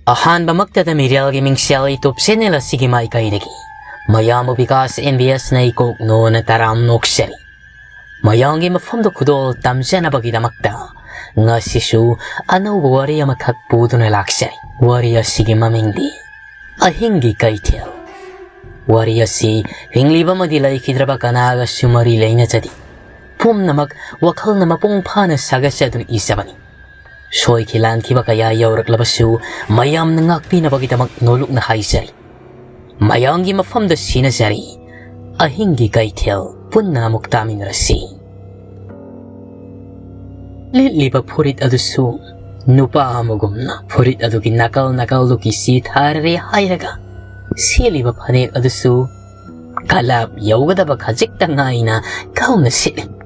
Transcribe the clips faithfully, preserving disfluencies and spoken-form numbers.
ꯑꯍꯥꯟꯕꯃꯛꯇꯗ ꯃꯤꯔꯦꯜꯒꯤ ꯃꯤꯡꯁꯦꯜ YouTube channel ꯑꯁꯤꯒꯤ ꯃꯥꯏꯀꯩꯗꯒꯤ ꯃꯌꯥꯝꯕꯨ ꯕꯤꯀꯥꯁ ꯑꯦꯝ ꯕꯤ ꯑꯦꯁꯅ ꯏꯀꯣꯛ ꯅꯣꯟꯅ ꯇꯔꯥꯝ ꯅꯣꯛꯆꯔꯤ꯫ ꯃꯌꯥꯝꯒꯤ ꯃꯐꯝꯗ ꯈꯨꯗꯣꯜ ꯇꯝꯖꯅꯕꯒꯤꯗꯃꯛꯇ ꯉꯁꯤꯁꯨ ꯑꯅꯧꯕ ꯋꯥꯔꯤ ꯑꯃꯈꯛ ꯄꯨꯗꯨꯅ ꯂꯥꯛꯆꯔꯤ꯫ ꯋꯥꯔꯤ ꯑꯁꯤꯒꯤ ꯃꯃꯤꯡꯗꯤ ꯑꯍꯤꯡꯒꯤ ꯀꯩꯊꯦꯜ꯫ ꯋꯥꯔꯤ ꯑꯁꯤ ꯍꯤꯡꯂꯤꯕ ꯑꯃꯗꯤ ꯂꯩꯈꯤꯗ꯭ꯔꯕ ꯀꯅꯥꯒꯁꯨ ꯃꯔꯤ ꯂꯩꯅꯖꯗꯦ꯫ ꯄꯨꯝꯅꯃꯛ ꯋꯥꯈꯜꯅ ꯃꯄꯨꯡ ꯐꯥꯅ ꯁꯥꯒꯠꯆꯗꯨꯅ ꯏꯖꯕꯅꯤ꯫ ꯁꯣꯏꯈꯤ ꯂꯥꯟꯈꯤꯕ ꯀꯌꯥ ꯌꯧꯔꯛꯂꯕꯁꯨ ꯃꯌꯥꯝꯅ ꯉꯥꯛꯄꯤꯅꯕꯒꯤꯗꯃꯛ ꯅꯣꯂꯨꯛꯅ ꯍꯥꯏꯖꯔꯤ꯫ ꯃꯌꯥꯝꯒꯤ ꯃꯐꯝꯗ ꯁꯤꯅꯖꯔꯤ꯫ ꯑꯍꯤꯡꯒꯤ ꯀꯩꯊꯦꯜ ꯄꯨꯟꯅ ꯑꯃꯨꯛ ꯇꯥꯃꯤꯟꯅꯔꯁꯤ꯫ ꯂꯤꯠꯂꯤꯕ ꯐꯨꯔꯤꯠ ꯑꯗꯨꯁꯨ ꯅꯨꯄꯥ ꯑꯃꯒꯨꯝꯅ ꯐꯨꯔꯤꯠ ꯑꯗꯨꯒꯤ ꯅꯥꯀꯜ ꯅꯥꯀꯜꯗꯨ ꯀꯤꯁꯤ ꯊꯥꯔꯔꯦ ꯍꯥꯏꯔꯒ ꯁꯦꯠꯂꯤꯕ ꯐꯅꯦꯛ ꯑꯗꯨꯁꯨ ꯀꯂꯥꯞ ꯌꯧꯒꯗꯕ ꯈꯖꯤꯛꯇ ꯉꯥꯏꯅ ꯀꯥꯎꯅ ꯁꯤꯠꯂꯤ꯫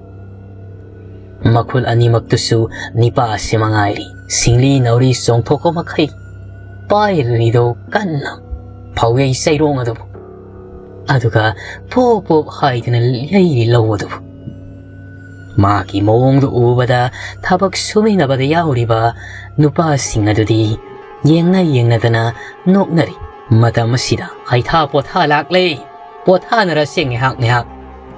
ꯃꯈꯨꯜ ꯑꯅꯤꯃꯛꯇꯨꯁꯨ ꯅꯤꯄꯥ ꯑꯁꯤ ꯃꯉꯥꯏꯔꯤ꯫ ꯁꯤꯡꯂꯤ ꯅꯥꯎꯔꯤ ꯆꯣꯡꯊꯣꯛꯄ ꯃꯈꯩ ꯄꯥꯏꯔꯤꯗꯣ ꯀꯟꯅ ꯐꯥꯎꯌꯩ ꯆꯩꯔꯣꯡ ꯑꯗꯨꯕꯨ, ꯑꯗꯨꯒ ꯄꯣꯞ ꯄꯣꯞ ꯍꯥꯏꯗꯨꯅ ꯌꯩꯔꯤ ꯂꯧ ꯑꯗꯨꯕꯨ꯫ ꯃꯥꯒꯤ ꯃꯑꯣꯡꯗꯨ ꯎꯕꯗ ꯊꯕꯛ ꯁꯨꯃꯤꯟꯅꯕꯗ ꯌꯥꯎꯔꯤꯕ ꯅꯨꯄꯥꯁꯤꯡ ꯑꯗꯨꯗꯤ ꯌꯦꯡꯅ ꯌꯦꯡꯅꯗꯅ ꯅꯣꯛꯅꯔꯤ꯫ ꯃꯇꯝ ꯑꯁꯤꯗ ꯍꯩꯊꯥ ꯄꯣꯊꯥ ꯂꯥꯛꯂꯦ꯫ ꯄꯣꯊꯥꯅꯔꯁꯦ ꯉꯥꯏꯍꯥꯛ ꯉꯥꯏꯍꯥꯛ꯫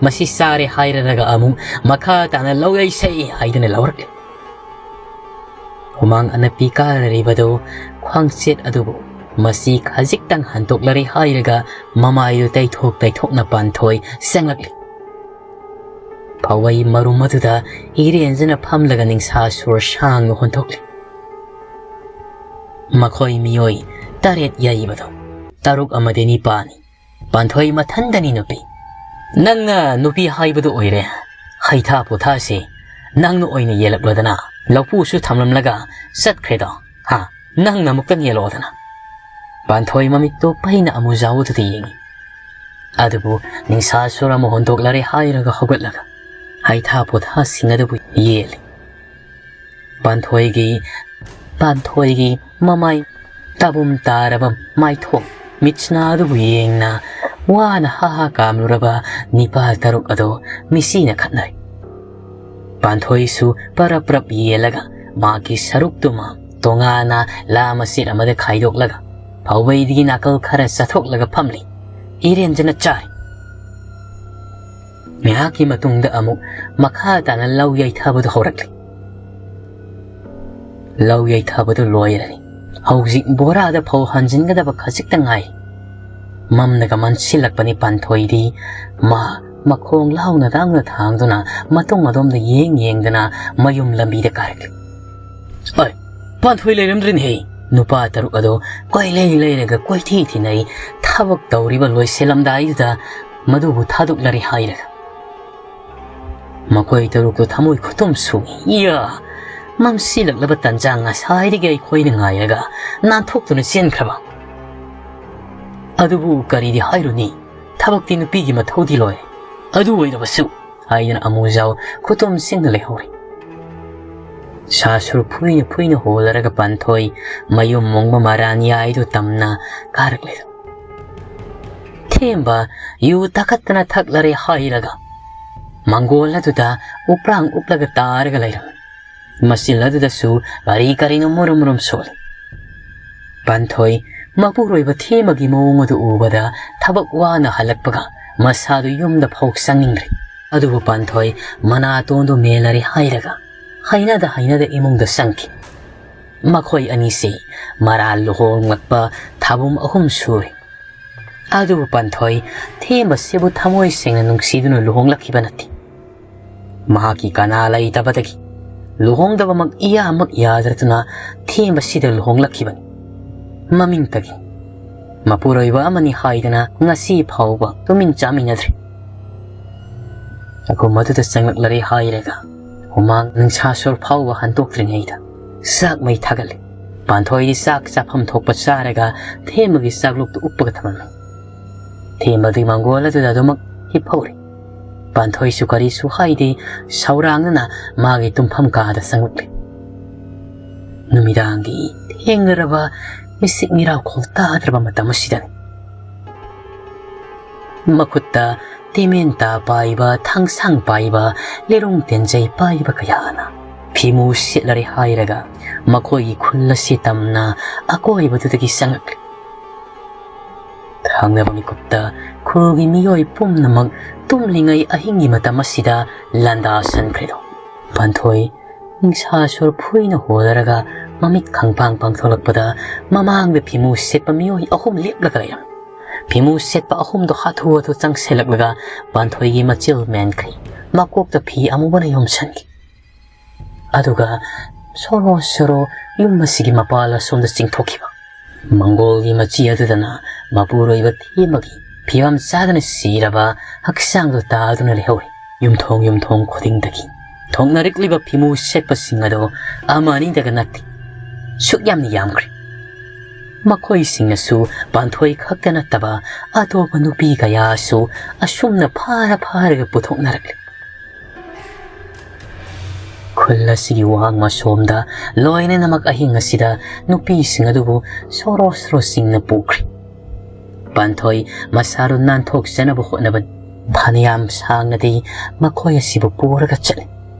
ꯃꯁꯤ ꯆꯥꯔꯦ ꯍꯥꯏꯔꯔꯒ ꯑꯃꯨꯛ ꯃꯈꯥ ꯇꯥꯅ ꯂꯧ ꯌꯩꯁꯦ ꯍꯥꯏꯗꯨꯅ ꯂꯧꯔꯛꯂꯦ꯫ ꯍꯨꯃꯥꯡ ꯑꯅꯞꯄꯤ ꯀꯥꯔꯔꯤꯕꯗꯨ ꯈ꯭ꯋꯥꯡꯆꯦꯠ ꯑꯗꯨꯕꯨ ꯃꯁꯤ ꯈꯖꯤꯛꯇꯪ ꯍꯟꯗꯣꯛꯂꯔꯦ ꯍꯥꯏꯔꯒ ꯃꯃꯥꯏꯗꯨ ꯇꯩꯊꯣꯛ ꯇꯩꯊꯣꯛꯅ ꯄꯥꯟꯊꯣꯏ ꯆꯪꯂꯛꯂꯤ꯫ ꯐꯥꯎꯋꯩ ꯃꯔꯨꯝ ꯑꯗꯨꯗ ꯏꯔꯦꯟꯖꯅ ꯐꯝꯂꯒ ꯅꯤꯡꯁꯥ ꯁꯣꯔ ꯁꯥꯡꯅ ꯍꯣꯟꯊꯣꯛꯂꯤ꯫ ꯃꯈꯣꯏ ꯃꯤꯑꯣꯏ ꯇꯔꯦꯠ ꯌꯩꯕꯗꯣ ꯇꯔꯨꯛ ꯑꯃꯗꯤ ꯅꯤꯄꯥꯅꯤ꯫ ꯄꯥꯟꯊꯣꯏ ꯃꯊꯟꯗꯅꯤ ꯅꯨꯄꯤ꯫ ꯅꯪꯅ ꯅꯨꯄꯤ ꯍꯥꯏꯕꯗꯨ ꯑꯣꯏꯔꯦ꯫ ꯍꯩꯊꯥ ꯄꯣꯊꯥꯁꯤ ꯅꯪꯅ ꯑꯣꯏꯅ ꯌꯦꯜꯂꯛꯂꯗꯅ꯫ ꯂꯧꯄꯨꯁꯨ ꯊꯝꯂꯝꯂꯒ ꯆꯠꯈ꯭ꯔꯦꯗꯣ꯫ ꯍꯥ? ꯅꯪꯅ ꯑꯃꯨꯛꯇꯪ ꯌꯦꯜꯂꯛꯑꯣꯗꯅ꯫ ꯄꯥꯟꯊꯣꯏ ꯃꯃꯤꯠꯇꯣ ꯄꯩꯅ ꯑꯃꯨꯖꯥꯎꯗꯨꯗ ꯌꯦꯡꯉꯤ꯫ ꯑꯗꯨꯕꯨ ꯅꯤꯡꯁꯥ ꯁꯨꯔ ꯑꯃ ꯍꯣꯟꯗꯣꯛꯂꯔꯦ ꯍꯥꯏꯔꯒ ꯍꯧꯒꯠꯂꯒ ꯍꯩꯊꯥ ꯄꯣꯊꯥꯁꯤꯡ ꯑꯗꯨꯕꯨ ꯌꯦꯜꯂꯤ꯫ ꯄꯥꯟꯊꯣꯏꯒꯤ, ꯄꯥꯟꯊꯣꯏꯒꯤ ꯃꯃꯥꯏ ꯇꯥꯕꯨꯝ ꯇꯥꯔꯕ ꯃꯥꯏꯊꯣꯡ ꯃꯤꯠꯁꯅꯥ ꯑꯗꯨꯕꯨ ꯌꯦꯡꯅ ꯋꯥꯅ ꯍꯥ ꯍꯥ ꯀꯥꯝꯂꯨꯔꯕ ꯅꯤꯄꯥ ꯇꯔꯨꯛ ꯑꯗꯨ ꯃꯤꯁꯤꯅ ꯈꯠꯅꯔꯤ꯫ ꯄꯥꯟꯊꯣꯏꯁꯨ ꯄꯔꯞ ꯄꯔꯞ ꯌꯦꯜꯂꯒ ꯃꯥꯒꯤ ꯁꯔꯨꯛꯇꯨꯃ ꯇꯣꯉꯥꯟꯅ ꯂꯥ ꯃꯆꯦꯠ ꯑꯃꯗ ꯈꯥꯏꯗꯣꯛꯂꯒ ꯐꯧꯕꯩꯗꯒꯤ ꯅꯥꯀꯜ ꯈꯔ ꯆꯥꯊꯣꯛꯂꯒ ꯐꯝꯂꯤ꯫ ꯏꯔꯦꯟꯖꯅ ꯆꯥꯔꯤ꯫ ꯉꯥꯏꯍꯥꯛꯀꯤ ꯃꯇꯨꯡꯗ ꯑꯃꯨꯛ ꯃꯈꯥ ꯇꯥꯅ ꯂꯧ ꯌꯩꯊꯕꯗꯨ ꯍꯧꯔꯛꯂꯤ꯫ ꯂꯧ ꯌꯩꯊꯕꯗꯨ ꯂꯣꯏꯔꯅꯤ꯫ ꯍꯧꯖꯤꯛ ꯕꯣꯔꯥꯗ ꯐꯧ ꯍꯥꯟꯖꯤꯟꯒꯗꯕ ꯈꯖꯤꯛꯇ ꯉꯥꯏ꯫ ꯃꯝꯅꯒ ꯃꯝꯁꯤꯜꯂꯛꯄꯅꯤ꯫ ꯄꯥꯟꯊꯣꯏꯗꯤ ꯃꯥ ꯃꯈꯣꯡ ꯂꯥꯎꯅ ꯂꯥꯎꯅ ꯊꯥꯡꯗꯨꯅ ꯃꯇꯨꯡ ꯑꯗꯣꯝꯗ ꯌꯦꯡ ꯌꯦꯡꯗꯅ ꯃꯌꯨꯝ ꯂꯝꯕꯤꯗ ꯀꯥꯔꯛꯂꯤ꯫ "ꯑꯩ, ꯄꯥꯟꯊꯣꯏ ꯂꯩꯔꯝꯗ꯭ꯔꯦꯅꯦꯍꯦ!" ꯅꯨꯄꯥ ꯇꯔꯨꯛ ꯑꯗꯣ ꯀꯣꯏꯂꯩ ꯂꯩꯔꯒ ꯀꯣꯏꯊꯤ ꯊꯤꯅꯩ꯫ ꯊꯕꯛ ꯇꯧꯔꯤꯕ ꯂꯣꯏꯁꯤꯜꯂꯝꯗꯥꯏꯗꯨꯗ ꯃꯗꯨꯕꯨ ꯊꯥꯗꯣꯛꯂꯔꯦ ꯍꯥꯏꯔꯒ꯫ ꯃꯈꯣꯏ ꯇꯔꯨꯛꯇꯨ ꯊꯃꯣꯏ ꯈꯨꯇꯨꯝ ꯁꯨꯏ꯫ ꯏꯌꯥ! ꯃꯝꯁꯤꯜꯂꯛꯂꯕ ꯇꯟꯖꯥ ꯉꯁꯥꯏꯗꯒꯤ ꯑꯩꯈꯣꯏꯅ ꯉꯥꯏꯔꯒ ꯅꯥꯟꯊꯣꯛꯇꯨꯅ ꯆꯦꯟꯈ꯭ꯔꯕ꯫ ꯑꯗꯨꯕꯨ ꯀꯔꯤꯗꯤ ꯍꯥꯏꯔꯨꯅꯤ, ꯊꯕꯛꯇꯤ ꯅꯨꯄꯤꯒꯤ ꯃꯊꯧꯗꯤ ꯂꯣꯏꯔꯦ꯫ ꯑꯗꯨ ꯑꯣꯏꯔꯕꯁꯨ ꯍꯥꯏꯗꯅ ꯑꯃꯨꯖꯥꯎ ꯈꯨꯇꯨꯝ ꯁꯤꯡꯅ ꯂꯩꯍꯧꯔꯦ꯫ ꯁꯥ ꯁꯨꯔ ꯐꯨꯏꯅ ꯐꯨꯏꯅ ꯍꯣꯜꯂꯔꯒ ꯄꯥꯟꯊꯣꯏ ꯃꯌꯨꯝ ꯃꯣꯡꯕ ꯃꯔꯥꯟ ꯌꯥꯏꯗꯨ ꯇꯝꯅ ꯀꯥꯔꯛꯂꯦ꯫ ꯊꯦꯝꯕ ꯌꯨ ꯇꯥꯈꯠꯇꯅ ꯊꯛꯂꯔꯦ ꯍꯥꯏꯔꯒ ꯃꯪꯒꯣꯜ ꯑꯗꯨꯗ ꯎꯄ꯭ꯔꯥꯡ ꯎꯞꯂꯒ ꯇꯥꯔꯒ ꯂꯩꯔꯝꯃꯤ꯫ ꯃꯆꯤꯜ ꯑꯗꯨꯗꯁꯨ ꯀꯔꯤ ꯀꯔꯤꯅꯣ ꯃꯨꯔꯨꯝ ꯃꯨꯔꯨꯝ ꯁꯣꯜꯂꯤ꯫ ꯄꯥꯟꯊꯣꯏ ꯃꯄꯨꯔꯣꯏꯕ ꯊꯦꯝꯕꯒꯤ ꯃꯑꯣꯡ ꯑꯗꯨ ꯎꯕꯗ ꯊꯕꯛ ꯋꯥꯅ ꯍꯜꯂꯛꯄꯒ ꯃꯁꯥꯗꯨ ꯌꯨꯝꯗ ꯐꯥꯎ ꯆꯪꯅꯤꯡꯗ꯭ꯔꯦ꯫ ꯑꯗꯨꯕꯨ ꯄꯥꯟꯊꯣꯏ ꯃꯅꯥꯇꯣꯟꯗꯨ ꯃꯦꯜꯂꯔꯦ ꯍꯥꯏꯔꯒ ꯍꯩꯅꯗ ꯍꯩꯅꯗ ꯏꯃꯨꯡꯗ ꯆꯪꯈꯤ꯫ ꯃꯈꯣꯏ ꯑꯅꯤꯁꯤ ꯃꯔꯥꯜ ꯂꯨꯍꯣꯡꯂꯛꯄ ꯊꯥꯕꯨꯝ ꯑꯍꯨꯝ ꯁꯨꯔꯦ꯫ ꯑꯗꯨꯕꯨ ꯄꯥꯟꯊꯣꯏ ꯊꯦꯝꯕꯁꯤꯕꯨ ꯊꯃꯣꯏ ꯁꯦꯡꯅ ꯅꯨꯡꯁꯤꯗꯨꯅ ꯂꯨꯍꯣꯡꯂꯛꯈꯤꯕ ꯅꯠꯇꯦ꯫ ꯃꯍꯥꯛꯀꯤ ꯀꯅꯥ ꯂꯩꯇꯕꯗꯒꯤ ꯂꯨꯍꯣꯡꯗꯕꯃꯛ ꯏꯌꯥꯃꯛ ꯌꯥꯗ꯭ꯔꯗꯨꯅ ꯊꯦꯝꯕꯁꯤꯗ ꯂꯨꯍꯣꯡꯂꯛꯈꯤꯕꯅꯤ꯫ ꯃꯃꯤꯡꯇꯒꯤ ꯃꯄꯨꯔꯣꯏꯕ ꯑꯃꯅꯤ ꯍꯥꯏꯗꯅ ꯉꯁꯤ ꯐꯥꯎꯕ ꯇꯨꯃꯤꯟ ꯆꯥꯃꯤꯟꯅꯗ꯭ꯔꯤ꯫ ꯆꯥꯛꯈꯨꯝ ꯑꯗꯨꯗ ꯆꯪꯂꯛꯂꯔꯦ ꯍꯥꯏꯔꯒ ꯍꯨꯃꯥꯡ ꯅꯨꯡꯁꯥ ꯁꯣꯔ ꯐꯥꯎꯕ ꯍꯟꯗꯣꯛꯇ꯭ꯔꯤꯉꯩꯗ ꯆꯥꯛ ꯃꯩ ꯊꯥꯒꯠꯂꯤ꯫ ꯄꯥꯟꯊꯣꯏꯗꯤ ꯆꯥꯛ ꯆꯥꯐꯝ ꯊꯣꯛꯄ ꯆꯥꯔꯒ ꯊꯦꯝꯕꯒꯤ ꯆꯥꯛꯂꯨꯛꯇꯨ ꯎꯞꯄꯒ ꯊꯝꯂꯝꯃꯤ꯫ ꯊꯦꯝꯕꯗꯤ ꯃꯪꯒꯣꯜ ꯑꯗꯨꯗ ꯑꯗꯨꯃꯛ ꯍꯤꯞꯍꯧꯔꯤ꯫ ꯄꯥꯟꯊꯣꯏꯁꯨ ꯀꯔꯤꯁꯨ ꯍꯥꯏꯗꯦ, ꯁꯧꯔꯥꯡꯅꯅ ꯃꯥꯒꯤ ꯇꯨꯝꯐꯝ ꯀꯥꯗ ꯆꯪꯂꯛꯂꯤ꯫ ꯅꯨꯃꯤꯗꯥꯡꯒꯤ ꯊꯦꯡꯂꯔꯕ ꯃꯤꯁꯤꯛ ꯃꯤꯔꯥꯎꯈꯣꯜ ꯇꯥꯗ꯭ꯔꯕ ꯃꯇꯝ ꯑꯁꯤꯗꯅꯤ꯫ ꯃꯈꯨꯠꯇ ꯇꯦꯃꯦꯟꯇꯥ ꯄꯥꯏꯕ, ꯊꯥꯡꯁꯥꯡ ꯄꯥꯏꯕ, ꯂꯤꯔꯨꯡ ꯇꯦꯟꯖꯩ ꯄꯥꯏꯕ ꯀꯌꯥꯅ ꯐꯤꯃꯨ ꯁꯦꯠꯂꯔꯦ ꯍꯥꯏꯔꯒ ꯃꯈꯣꯏꯒꯤ ꯈꯨꯜ ꯑꯁꯤ ꯇꯝꯅ ꯑꯀꯣꯏꯕꯗꯨꯗꯒꯤ ꯆꯪꯂꯛꯂꯤ꯫ ꯊꯪꯅꯕ ꯃꯤꯀꯨꯞꯇ ꯈꯨꯜꯒꯤ ꯃꯤꯑꯣꯏ ꯄꯨꯝꯅꯃꯛ ꯇꯨꯝꯂꯤꯉꯩ ꯑꯍꯤꯡꯒꯤ ꯃꯇꯝ ꯑꯁꯤꯗ ꯂꯥꯟꯗꯥꯁꯟꯈ꯭ꯔꯦꯗꯣ꯫ ꯄꯥꯟꯊꯣꯏ ꯅꯤꯡꯁꯥ ꯁꯣꯔ ꯐꯨꯏꯅ ꯍꯣꯜꯂꯔꯒ ꯃꯃꯤꯠ ꯈꯪꯄꯥꯡ ꯄꯥꯡꯊꯣꯛꯂꯛꯄꯗ ꯃꯃꯥꯡꯗ ꯐꯤꯃꯨ ꯁꯦꯠꯄ ꯃꯤꯑꯣꯏ ꯑꯍꯨꯝ ꯂꯦꯞꯂꯒ ꯂꯩꯔꯝꯃꯤ꯫ ꯐꯤꯃꯨ ꯁꯦꯠꯄ ꯑꯍꯨꯝꯗꯣ ꯍꯥꯊꯨ ꯍꯥꯊꯨ ꯆꯪꯁꯤꯜꯂꯛꯂꯒ ꯄꯥꯟꯊꯣꯏꯒꯤ ꯃꯆꯤꯜ ꯃꯦꯟꯈꯩ ꯃꯀꯣꯛꯇ ꯐꯤ ꯑꯃꯨꯕꯅ ꯌꯣꯝꯁꯤꯟꯈꯤ꯫ ꯑꯗꯨꯒ ꯁꯣꯔꯣ ꯁꯣꯔꯣ ꯌꯨꯝ ꯑꯁꯤꯒꯤ ꯃꯄꯥꯜ ꯑꯁꯣꯝꯗ ꯆꯤꯡꯊꯣꯛꯈꯤꯕ꯫ ꯃꯪꯒꯣꯜꯒꯤ ꯃꯆꯤ ꯑꯗꯨꯗꯅ ꯃꯄꯨꯔꯣꯏꯕ ꯊꯦꯝꯕꯒꯤ ꯐꯤꯕꯝ ꯆꯥꯗꯅ ꯁꯤꯔꯕ ꯍꯛꯆꯥꯡꯗꯨ ꯇꯥꯗꯨꯅ ꯂꯩꯍꯧꯔꯤ꯫ ꯌꯨꯝꯊꯣꯡ ꯌꯨꯝꯊꯣꯡ ꯈꯨꯗꯤꯡꯗꯒꯤ ꯊꯣꯛꯅꯔꯛꯂꯤꯕ ꯐꯤꯃꯨ ꯁꯦꯠꯄꯁꯤꯡ ꯑꯗꯨ ꯑꯃ ꯑꯅꯤꯗꯒ ꯅꯠꯇꯦ, ꯁꯨꯛ ꯌꯥꯝꯅ ꯌꯥꯝꯈ꯭ꯔꯦ꯫ ꯃꯈꯣꯏꯁꯤꯡꯅꯁꯨ ꯄꯥꯟꯊꯣꯏ ꯈꯛꯇ ꯅꯠꯇꯕ ꯑꯇꯣꯞꯄ ꯅꯨꯄꯤ ꯀꯌꯥꯁꯨ ꯑꯁꯨꯝꯅ ꯐꯥꯔ ꯐꯥꯔꯒ ꯄꯨꯊꯣꯛꯅꯔꯛꯂꯤ꯫ ꯈꯨꯜ ꯑꯁꯤꯒꯤ ꯋꯥꯡꯃ ꯁꯣꯝꯗ ꯂꯣꯏꯅꯃꯛ ꯑꯍꯤꯡ ꯑꯁꯤꯗ ꯅꯨꯄꯤꯁꯤꯡ ꯑꯗꯨꯕꯨ ꯁꯣꯔꯣ ꯁꯣꯔꯣꯁꯤꯡꯅ ꯄꯨꯈ꯭ꯔꯦ꯫ ꯄꯥꯟꯊꯣꯏ ꯃꯁꯥꯗꯨ ꯅꯥꯟꯊꯣꯛꯆꯅꯕ ꯍꯣꯠꯅꯕꯅꯤ꯫ ꯐꯅꯌꯥꯝ ꯁꯥꯡꯅꯗꯤ ꯃꯈꯣꯏ ꯑꯁꯤꯕꯨ ꯄꯨꯔꯒ ꯆꯠꯂꯤ꯫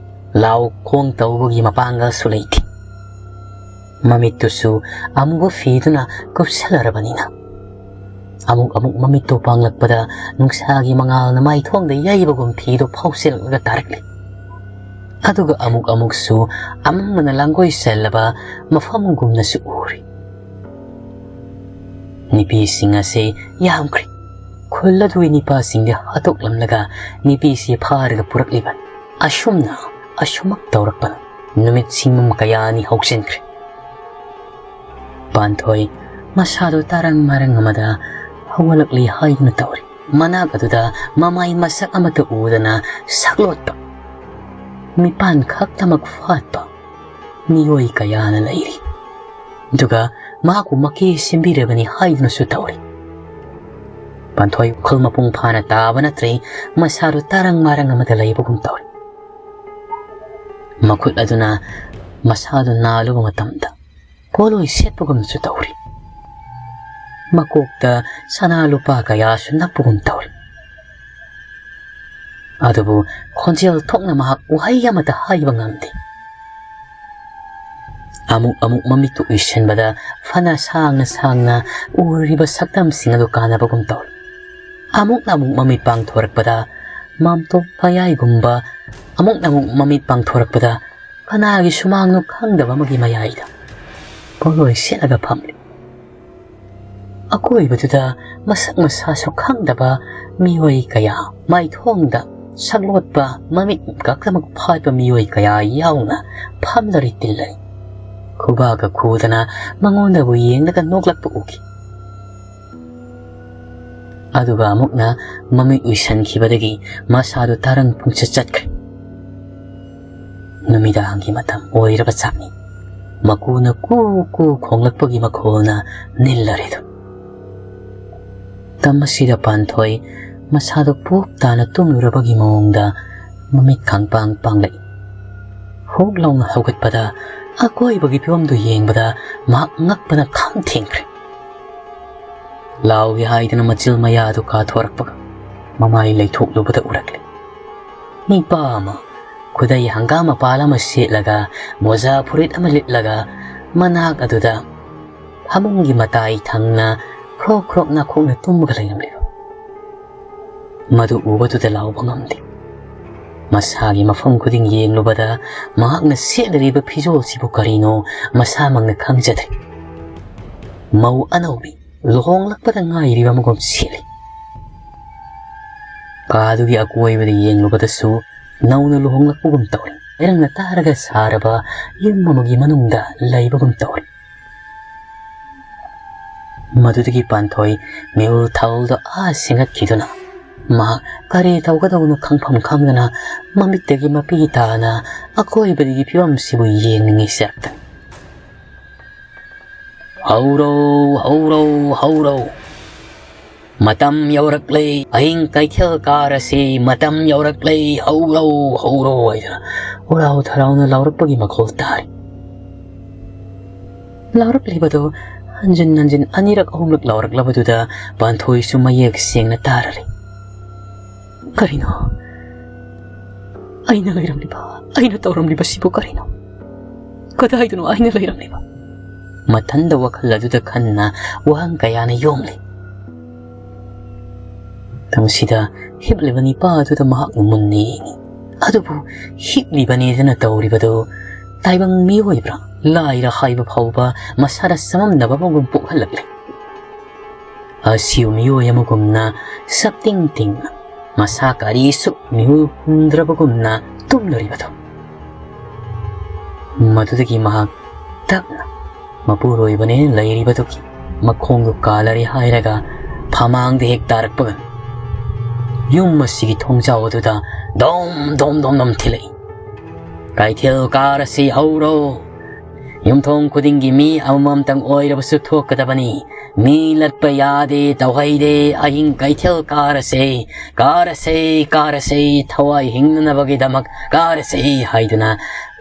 ꯂꯥꯎ ꯈꯣꯡ ꯇꯧꯕꯒꯤ ꯃꯄꯥꯡꯒꯜꯁꯨ ꯂꯩꯇꯦ꯫ ꯃꯃꯤꯠꯇꯨꯁꯨ ꯑꯃꯨꯕ ꯐꯤꯗꯨꯅ ꯀꯨꯞꯁꯜꯂꯔꯕꯅꯤꯅ꯫ ꯑꯃꯨꯛ ꯑꯃꯨꯛ ꯃꯃꯤꯠꯇꯨ ꯄꯥꯡꯂꯛꯄꯗ ꯅꯨꯡꯁꯥꯒꯤ ꯃꯉꯥꯜꯅ ꯃꯥꯏꯊꯣꯡꯗ ꯌꯩꯕꯒꯨꯝ ꯐꯤꯗꯨ ꯐꯥꯎꯁꯤꯜꯂꯛꯂꯒ ꯇꯥꯔꯛꯂꯤ꯫ ꯑꯗꯨꯒ ꯑꯃꯨꯛ ꯑꯃꯨꯛꯁꯨ ꯑꯃꯝꯕꯅ ꯂꯥꯡꯒꯣꯏ ꯆꯜꯂꯕ ꯃꯐꯝꯒꯨꯝꯅꯁꯨ ꯎꯔꯤ꯫ ꯅꯨꯄꯤꯁꯤꯡ ꯑꯁꯤ ꯌꯥꯝꯈ꯭ꯔꯦ꯫ ꯈꯨꯜ ꯑꯗꯨꯒꯤ ꯅꯤꯄꯥꯁꯤꯡꯗꯤ ꯍꯥꯠꯇꯣꯛꯂꯝꯂꯒ ꯅꯨꯄꯤꯁꯤ ꯐꯥꯔꯒ ꯄꯨꯔꯛꯂꯤꯕ꯫ ꯑꯁꯨꯝꯅ ꯑꯁꯨꯃꯛ ꯇꯧꯔꯛꯄꯅ ꯅꯨꯃꯤꯠ ꯁꯤꯡꯃꯝ ꯀꯌꯥꯅꯤ ꯍꯧꯖꯤꯟꯈ꯭ꯔꯦ꯫ ꯄꯥꯟꯊꯣꯏ ꯃꯁꯥꯗꯨ ꯇꯥꯔꯪ ꯃꯥꯔꯪ ꯑꯃꯗ ꯍꯧꯒꯠꯂꯛꯂꯤ ꯍꯥꯏꯗꯨꯅ ꯇꯧꯔꯤ꯫ ꯃꯅꯥꯛ ꯑꯗꯨꯗ ꯃꯃꯥꯏ ꯃꯁꯛ ꯑꯃꯠꯇ ꯎꯗꯅ ꯁꯛꯂꯣꯠꯄ, ꯃꯤꯄꯥꯟ ꯈꯛꯇꯃꯛ ꯐꯥꯠꯄ ꯃꯤꯑꯣꯏ ꯀꯌꯥꯅ ꯂꯩꯔꯤ꯫ ꯑꯗꯨꯒ ꯃꯍꯥꯛꯄꯨ ꯃꯀꯦ ꯁꯦꯝꯕꯤꯔꯕꯅꯤ ꯍꯥꯏꯗꯨꯅꯁꯨ ꯇꯧꯔꯤ꯫ ꯄꯥꯟꯊꯣꯏ ꯋꯥꯈꯜ ꯃꯄꯨꯡ ꯐꯥꯅ ꯇꯥꯕ ꯅꯠꯇ꯭ꯔꯦ, ꯃꯁꯥꯗꯨ ꯇꯥꯔꯪ ꯃꯥꯔꯪ ꯑꯃꯗ ꯂꯩꯕꯒꯨꯝ ꯇꯧꯔꯤ꯫ ꯃꯈꯨꯠ ꯑꯗꯨꯅ ꯃꯁꯥꯗꯨ ꯅꯥꯜꯂꯨꯕ ꯃꯇꯝꯗ ꯄꯣꯠꯂꯣꯏ ꯁꯦꯠꯄꯒꯨꯝꯅꯁꯨ ꯇꯧꯔꯤ꯫ ꯃꯀꯣꯛꯇ ꯁꯅꯥ ꯂꯨꯄꯥ ꯀꯌꯥꯁꯨ ꯅꯞꯄꯒꯨꯝ ꯇꯧꯔꯤ꯫ ꯑꯗꯨꯕꯨ ꯈꯣꯟꯖꯦꯜ ꯊꯣꯛꯅ ꯃꯍꯥꯛ ꯋꯥꯍꯩ ꯑꯃꯠꯇ ꯍꯥꯏꯕ ꯉꯝꯗꯦ꯫ ꯑꯃꯨꯛ ꯑꯃꯨꯛ ꯃꯃꯤꯠꯇꯨ ꯎꯏꯁꯤꯟꯕꯗ ꯐꯅ ꯁꯥꯡꯅ ꯁꯥꯡꯅ ꯎꯔꯤꯕ ꯁꯛꯇꯝꯁꯤꯡ ꯑꯗꯨ ꯀꯥꯟꯅꯕꯒꯨꯝ ꯇꯧꯏ꯫ ꯑꯃꯨꯛꯅ ꯑꯃꯨꯛ ꯃꯃꯤꯠ ꯄꯥꯡꯊꯣꯔꯛꯄꯗ ꯃꯥꯝꯇꯣꯞ ꯃꯌꯥꯏꯒꯨꯝꯕ, ꯑꯃꯨꯛꯅ ꯑꯃꯨꯛ ꯃꯃꯤꯠ ꯄꯥꯡꯊꯣꯔꯛꯄꯗ ꯀꯅꯥꯒꯤ ꯁꯨꯃꯥꯡꯅꯣ ꯈꯪꯗꯕ ꯑꯃꯒꯤ ꯃꯌꯥꯏꯗ ꯄꯣꯠꯂꯣꯏ ꯁꯦꯠꯂꯒ ꯐꯝꯂꯤ꯫ ꯑꯀꯣꯏꯕꯗꯨꯗ ꯃꯁꯛ ꯃꯁꯥꯁꯨ ꯈꯪꯗꯕ ꯃꯤꯑꯣꯏ ꯀꯌꯥ, ꯃꯥꯏꯊꯣꯡꯗ ꯁꯛꯂꯣꯠꯄ, ꯃꯃꯤꯠ ꯀꯛꯇꯃꯛ ꯐꯥꯠꯄ ꯃꯤꯑꯣꯏ ꯀꯌꯥ ꯌꯥꯎꯅ ꯐꯝꯂꯔꯤ ꯇꯤꯜꯂꯔꯤ꯫ ꯈꯨꯕꯥꯛꯀ ꯈꯨꯗꯅ ꯃꯉꯣꯟꯗꯕꯨ ꯌꯦꯡꯂꯒ ꯅꯣꯛꯂꯛꯄ ꯎꯈꯤ꯫ ꯑꯗꯨꯒ ꯑꯃꯨꯛꯅ ꯃꯃꯤꯠ ꯎꯏꯁꯟꯈꯤꯕꯗꯒꯤ ꯃꯁꯥꯗꯨ ꯇꯔꯪ ꯄꯨꯡꯆꯠ ꯆꯠꯈ꯭ꯔꯦ꯫ ꯅꯨꯃꯤꯗꯥꯡꯒꯤ ꯃꯇꯝ ꯑꯣꯏꯔꯕ ꯆꯥꯛꯅꯤ꯫ ꯃꯀꯨꯅ ꯀꯨ ꯀꯨ ꯈꯣꯡꯂꯛꯄꯒꯤ ꯃꯈꯣꯜꯅ ꯅꯤꯜꯂꯔꯦꯗꯨ꯫ ꯇꯝ ꯑꯁꯤꯗ ꯄꯥꯟꯊꯣꯏ ꯃꯁꯥꯗꯨ ꯄꯣꯞ ꯇꯥꯅ ꯇꯨꯝꯂꯨꯔꯕꯒꯤ ꯃꯑꯣꯡꯗ ꯃꯃꯤꯠ ꯈꯥꯡꯄꯥꯡ ꯄꯥꯡꯂꯛꯏ꯫ ꯍꯣꯛ ꯂꯥꯎꯅ ꯍꯧꯒꯠꯄꯗ ꯑꯀꯣꯏꯕꯒꯤ ꯐꯤꯕꯝꯗꯨ ꯌꯦꯡꯕꯗ ꯃꯍꯥꯛ ꯉꯛꯄꯅ ꯈꯝ ꯊꯦꯡꯈ꯭ꯔꯦ꯫ ꯂꯥꯎꯒꯦ ꯍꯥꯏꯗꯅ ꯃꯆꯤꯜ ꯃꯌꯥꯗꯨ ꯀꯥꯊꯣꯔꯛꯄꯒ ꯃꯃꯥꯏ ꯂꯩꯊꯣꯛꯂꯨꯕꯗ ꯎꯔꯛꯂꯦ꯫ ꯅꯤꯄꯥ ꯑꯃ ꯈꯨꯗꯩ ꯍꯪꯒꯥꯝ ꯃꯄꯥꯜ ꯑꯃ ꯁꯦꯠꯂꯒ, ꯃꯣꯖꯥ ꯐꯨꯔꯤꯠ ꯑꯃ ꯂꯤꯠꯂꯒ, ꯃꯅꯥꯛ ꯑꯗꯨꯗ ꯐꯃꯨꯡꯒꯤ ꯃꯇꯥꯏ ꯊꯪꯅ ꯈ꯭ꯔꯣꯛ ꯈ꯭ꯔꯣꯛ ꯅꯥꯈꯣꯛꯅ ꯇꯨꯝꯃꯒ ꯂꯩꯔꯝꯂꯤꯕ ꯃꯗꯨ ꯎꯕꯗꯨꯗ ꯂꯥꯎꯕ ꯉꯝꯗꯦ꯫ ꯃꯁꯥꯒꯤ ꯃꯐꯝ ꯈꯨꯗꯤꯡ ꯌꯦꯡꯂꯨꯕꯗ ꯃꯍꯥꯛꯅ ꯁꯦꯠꯂꯤꯕ ꯐꯤꯖꯣꯜꯁꯤꯕꯨ ꯀꯔꯤꯅꯣ ꯃꯁꯥꯃꯛꯅ ꯈꯪꯖꯗ꯭ꯔꯦ꯫ ꯃꯧ ꯑꯅꯧꯕꯤ ꯂꯨꯍꯣꯡꯂꯛꯄꯗ ꯉꯥꯏꯔꯤꯕ ꯑꯃꯒꯨꯝ ꯁꯦꯠꯂꯤ꯫ ꯀꯥꯗꯨꯒꯤ ꯑꯀꯣꯏꯕꯗ ꯌꯦꯡꯂꯨꯕꯗꯁꯨ ꯅꯧꯅ ꯂꯨꯍꯣꯡꯂꯛꯄꯒꯨꯝ ꯇꯧꯔꯤ꯫ ꯂꯩꯔꯪꯅ ꯇꯥꯔꯒ ꯁꯥꯔꯕ ꯌꯨꯝ ꯑꯃꯒꯤ ꯃꯅꯨꯡꯗ ꯂꯩꯕꯒꯨꯝ ꯇꯧꯔꯤ꯫ ꯃꯗꯨꯗꯒꯤ ꯄꯥꯟꯊꯣꯏ ꯃꯤꯍꯨꯜ ꯊꯥꯍꯨꯜꯗꯣ ꯑꯥ ꯁꯤꯡꯉꯛꯈꯤꯗꯨꯅ ꯃꯍꯥꯛ ꯀꯔꯤ ꯇꯧꯒꯗꯧꯅꯣ ꯈꯪꯐꯝ ꯈꯪꯗꯅ ꯃꯃꯤꯠꯇꯒꯤ ꯃꯄꯤ ꯇꯥꯅ ꯑꯀꯣꯏꯕꯗꯒꯤ ꯐꯤꯕꯝꯁꯤꯕꯨ ꯌꯦꯡꯅꯤꯡꯉꯤ ꯁꯤꯔꯛꯇꯅꯤ꯫ ꯍꯧꯔꯧ, ꯍꯧꯔꯧ, ꯍꯧꯔꯧ꯫ ꯃꯇꯝ ꯌꯧꯔꯛꯂꯦ, ꯑꯍꯤꯡ ꯀꯩꯊꯦꯜ ꯀꯥꯔꯁꯤ, ꯃꯇꯝ ꯌꯧꯔꯛꯂꯦ, ꯍꯧꯔꯧ, ꯍꯧꯔꯧ ꯍꯥꯏꯗꯅ ꯍꯔꯥꯎ ꯊꯔꯥꯎꯅ ꯂꯥꯎꯔꯛꯄꯒꯤ ꯃꯈꯣꯜ ꯇꯥꯔꯤ꯫ ꯂꯥꯎꯔꯛꯂꯤꯕꯗꯨ ꯍꯟꯖꯤꯟ ꯍꯟꯖꯤꯟ ꯑꯅꯤꯔꯛ ꯑꯍꯨꯝꯂꯛ ꯂꯥꯎꯔꯛꯂꯕꯗꯨꯗ ꯄꯥꯟꯊꯣꯏꯁꯨ ꯃꯌꯦꯛ ꯁꯦꯡꯅ ꯇꯥꯔꯔꯦ꯫ ꯀꯔꯤꯅꯣ? ꯑꯩꯅ ꯂꯩꯔꯝꯂꯤꯕ, ꯑꯩꯅ ꯇꯧꯔꯝꯂꯤꯕꯁꯤꯕꯨ ꯀꯔꯤꯅꯣ? ꯀꯗꯥꯏꯗꯅꯣ ꯑꯩꯅ ꯂꯩꯔꯝꯂꯤꯕ? ꯃꯊꯟꯗ ꯋꯥꯈꯜ ꯑꯗꯨꯗ ꯈꯟꯅ ꯋꯥꯍꯪ ꯀꯌꯥꯅ ꯌꯣꯝꯂꯤ꯫ ꯃꯇꯝꯁꯤꯗ ꯍꯤꯞꯂꯤꯕ ꯅꯤꯄꯥ ꯑꯗꯨꯗ ꯃꯍꯥꯛꯅ ꯃꯨꯟꯅ ꯌꯦꯡꯏ꯫ ꯑꯗꯨꯕꯨ ꯍꯤꯞꯂꯤꯕꯅꯦꯗꯅ ꯇꯧꯔꯤꯕꯗꯨ ꯇꯥꯏꯕꯪ ꯃꯤꯑꯣꯏꯕ꯭ꯔꯥ? ꯂꯥꯏꯔ ꯍꯥꯏꯕ ꯐꯥꯎꯕ ꯃꯁꯥꯗ ꯆꯃꯝꯅꯕ ꯑꯃꯒꯨꯝ ꯄꯣꯛꯍꯜꯂꯛꯂꯦ꯫ ꯑꯁꯤꯕꯨ ꯃꯤꯑꯣꯏ ꯑꯃꯒꯨꯝꯅ ꯁꯞꯇꯤꯡ ꯇꯤꯡꯅ ꯃꯁꯥ ꯀꯔꯤꯁꯨ ꯃꯤꯍꯨꯜ ꯍꯨꯝꯗ꯭ꯔꯕꯒꯨꯝꯅ ꯇꯨꯝꯂꯔꯤꯕꯗꯨ꯫ ꯃꯗꯨꯗꯒꯤ ꯃꯍꯥꯛ ꯇꯞꯅ ꯃꯄꯨꯔꯣꯏꯕꯅꯦ ꯂꯩꯔꯤꯕꯗꯨꯒꯤ ꯃꯈꯣꯡꯗꯨ ꯀꯥꯂꯔꯦ ꯍꯥꯏꯔꯒ ꯐꯃꯥꯡꯗ ꯍꯦꯛ ꯇꯥꯔꯛꯄꯒ ꯌꯨꯝ ꯑꯁꯤꯒꯤ ꯊꯣꯡꯖꯥꯎ ꯑꯗꯨꯗ ꯗꯣꯝ ꯗꯣꯝ ꯗꯣꯝ ꯗꯣꯝ ꯊꯤꯜꯂꯛꯏ꯫ "ꯀꯩꯊꯦꯜ ꯀꯥꯔꯁꯤ ꯍꯧꯔꯣ꯫ ꯌꯨꯝꯊꯣꯡ ꯈꯨꯗꯤꯡꯒꯤ ꯃꯤ ꯑꯃꯃꯝꯇꯪ ꯑꯣꯏꯔꯕꯁꯨ ꯊꯣꯛꯀꯗꯕꯅꯤ꯫ ꯃꯤ ꯂꯠꯄ ꯌꯥꯗꯦ, ꯇꯧꯍꯩꯗꯦ꯫ ꯑꯍꯤꯡ ꯀꯩꯊꯦꯜ ꯀꯥꯔꯁꯦ, ꯀꯥꯔꯁꯦ, ꯀꯥꯔꯁꯦ, ꯊꯋꯥꯏ ꯍꯤꯡꯅꯅꯕꯒꯤꯗꯃꯛ ꯀꯥꯔꯁꯦ" ꯍꯥꯏꯗꯨꯅ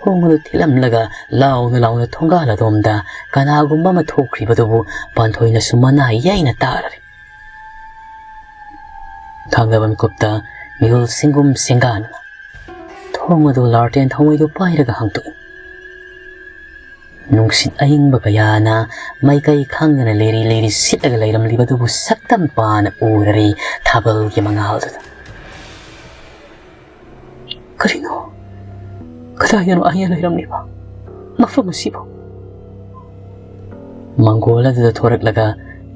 ꯈꯣꯡ ꯑꯗꯨ ꯊꯤꯜꯂꯝꯂꯒ ꯂꯥꯎꯅ ꯂꯥꯎꯅ ꯊꯣꯡꯒꯥꯜ ꯑꯗꯣꯝꯗ ꯀꯅꯥꯒꯨꯝꯕ ꯑꯃ ꯊꯣꯛꯈ꯭ꯔꯤꯕꯗꯨꯕꯨ ꯄꯥꯟꯊꯣꯏꯅꯁꯨ ꯃꯅꯥ ꯌꯩꯅ ꯇꯥꯔꯔꯤ꯫ ꯊꯥꯡꯗꯕ ꯃꯤꯀꯨꯞꯇ ꯃꯤꯍꯨꯜ ꯁꯤꯡꯒꯨꯝ ꯁꯤꯡꯒꯥꯅꯅ ꯊꯣꯡ ꯑꯗꯨ ꯂꯥꯔꯇꯦꯟ ꯊꯥꯎꯃꯩꯗꯨ ꯄꯥꯏꯔꯒ ꯍꯥꯡꯗꯣꯛꯏ꯫ ꯅꯨꯡꯁꯤꯠ ꯑꯏꯪꯕ ꯀꯌꯥꯅ ꯃꯥꯏꯀꯩ ꯈꯪꯗꯅ ꯂꯩꯔꯤ ꯂꯩꯔꯤ ꯁꯤꯠꯂꯒ ꯂꯩꯔꯝꯂꯤꯕꯗꯨꯕꯨ ꯁꯛꯇꯝ ꯄꯥꯅ ꯎꯔꯔꯦ ꯊꯥꯕꯜꯒꯤ ꯃꯉꯥꯜꯗꯨꯗ꯫ ꯀꯔꯤꯅꯣ? ꯀꯗꯥꯏꯗꯅꯣ ꯑꯩꯅ ꯂꯩꯔꯝꯂꯤꯕ ꯃꯐꯝ ꯑꯁꯤꯕꯨ? ꯃꯪꯒꯣꯜ ꯑꯗꯨꯗ ꯊꯣꯔꯛꯂꯒ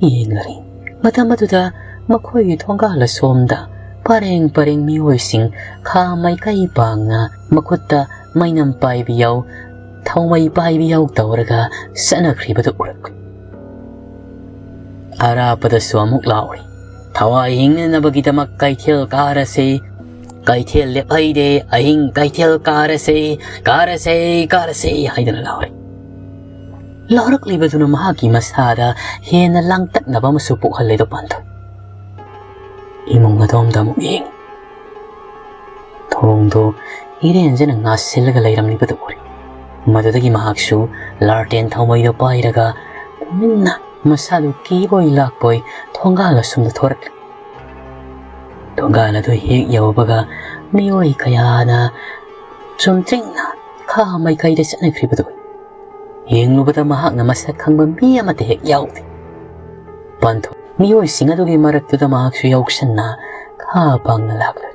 ꯌꯦꯡꯂꯔꯤ꯫ ꯃꯇꯝ ꯑꯗꯨꯗ ꯃꯈꯣꯏꯒꯤ ꯊꯣꯡꯒꯥꯜ ꯑꯁꯣꯝꯗ ꯄꯔꯦꯡ ꯄꯔꯦꯡ ꯃꯤꯑꯣꯏꯁꯤꯡ ꯈꯥ ꯃꯥꯏꯀꯩ ꯄꯥꯡꯅ ꯃꯈꯨꯠꯇ ꯃꯩꯅꯝ ꯄꯥꯏꯕꯤ ꯌꯥꯎ, ꯊꯥꯎꯃꯩ ꯄꯥꯏꯕꯤ ꯌꯥꯎ ꯇꯧꯔꯒ ꯆꯠꯅꯈ꯭ꯔꯤꯕꯗꯨ ꯎꯔꯛꯂꯤ꯫ ꯑꯔꯥꯞꯄꯗꯁꯨ ꯑꯃꯨꯛ ꯂꯥꯎꯔꯤ, "ꯊꯋꯥꯏ ꯍꯤꯡꯅꯅꯕꯒꯤꯗꯃꯛ ꯀꯩꯊꯦꯜ ꯀꯥꯔꯁꯤ, ꯀꯩꯊꯦꯜ ꯂꯦꯞꯍꯩꯗꯦ, ꯑꯍꯤꯡ ꯀꯩꯊꯦꯜ ꯀꯥꯔꯁꯤ, ꯀꯥꯔꯁꯤ, ꯀꯥꯔꯁꯤ" ꯍꯥꯏꯗꯨꯅ ꯂꯥꯎꯔꯤ꯫ ꯂꯥꯎꯔꯛꯂꯤꯕꯗꯨꯅ ꯃꯍꯥꯛꯀꯤ ꯃꯁꯥꯗ ꯍꯦꯟꯅ ꯂꯥꯡꯇꯛꯅꯕ ꯑꯃꯁꯨ ꯄꯣꯛꯍꯜꯂꯦꯗꯣ ꯄꯥꯟꯊꯣꯏ꯫ ꯏꯃꯨꯡ ꯑꯗꯣꯝꯗ ꯑꯃꯨꯛ ꯌꯦꯡ꯫ ꯊꯣꯡꯗꯨ ꯏꯔꯦꯟꯖꯅ ꯉꯥꯁꯤꯜꯂꯒ ꯂꯩꯔꯝꯂꯤꯕꯗꯨ ꯎꯔꯤ꯫ ꯃꯗꯨꯗꯒꯤ ꯃꯍꯥꯛꯁꯨ ꯂꯥꯔꯇꯦꯟ ꯊꯥꯎꯃꯩꯗꯨ ꯄꯥꯏꯔꯒ ꯇꯨꯃꯤꯟꯅ ꯃꯁꯥꯗꯨ ꯀꯤꯕꯣꯏ ꯂꯥꯛꯄꯣꯏ ꯊꯣꯡꯒꯥꯜ ꯑꯁꯣꯝꯗ ꯊꯣꯔꯛꯂꯤ꯫ ꯊꯣꯡꯒꯥꯜ ꯑꯗꯨ ꯍꯦꯛ ꯌꯧꯕꯒ ꯃꯤꯑꯣꯏ ꯀꯌꯥꯅ ꯆꯨꯝꯗ꯭ꯔꯤꯡꯅ ꯈꯥ ꯃꯥꯏꯀꯩꯗ ꯆꯠꯅꯈ꯭ꯔꯤꯕꯗꯨ ꯎꯏ꯫ ꯌꯦꯡꯂꯨꯕꯗ ꯃꯍꯥꯛꯅ ꯃꯁꯛ ꯈꯪꯕ ꯃꯤ ꯑꯃꯠꯇ ꯍꯦꯛ ꯌꯥꯎꯗꯦ꯫ ꯄꯥꯟꯊꯣꯏ ꯃꯤꯑꯣꯏꯁꯤꯡ ꯑꯗꯨꯒꯤ ꯃꯔꯛꯇꯨꯗ ꯃꯍꯥꯛꯁꯨ ꯌꯥꯎꯁꯟꯅ ꯈꯥ ꯄꯥꯡꯅ ꯂꯥꯛꯂꯦ꯫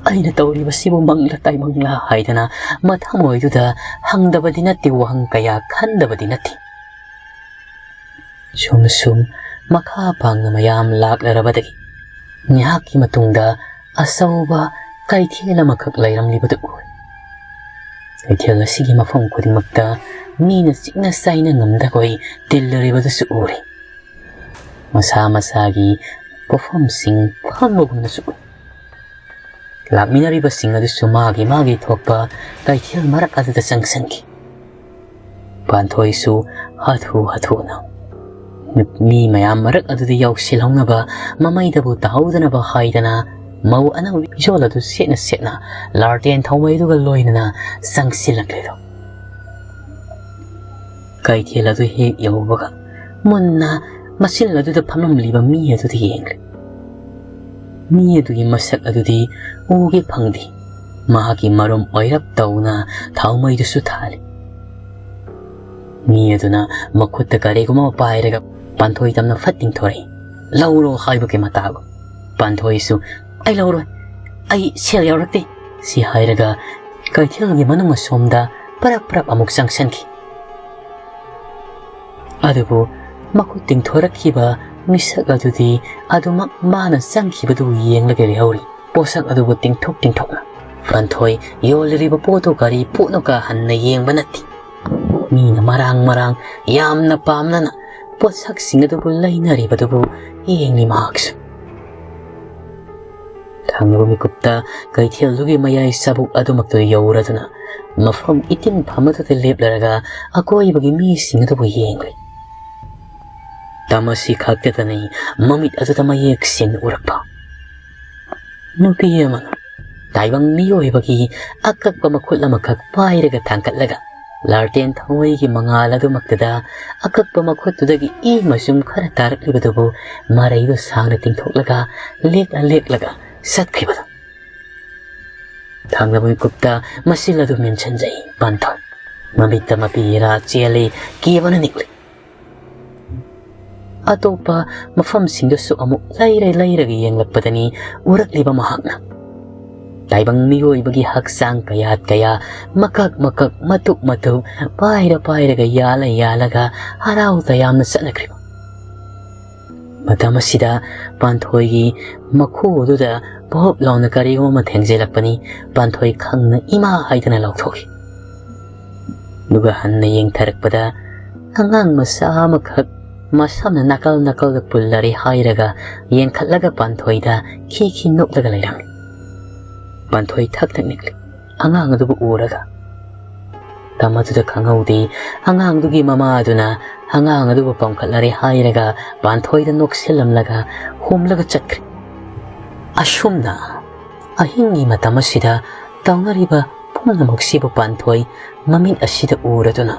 ꯑꯩꯅ ꯇꯧꯔꯤꯕꯁꯤꯕꯨ ꯃꯪꯂꯥ ꯇꯥꯏꯕꯪꯂꯥ ꯍꯥꯏꯗꯅ ꯃꯊꯃꯣꯏꯗꯨꯗ ꯍꯪꯗꯕꯗꯤ ꯅꯠꯇꯦ, ꯋꯥꯍꯪ ꯀꯌꯥ ꯈꯟꯗꯕꯗꯤ ꯅꯠꯇꯦ꯫ ꯁꯨꯝ ꯁꯨꯝ ꯃꯈꯥ ꯄꯥꯡꯅ ꯃꯌꯥꯝ ꯂꯥꯛꯂꯔꯕꯗꯒꯤ ꯉꯥꯏꯍꯥꯛꯀꯤ ꯃꯇꯨꯡꯗ ꯑꯆꯧꯕ ꯀꯩꯊꯦꯜ ꯑꯃꯈꯛ ꯂꯩꯔꯝꯂꯤꯕꯗꯨ ꯎꯏ꯫ ꯀꯩꯊꯦꯜ ꯑꯁꯤꯒꯤ ꯃꯐꯝ ꯈꯨꯗꯤꯡꯃꯛꯇ ꯃꯤꯅ ꯆꯤꯛꯅ ꯆꯥꯏꯅ ꯉꯝꯗꯈꯣꯏ ꯇꯤꯜꯂꯔꯤꯕꯗꯨꯁꯨ ꯎꯔꯦ꯫ ꯃꯁꯥ ꯃꯁꯥꯒꯤ ꯄꯣꯠꯐꯝꯁꯤꯡ ꯐꯝꯕꯒꯨꯝꯅꯁꯨ ꯎꯏ꯫ ꯂꯥꯛꯃꯤꯟꯅꯔꯤꯕꯁꯤꯡ ꯑꯗꯨꯁꯨ ꯃꯥꯒꯤ ꯃꯥꯒꯤ ꯊꯣꯛꯄ ꯀꯩꯊꯦꯜ ꯃꯔꯛ ꯑꯗꯨꯗ ꯆꯪꯁꯤꯟꯈꯤ꯫ ꯄꯥꯟꯊꯣꯏꯁꯨ ꯍꯥꯊꯨ ꯍꯥꯊꯨꯅ ꯃꯤ ꯃꯌꯥꯝ ꯃꯔꯛ ꯑꯗꯨꯗ ꯌꯥꯎꯁꯤꯜꯍꯧꯅꯕ, ꯃꯃꯩꯗꯕꯨ ꯇꯥꯍꯧꯗꯅꯕ ꯍꯥꯏꯗꯅ ꯃꯧ ꯑꯅꯧꯕꯤ ꯐꯤꯖꯣꯜ ꯑꯗꯨ ꯁꯦꯠꯅ ꯁꯦꯠꯅ ꯂꯥꯔꯇꯦꯟ ꯊꯧꯃꯩꯗꯨꯒ ꯂꯣꯏꯅꯅ ꯆꯪꯁꯤꯜꯂꯛꯂꯦꯗꯣ꯫ ꯀꯩꯊꯦꯜ ꯑꯗꯨ ꯍꯦꯛ ꯌꯧꯕꯒ ꯃꯨꯟꯅ ꯃꯆꯤꯜ ꯑꯗꯨꯗ ꯐꯝꯂꯝꯂꯤꯕ ꯃꯤ ꯑꯗꯨꯗ ꯌꯦꯡꯂꯦ꯫ ꯃꯤ ꯑꯗꯨꯒꯤ ꯃꯁꯛ ꯑꯗꯨꯗꯤ ꯎꯒꯦ ꯐꯪꯗꯦ꯫ ꯃꯍꯥꯛꯀꯤ ꯃꯔꯨꯝ ꯑꯣꯏꯔꯞ ꯇꯧꯅ ꯊꯥꯎꯃꯩꯗꯨꯁꯨ ꯊꯥꯜꯂꯤ꯫ ꯃꯤ ꯑꯗꯨꯅ ꯃꯈꯨꯠꯇ ꯀꯔꯤꯒꯨꯝꯕ ꯑꯃ ꯄꯥꯏꯔꯒ ꯄꯥꯟꯊꯣꯏ ꯇꯝꯅ ꯐꯠ ꯇꯤꯡꯊꯣꯔꯛꯏ꯫ "ꯂꯧꯔꯣ" ꯍꯥꯏꯕꯒꯤ ꯃꯇꯥꯒꯨꯝ꯫ ꯄꯥꯟꯊꯣꯏꯁꯨ "ꯑꯩ ꯂꯧꯔꯣꯏ, ꯑꯩ ꯁꯦꯜ ꯌꯥꯎꯔꯛꯇꯦ" ꯁꯤ ꯍꯥꯏꯔꯒ ꯀꯩꯊꯦꯜꯒꯤ ꯃꯅꯨꯡ ꯑꯁꯣꯝꯗ ꯄꯔꯞ ꯄꯔꯞ ꯑꯃꯨꯛ ꯆꯪꯁꯤꯟꯈꯤ꯫ ꯑꯗꯨꯕꯨ ꯃꯈꯨꯠ ꯇꯤꯡꯊꯣꯔꯛꯈꯤꯕ ꯃꯤꯁꯛ ꯑꯗꯨꯗꯤ ꯑꯗꯨꯃꯛ ꯃꯥꯅ ꯆꯪꯈꯤꯕꯗꯨ ꯌꯦꯡꯂꯒ ꯂꯩꯍꯧꯔꯤ꯫ ꯄꯣꯠꯁꯛ ꯑꯗꯨꯕꯨ ꯇꯤꯡꯊꯣꯛ ꯇꯤꯡꯊꯣꯛꯅ꯫ ꯄꯥꯟꯊꯣꯏ ꯌꯣꯜꯂꯤꯕ ꯄꯣꯠꯇꯨ ꯀꯔꯤ ꯄꯣꯠꯅꯣ ꯀꯥ ꯍꯟꯅ ꯌꯦꯡꯕ ꯅꯠꯇꯦ꯫ ꯃꯤꯅ ꯃꯔꯥꯡ ꯃꯔꯥꯡ ꯌꯥꯝꯅ ꯄꯥꯝꯅꯅ ꯄꯣꯠꯁꯛꯁꯤꯡ ꯑꯗꯨꯕꯨ ꯂꯩꯅꯔꯤꯕꯗꯨꯕꯨ ꯌꯦꯡꯂꯤ ꯃꯍꯥꯛꯁꯨ꯫ ꯊꯪꯅꯕ ꯃꯤꯀꯨꯞꯇ ꯀꯩꯊꯦꯜꯗꯨꯒꯤ ꯃꯌꯥꯏ ꯆꯕꯨꯛ ꯑꯗꯨꯃꯛꯇ ꯌꯧꯔꯗꯨꯅ ꯃꯐꯝ ꯏꯇꯤꯟꯐꯝ ꯑꯗꯨꯗ ꯂꯦꯞꯂꯔꯒ ꯑꯀꯣꯏꯕꯒꯤ ꯃꯤꯁꯤꯡ ꯑꯗꯨꯕꯨ ꯌꯦꯡꯂꯤ꯫ ꯇꯝ ꯑꯁꯤ ꯈꯛꯇꯗꯅꯤ ꯃꯃꯤꯠ ꯑꯗꯨꯗ ꯃꯌꯦꯛ ꯁꯦꯡꯅ ꯎꯔꯛꯄ꯫ ꯅꯨꯄꯤ ꯑꯃꯅ ꯇꯥꯏꯕꯪ ꯃꯤꯑꯣꯏꯕꯒꯤ ꯑꯀꯛꯄ ꯃꯈꯨꯠ ꯑꯃꯈꯛ ꯄꯥꯏꯔꯒ ꯊꯥꯡꯒꯠꯂꯒ ꯂꯥꯔꯇꯦꯟ ꯊꯧꯃꯩꯒꯤ ꯃꯉꯥꯜ ꯑꯗꯨꯃꯛꯇꯗ ꯑꯀꯛꯄ ꯃꯈꯨꯠꯇꯨꯗꯒꯤ ꯏ ꯃꯆꯨꯝ ꯈꯔ ꯇꯥꯔꯛꯂꯤꯕꯗꯨꯕꯨ ꯃꯔꯩꯗꯨ ꯁꯥꯡꯅ ꯇꯤꯡꯊꯣꯛꯂꯒ ꯂꯦꯛꯂ ꯂꯦꯛꯂꯒ ꯆꯠꯈꯤꯕꯗꯨ꯫ ꯊꯪꯅꯕ ꯃꯤꯀꯨꯞꯇ ꯃꯆꯤꯜ ꯑꯗꯨ ꯃꯦꯟꯁꯤꯟꯖꯩ ꯄꯥꯟꯊꯣꯏ꯫ ꯃꯃꯤꯠꯇ ꯃꯄꯤ ꯏꯔꯥ ꯆꯦꯜꯂꯤ, ꯀꯤꯕꯅ ꯅꯤꯛꯂꯤ꯫ ꯑꯇꯣꯞꯄ ꯃꯐꯝꯁꯤꯡꯗꯁꯨ ꯑꯃꯨꯛ ꯂꯩꯔ ꯂꯩꯔꯒ ꯌꯦꯡꯂꯛꯄꯗꯅꯤ ꯎꯔꯛꯂꯤꯕ ꯃꯍꯥꯛꯅ꯫ ꯇꯥꯏꯕꯪ ꯃꯤꯑꯣꯏꯕꯒꯤ ꯍꯛꯆꯥꯡ ꯀꯌꯥꯠ ꯀꯌꯥ, ꯃꯀꯛ ꯃꯀꯛ, ꯃꯇꯨꯞ ꯃꯇꯨꯞ, ꯄꯥꯏꯔ ꯄꯥꯏꯔꯒ, ꯌꯥꯜꯂ ꯌꯥꯜꯂꯒ ꯍꯔꯥꯎ ꯇꯌꯥꯝꯅ ꯆꯠꯅꯈ꯭ꯔꯤꯕ꯫ ꯃꯇꯝ ꯑꯁꯤꯗ ꯄꯥꯟꯊꯣꯏꯒꯤ ꯃꯈꯨ ꯑꯗꯨꯗ ꯄꯣꯞ ꯂꯥꯎꯅ ꯀꯔꯤꯒꯨꯝꯕ ꯑꯃ ꯊꯦꯡꯖꯤꯜꯂꯛꯄꯅꯤ꯫ ꯄꯥꯟꯊꯣꯏ ꯈꯪꯅ ꯏꯃꯥ ꯍꯥꯏꯗꯅ ꯂꯥꯎꯊꯣꯛꯏ꯫ ꯑꯗꯨꯒ ꯍꯟꯅ ꯌꯦꯡꯊꯔꯛꯄꯗ ꯑꯉꯥꯡ ꯃꯆꯥ ꯑꯃꯈꯛ ꯃꯁꯝꯅ ꯅꯥꯀꯜ ꯅꯥꯀꯜꯗ ꯄꯨꯜꯂꯔꯦ ꯍꯥꯏꯔꯒ ꯌꯦꯡꯈꯠꯂꯒ ꯄꯥꯟꯊꯣꯏꯗ ꯈꯤ ꯈꯤ ꯅꯣꯛꯂꯒ ꯂꯩꯔꯝꯃꯤ꯫ ꯄꯥꯟꯊꯣꯏ ꯊꯛ ꯊꯛ ꯅꯤꯛꯂꯤ ꯑꯉꯥꯡ ꯑꯗꯨꯕꯨ ꯎꯔꯒ꯫ ꯃꯇꯝ ꯑꯗꯨꯗ ꯈꯪꯍꯧꯗꯦ, ꯑꯉꯥꯡꯗꯨꯒꯤ ꯃꯃꯥ ꯑꯗꯨꯅ ꯑꯉꯥꯡ ꯑꯗꯨꯕꯨ ꯄꯝꯈꯠꯂꯔꯦ ꯍꯥꯏꯔꯒ ꯄꯥꯟꯊꯣꯏꯗ ꯅꯣꯛꯁꯤꯜꯂꯝꯂꯒ ꯍꯨꯝꯂꯒ ꯆꯠꯈ꯭ꯔꯦ꯫ ꯑꯁꯨꯝꯅ ꯑꯍꯤꯡꯒꯤ ꯃꯇꯝ ꯑꯁꯤꯗ ꯇꯧꯅꯔꯤꯕ ꯄꯨꯝꯅꯃꯛꯁꯤꯕꯨ ꯄꯥꯟꯊꯣꯏ ꯃꯃꯤꯠ ꯑꯁꯤꯗ ꯎꯔꯗꯨꯅ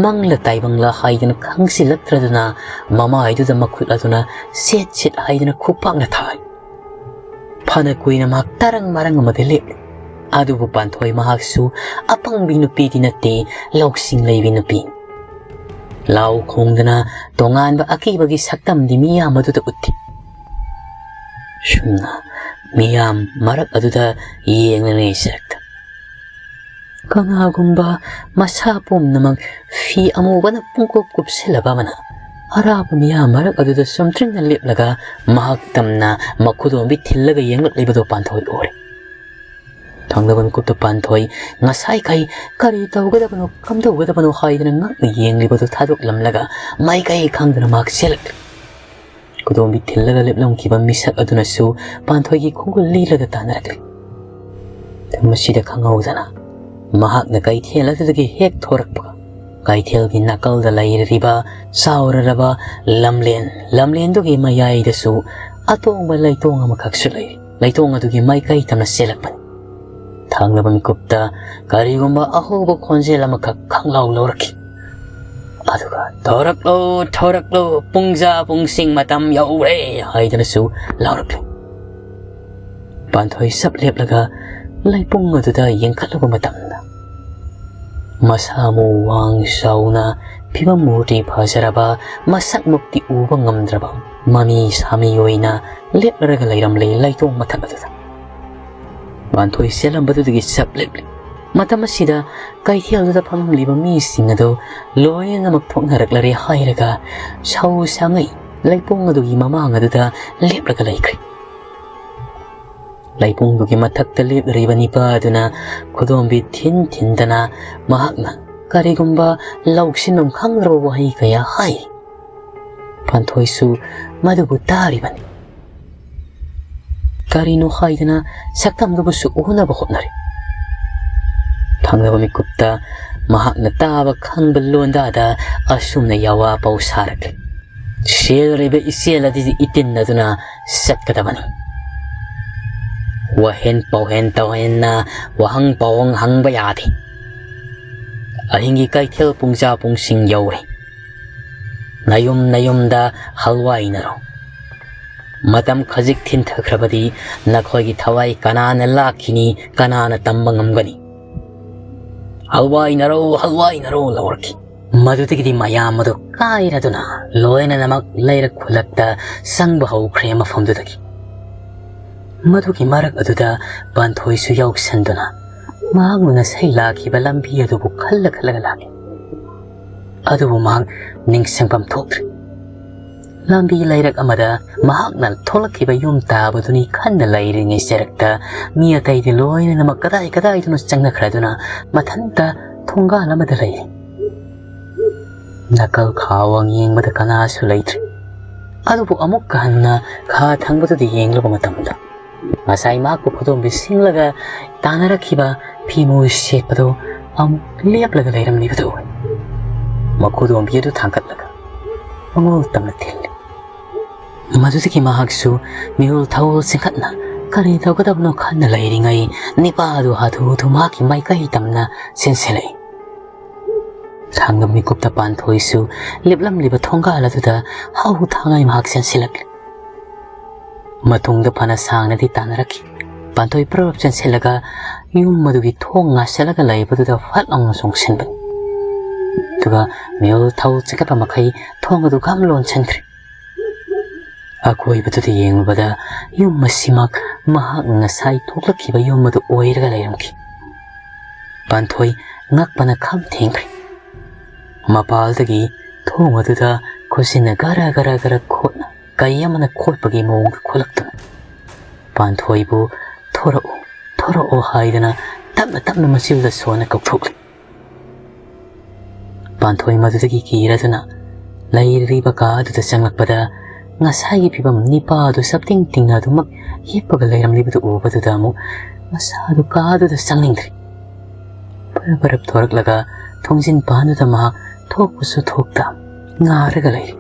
ꯃꯪꯂ ꯇꯥꯏꯕꯪꯂ ꯍꯥꯏꯗꯅ ꯈꯪꯁꯤꯜꯂꯛꯇ꯭ꯔꯗꯨꯅ ꯃꯃꯥꯏꯗꯨꯗ ꯃꯈꯨꯠ ꯑꯗꯨꯅ ꯁꯦꯠ ꯁꯦꯠ ꯍꯥꯏꯗꯨꯅ ꯈꯨꯄꯥꯛꯅ ꯊꯥꯏ꯫ ꯐꯅ ꯀꯨꯏꯅ ꯃꯍꯥꯛ ꯇꯔꯪ ꯃꯔꯪ ꯑꯃꯗ ꯂꯦꯞꯂꯤ꯫ ꯑꯗꯨꯕꯨ ꯄꯥꯟꯊꯣꯏ ꯃꯍꯥꯛꯁꯨ ꯑꯄꯪꯕꯤ ꯅꯨꯄꯤꯗꯤ ꯅꯠꯇꯦ, ꯂꯧꯁꯤꯡ ꯂꯩꯕꯤ ꯅꯨꯄꯤ꯫ ꯂꯥꯎ ꯈꯣꯡꯗꯅ ꯇꯣꯉꯥꯟꯕ ꯑꯀꯤꯕꯒꯤ ꯁꯛꯇꯝꯗꯤ ꯃꯤꯌꯥꯝ ꯑꯗꯨꯗ ꯎꯠꯇꯦ꯫ ꯁꯨꯝꯅ ꯃꯤꯌꯥꯝ ꯃꯔꯛ ꯑꯗꯨꯗ ꯌꯦꯡꯂꯅꯤ ꯆꯔꯛꯇ꯫ ꯀꯅꯥꯒꯨꯝꯕ ꯃꯁꯥ ꯄꯨꯝꯅꯃꯛ ꯐꯤ ꯑꯃꯨꯕꯅ ꯄꯨꯡꯀꯨꯞ ꯀꯨꯞꯁꯤꯜꯂꯕ ꯑꯃꯅ ꯑꯔꯥꯞꯄ ꯃꯤꯌꯥꯝ ꯃꯔꯛ ꯑꯗꯨꯗ ꯆꯨꯝꯗ꯭ꯔꯤꯡꯅ ꯂꯦꯞꯂꯒ ꯃꯍꯥꯛ ꯇꯝꯅ ꯃꯈꯨꯗꯣꯝꯕꯤ ꯊꯤꯜꯂꯒ ꯌꯦꯡꯂꯛꯂꯤꯕꯗꯨ ꯄꯥꯟꯊꯣꯏ ꯎꯔꯦ꯫ ꯊꯪꯅꯕ ꯃꯤꯀꯨꯞꯇ ꯄꯥꯟꯊꯣꯏ ꯉꯁꯥꯏꯈꯩ ꯀꯔꯤ ꯇꯧꯒꯗꯕꯅꯣ, ꯀꯝꯗꯧꯒꯗꯕꯅꯣ ꯍꯥꯏꯗꯅ ꯉꯛꯅ ꯌꯦꯡꯂꯤꯕꯗꯨ ꯊꯥꯗꯣꯛꯂꯝꯂꯒ ꯃꯥꯏꯀꯩ ꯈꯪꯗꯅ ꯃꯍꯥꯛ ꯆꯦꯜꯂꯛꯂꯤ꯫ ꯈꯨꯗꯣꯝꯕꯤ ꯊꯤꯜꯂꯒ ꯂꯦꯞꯂꯝꯈꯤꯕ ꯃꯤꯁꯛ ꯑꯗꯨꯅꯁꯨ ꯄꯥꯟꯊꯣꯏꯒꯤ ꯈꯣꯡꯒꯨꯜ ꯂꯤꯔꯒ ꯇꯥꯟꯅꯔꯛꯂꯤ꯫ ꯃꯁꯤꯗ ꯈꯪꯍꯧꯗꯅ ꯃꯍꯥꯛꯅ ꯀꯩꯊꯦꯜ ꯑꯗꯨꯗꯒꯤ ꯍꯦꯛ ꯊꯣꯔꯛꯄꯒ ꯀꯩꯊꯦꯜꯒꯤ ꯅꯥꯀꯜꯗ ꯂꯩꯔꯤꯕ ꯆꯥꯎꯔꯔꯕ ꯂꯝꯂꯦꯟ, ꯂꯝꯂꯦꯟꯗꯨꯒꯤ ꯃꯌꯥꯏꯗꯁꯨ ꯑꯇꯣꯡꯕ ꯂꯩꯇꯣꯡ ꯑꯃꯈꯛꯁꯨ ꯂꯩꯔꯤ꯫ ꯂꯩꯇꯣꯡ ꯑꯗꯨꯒꯤ ꯃꯥꯏꯀꯩ ꯇꯝꯅ ꯆꯦꯜꯂꯛꯄꯅꯤ꯫ ꯊꯪꯅꯕ ꯃꯤꯀꯨꯞꯇ ꯀꯔꯤꯒꯨꯝꯕ ꯑꯍꯧꯕ ꯈꯣꯟꯖꯦꯜ ꯑꯃꯈꯛ ꯈꯪꯂꯥꯎ ꯂꯧꯔꯛꯈꯤ꯫ ꯑꯗꯨꯒ "ꯊꯣꯔꯛꯂꯣ, ꯊꯣꯔꯛꯂꯣ, ꯄꯨꯡꯖꯥ ꯄꯨꯡꯁꯤꯡ ꯃꯇꯝ ꯌꯧꯔꯦ" ꯍꯥꯏꯗꯅꯁꯨ ꯂꯥꯎꯔꯛꯂꯤ꯫ ꯄꯥꯟꯊꯣꯏ ꯁꯞ ꯂꯦꯞꯂꯒ ꯂꯩꯄꯨꯡ ꯑꯗꯨꯗ ꯌꯦꯡꯈꯠꯂꯨꯕ ꯃꯇꯝꯗ ꯃꯁꯥ ꯃꯎ ꯋꯥꯡ ꯆꯥꯎꯅ, ꯐꯤꯕꯝ ꯃꯨꯔꯇꯤ ꯐꯖꯔꯕ, ꯃꯁꯛꯃꯛꯇꯤ ꯎꯕ ꯉꯝꯗ꯭ꯔꯕ ꯃꯃꯤ ꯁꯥꯃꯤ ꯑꯣꯏꯅ ꯂꯦꯞꯂꯔꯒ ꯂꯩꯔꯝꯂꯦ ꯂꯩꯇꯣꯡ ꯃꯊꯛ ꯑꯗꯨꯗ꯫ ꯄꯥꯟꯊꯣꯏ ꯆꯦꯜꯂꯝꯕꯗꯨꯗꯒꯤ ꯆꯞ ꯂꯦꯞꯂꯤ꯫ ꯃꯇꯝ ꯑꯁꯤꯗ ꯀꯩꯊꯦꯜꯗꯨꯗ ꯐꯝꯂꯤꯕ ꯃꯤꯁꯤꯡ ꯑꯗꯨ ꯂꯣꯏꯅꯃꯛ ꯊꯣꯛꯅꯔꯛꯂꯔꯦ ꯍꯥꯏꯔꯒ ꯁꯧ ꯁꯥꯉꯩ ꯂꯩꯄꯣꯡ ꯑꯗꯨꯒꯤ ꯃꯃꯥꯡ ꯑꯗꯨꯗ ꯂꯦꯞꯂꯒ ꯂꯩꯈ꯭ꯔꯦ꯫ ꯂꯩꯄꯣꯡꯗꯨꯒꯤ ꯃꯊꯛꯇ ꯂꯦꯞꯂꯤꯕ ꯅꯤꯄꯥ ꯑꯗꯨꯅ ꯈꯨꯗꯣꯝꯕꯤ ꯊꯤꯟ ꯊꯤꯟꯗꯅ ꯃꯍꯥꯛꯅ ꯀꯔꯤꯒꯨꯝꯕ ꯂꯧꯁꯤꯟꯐꯝ ꯈꯪꯗ꯭ꯔꯕ ꯋꯥꯍꯩ ꯀꯌꯥ ꯍꯥꯏ꯫ ꯄꯥꯟꯊꯣꯏꯁꯨ ꯃꯗꯨꯕꯨ ꯇꯥꯔꯤꯕꯅꯤ꯫ ꯀꯔꯤꯅꯣ ꯍꯥꯏꯗꯅ ꯁꯛꯇꯝꯗꯨꯕꯨꯁꯨ ꯎꯅꯕ ꯍꯣꯠꯅꯔꯤ꯫ ꯊꯪꯅꯕ ꯃꯤꯀꯨꯞꯇ ꯃꯍꯥꯛꯅ ꯇꯥꯕ ꯈꯪꯕ ꯂꯣꯟꯗꯥꯗ ꯑꯁꯨꯝꯅ ꯌꯥꯋꯥ ꯄꯥꯎ ꯁꯥꯔꯛꯂꯤ: "ꯁꯦꯜꯂꯤꯕ ꯏꯆꯦꯜ ꯑꯗꯨꯗꯤ ꯏꯇꯤꯟ ꯑꯗꯨꯅ ꯆꯠꯀꯗꯕꯅꯤ꯫ ꯋꯥꯍꯦꯟ ꯄꯥꯎꯍꯦꯟ ꯇꯧꯍꯦꯟꯅ ꯋꯥꯍꯪ ꯄꯥꯎꯍꯪ ꯍꯪꯕ ꯌꯥꯗꯦ꯫ ꯑꯍꯤꯡꯒꯤ ꯀꯩꯊꯦꯜ ꯄꯨꯡꯖꯥ ꯄꯨꯡꯁꯤꯡ ꯌꯧꯔꯦ꯫ ꯅꯌꯨꯝ ꯅꯌꯨꯝꯗ ꯍꯜꯋꯥꯏꯅꯔꯣ꯫ ꯃꯇꯝ ꯈꯖꯤꯛ ꯊꯤꯟꯊꯈ꯭ꯔꯕꯗꯤ ꯅꯈꯣꯏꯒꯤ ꯊꯋꯥꯏ ꯀꯅꯥꯅ ꯂꯥꯛꯈꯤꯅꯤ, ꯀꯅꯥꯅ ꯇꯝꯕ ꯉꯝꯒꯅꯤ?" "ꯍꯜꯋꯥꯏꯅꯔꯣ, ꯍꯜꯋꯥꯏꯅꯔꯣ" ꯂꯥꯎꯔꯛꯈꯤ꯫ ꯃꯗꯨꯗꯒꯤꯗꯤ ꯃꯌꯥꯝ ꯑꯗꯨ ꯀꯥꯏꯔꯗꯨꯅ ꯂꯣꯏꯅꯃꯛ ꯂꯩꯔꯛ ꯈꯨꯜꯂꯛꯇ ꯆꯪꯕ ꯍꯧꯈ꯭ꯔꯦ ꯃꯐꯝꯗꯨꯗꯒꯤ꯫ ꯃꯗꯨꯒꯤ ꯃꯔꯛ ꯑꯗꯨꯗ ꯄꯥꯟꯊꯣꯏꯁꯨ ꯌꯥꯎꯁꯟꯗꯨꯅ ꯃꯍꯥꯛꯅ ꯉꯁꯥꯏ ꯂꯥꯛꯈꯤꯕ ꯂꯝꯕꯤ ꯑꯗꯨꯕꯨ ꯈꯜꯂ ꯈꯜꯂꯒ ꯂꯥꯛꯏ꯫ ꯑꯗꯨꯕꯨ ꯃꯍꯥꯛ ꯅꯤꯡꯁꯤꯡꯐꯝ ꯊꯣꯛꯇ꯭ꯔꯦ꯫ ꯂꯝꯕꯤ ꯂꯩꯔꯛ ꯑꯃꯗ ꯃꯍꯥꯛꯅ ꯊꯣꯛꯂꯛꯈꯤꯕ ꯌꯨꯝ ꯇꯥꯕꯗꯨꯅꯤ ꯈꯟꯅ ꯂꯩꯔꯤꯉꯩ ꯆꯔꯛꯇ ꯃꯤ ꯑꯇꯩꯗꯤ ꯂꯣꯏꯅꯃꯛ ꯀꯗꯥꯏ ꯀꯗꯥꯏꯗꯅꯣ ꯆꯪꯅꯈ꯭ꯔꯗꯨꯅ ꯃꯊꯟꯇ ꯊꯣꯡꯒꯥꯜ ꯑꯃꯗ ꯂꯩꯔꯤ꯫ ꯅꯥꯀꯜ ꯈꯥꯋꯥꯡ ꯌꯦꯡꯕꯗ ꯀꯅꯥꯁꯨ ꯂꯩꯇ꯭ꯔꯤ꯫ ꯑꯗꯨꯕꯨ ꯑꯃꯨꯛꯀ ꯍꯟꯅ ꯈꯥ ꯊꯪꯕꯗꯨꯗ ꯌꯦꯡꯂꯨꯕ ꯃꯇꯝꯗ ꯉꯁꯥꯏ ꯃꯍꯥꯛꯄꯨ ꯈꯨꯗꯣꯝꯕꯤ ꯁꯤꯡꯂꯒ ꯇꯥꯟꯅꯔꯛꯈꯤꯕ ꯐꯤꯃꯨ ꯁꯦꯠꯄꯗꯨ ꯑꯃꯨꯛ ꯂꯦꯞꯂꯒ ꯂꯩꯔꯝꯂꯤꯕꯗꯨ ꯎꯏ꯫ ꯃꯈꯨꯗꯣꯝꯕꯤ ꯑꯗꯨ ꯊꯥꯡꯒꯠꯂꯒ ꯃꯉꯣꯜ ꯇꯝꯅ ꯊꯤꯜꯂꯤ꯫ ꯃꯗꯨꯗꯒꯤ ꯃꯍꯥꯛꯁꯨ ꯃꯤꯍꯨꯜ ꯊꯧꯍꯨꯜ ꯆꯤꯡꯈꯠꯅ ꯀꯔꯤ ꯇꯧꯒꯗꯕꯅꯣ ꯈꯟꯅ ꯂꯩꯔꯤꯉꯩ ꯅꯤꯄꯥ ꯑꯗꯨ ꯍꯥꯊꯨ ꯍꯥꯊꯨ ꯃꯍꯥꯛꯀꯤ ꯃꯥꯏꯀꯩ ꯇꯝꯅ ꯆꯦꯟꯁꯤꯜꯂꯛꯏ꯫ ꯊꯥꯡꯒ ꯃꯤꯀꯨꯞꯇ ꯄꯥꯟꯊꯣꯏꯁꯨ ꯂꯦꯞꯂꯝꯂꯤꯕ ꯊꯣꯡꯒꯥꯜ ꯑꯗꯨꯗ ꯍꯧ ꯊꯥꯡꯉꯩ ꯃꯍꯥꯛ ꯆꯦꯟꯁꯤꯜꯂꯛꯂꯤ꯫ ꯃꯇꯨꯡꯗ ꯐꯅ ꯁꯥꯡꯅꯗꯤ ꯇꯥꯟꯅꯔꯛꯈꯤ꯫ ꯄꯥꯟꯊꯣꯏ ꯄ꯭ꯔꯞ ꯆꯦꯟꯁꯤꯜꯂꯒ ꯌꯨꯝ ꯑꯗꯨꯒꯤ ꯊꯣꯡ ꯉꯥꯁꯤꯜꯂꯒ ꯂꯩꯕꯗꯨꯗ ꯐꯠ ꯂꯥꯎꯅ ꯆꯣꯡꯁꯤꯟꯕꯅꯤ꯫ ꯑꯗꯨꯒ ꯃꯤꯍꯨꯜ ꯊꯧ ꯆꯤꯛꯈꯠꯄ ꯃꯈꯩ ꯊꯣꯡ ꯑꯗꯨ ꯒꯝ ꯂꯣꯟꯁꯤꯟꯈ꯭ꯔꯦ꯫ ꯑꯀꯣꯏꯕꯗꯨꯗ ꯌꯦꯡꯂꯨꯕꯗ ꯌꯨꯝ ꯑꯁꯤꯃꯛ ꯃꯍꯥꯛꯅ ꯉꯁꯥꯏ ꯊꯣꯛꯂꯛꯈꯤꯕ ꯌꯨꯝ ꯑꯗꯨ ꯑꯣꯏꯔꯒ ꯂꯩꯔꯝꯈꯤ꯫ ꯄꯥꯟꯊꯣꯏ ꯉꯛꯄꯅ ꯈꯝ ꯊꯦꯡꯈ꯭ꯔꯦ꯫ ꯃꯄꯥꯜꯗꯒꯤ ꯊꯣꯡ ꯑꯗꯨꯗ ꯈꯨꯠꯁꯤꯅ ꯒꯔ ꯒꯔ ꯒꯔ ꯈꯣꯠꯅ ꯀꯩ ꯑꯃꯅ ꯈꯣꯠꯄꯒꯤ ꯃꯑꯣꯡꯗ ꯈꯣꯠꯂꯛꯇꯨꯅ ꯄꯥꯟꯊꯣꯏꯕꯨ "ꯊꯣꯔꯛꯎ, ꯊꯣꯔꯛꯎ" ꯍꯥꯏꯗꯅ ꯇꯞꯅ ꯇꯞꯅ ꯃꯆꯤꯜꯗ ꯁꯣꯟꯅ ꯀꯧꯊꯣꯛꯂꯤ꯫ ꯄꯥꯟꯊꯣꯏ ꯃꯗꯨꯗꯒꯤ ꯀꯤꯔꯗꯨꯅ ꯂꯩꯔꯤꯕ ꯀꯥ ꯑꯗꯨꯗ ꯆꯪꯂꯛꯄꯗ ꯉꯁꯥꯏꯒꯤ ꯐꯤꯕꯝ ꯅꯤꯄꯥ ꯑꯗꯨ ꯆꯞꯇꯤꯡ ꯇꯤꯡꯅ ꯑꯗꯨꯃꯛ ꯍꯤꯞꯄꯒ ꯂꯩꯔꯝꯂꯤꯕꯗꯨ ꯎꯕꯗꯨꯗ ꯑꯃꯨꯛ ꯃꯁꯥꯗꯨ ꯀꯥ ꯑꯗꯨꯗ ꯆꯪꯅꯤꯡꯗ꯭ꯔꯦ꯫ ꯐꯔꯞ ꯐꯔꯞ ꯊꯣꯔꯛꯂꯒ ꯊꯣꯡꯖꯤꯟ ꯄꯥꯟꯗꯨꯗ ꯃꯍꯥꯛ ꯊꯣꯛꯄꯁꯨ ꯊꯣꯛꯇ ꯉꯥꯔꯒ ꯂꯩꯔꯤ꯫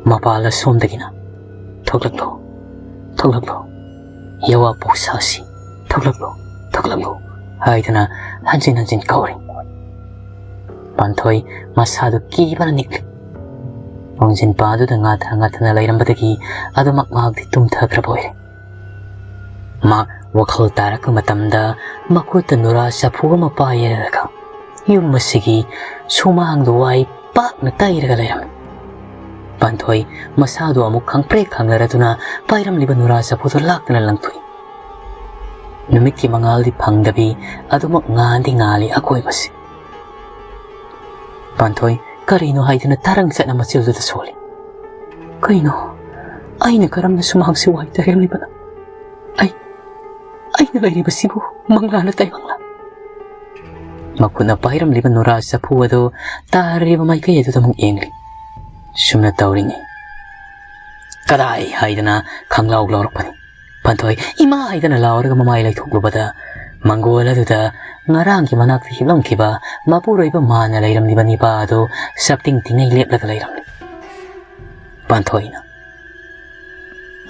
ꯃꯄꯥꯜ ꯑꯁꯣꯝꯗꯒꯤꯅ "ꯊꯣꯛꯂꯛꯂꯣ, ꯊꯣꯛꯂꯛꯂꯣ, ꯌꯥꯋꯥ ꯄꯧꯁꯥꯁꯤ, ꯊꯣꯛꯂꯛꯂꯣ, ꯊꯣꯛꯂꯛꯂꯣ" ꯍꯥꯏꯗꯅ ꯍꯟꯖꯤꯟ ꯍꯟꯖꯤꯟ ꯀꯧꯔꯤ꯫ ꯄꯥꯟꯊꯣꯏ ꯃꯁꯥꯗꯨ ꯀꯤꯕꯅ ꯅꯤꯛꯂꯤ꯫ ꯊꯣꯡꯖꯤꯟ ꯄꯥꯟꯗꯨꯗ ꯉꯥꯊ ꯉꯥꯊꯅ ꯂꯩꯔꯝꯕꯗꯒꯤ ꯑꯗꯨꯃꯛ ꯃꯍꯥꯛꯇꯤ ꯇꯨꯝꯊꯈ꯭ꯔꯕ ꯑꯣꯏꯔꯦ꯫ ꯃꯍꯥꯛ ꯋꯥꯈꯜ ꯇꯥꯔꯛꯄ ꯃꯇꯝꯗ ꯃꯈꯨꯠꯇ ꯅꯨꯔꯥ ꯆꯐꯨ ꯑꯃ ꯄꯥꯏꯔꯒ ꯌꯨꯝ ꯑꯁꯤꯒꯤ ꯁꯨꯃꯥꯡꯗ ꯋꯥꯏ ꯄꯥꯛꯅ ꯇꯩꯔꯒ ꯂꯩꯔꯝꯃꯤ꯫ ꯄꯥꯟꯊꯣꯏ ꯃꯁꯥꯗꯨ ꯑꯃꯨꯛ ꯈꯪꯄ꯭ꯔꯦꯛ ꯈꯪꯅꯔꯗꯨꯅ ꯄꯥꯏꯔꯝꯂꯤꯕ ꯅꯨꯔꯥ ꯆꯐꯨꯗꯨ ꯂꯥꯛꯇꯨꯅ ꯂꯪꯊꯣꯛꯏ꯫ ꯅꯨꯃꯤꯠꯀꯤ ꯃꯉꯥꯜꯗꯤ ꯐꯪꯗꯕꯤ ꯑꯗꯨꯃꯛ ꯉꯥꯟꯗꯤ ꯉꯥꯜꯂꯤ ꯑꯀꯣꯏꯕꯁꯤ꯫ ꯄꯥꯟꯊꯣꯏ ꯀꯔꯤꯅꯣ ꯍꯥꯏꯗꯨꯅ ꯇꯔꯪ ꯆꯠꯅ ꯃꯆꯤꯜꯗꯨꯗ ꯁꯣꯜꯂꯤ꯫ "ꯀꯩꯅꯣ? ꯑꯩꯅ ꯀꯔꯝꯅ ꯁꯨꯃꯥꯡꯁꯤ ꯋꯥꯏ ꯇꯩꯔꯝꯂꯤꯕꯅꯣ? ꯑꯩ, ꯑꯩꯅ ꯂꯩꯔꯤꯕꯁꯤꯕꯨ ꯃꯪꯂꯥꯅ ꯇꯥꯏꯕꯪꯂꯥ?" ꯃꯈꯨꯠꯅ ꯄꯥꯏꯔꯝꯂꯤꯕ ꯅꯨꯔꯥ ꯆꯐꯨ ꯑꯗꯨ ꯇꯥꯔꯤꯕ ꯃꯥꯏꯀꯩ ꯑꯗꯨꯗ ꯑꯃꯨꯛ ꯌꯦꯡꯂꯤ꯫ ꯁꯨꯝꯅ ꯇꯧꯔꯤꯉꯩ "ꯀꯗꯥꯏ?" ꯍꯥꯏꯗꯅ ꯈꯪꯂꯥꯎ ꯂꯥꯎꯔꯛꯄꯅꯤ꯫ ꯄꯥꯟꯊꯣꯏ "ꯏꯃꯥ!" ꯍꯥꯏꯗꯅ ꯂꯥꯎꯔꯒ ꯃꯃꯥꯏ ꯂꯩꯊꯣꯛꯂꯨꯕꯗ ꯃꯪꯒꯣꯜ ꯑꯗꯨꯗ ꯉꯔꯥꯡꯒꯤ ꯃꯅꯥꯛꯇ ꯍꯤꯞꯂꯝꯈꯤꯕ ꯃꯄꯨꯔꯣꯏꯕ ꯃꯥꯅ ꯂꯩꯔꯝꯂꯤꯕ ꯅꯤꯄꯥ ꯑꯗꯨ ꯆꯞꯇꯤꯡ ꯇꯤꯡꯉꯩ ꯂꯦꯞꯂꯒ ꯂꯩꯔꯝꯂꯤ꯫ ꯄꯥꯟꯊꯣꯏꯅ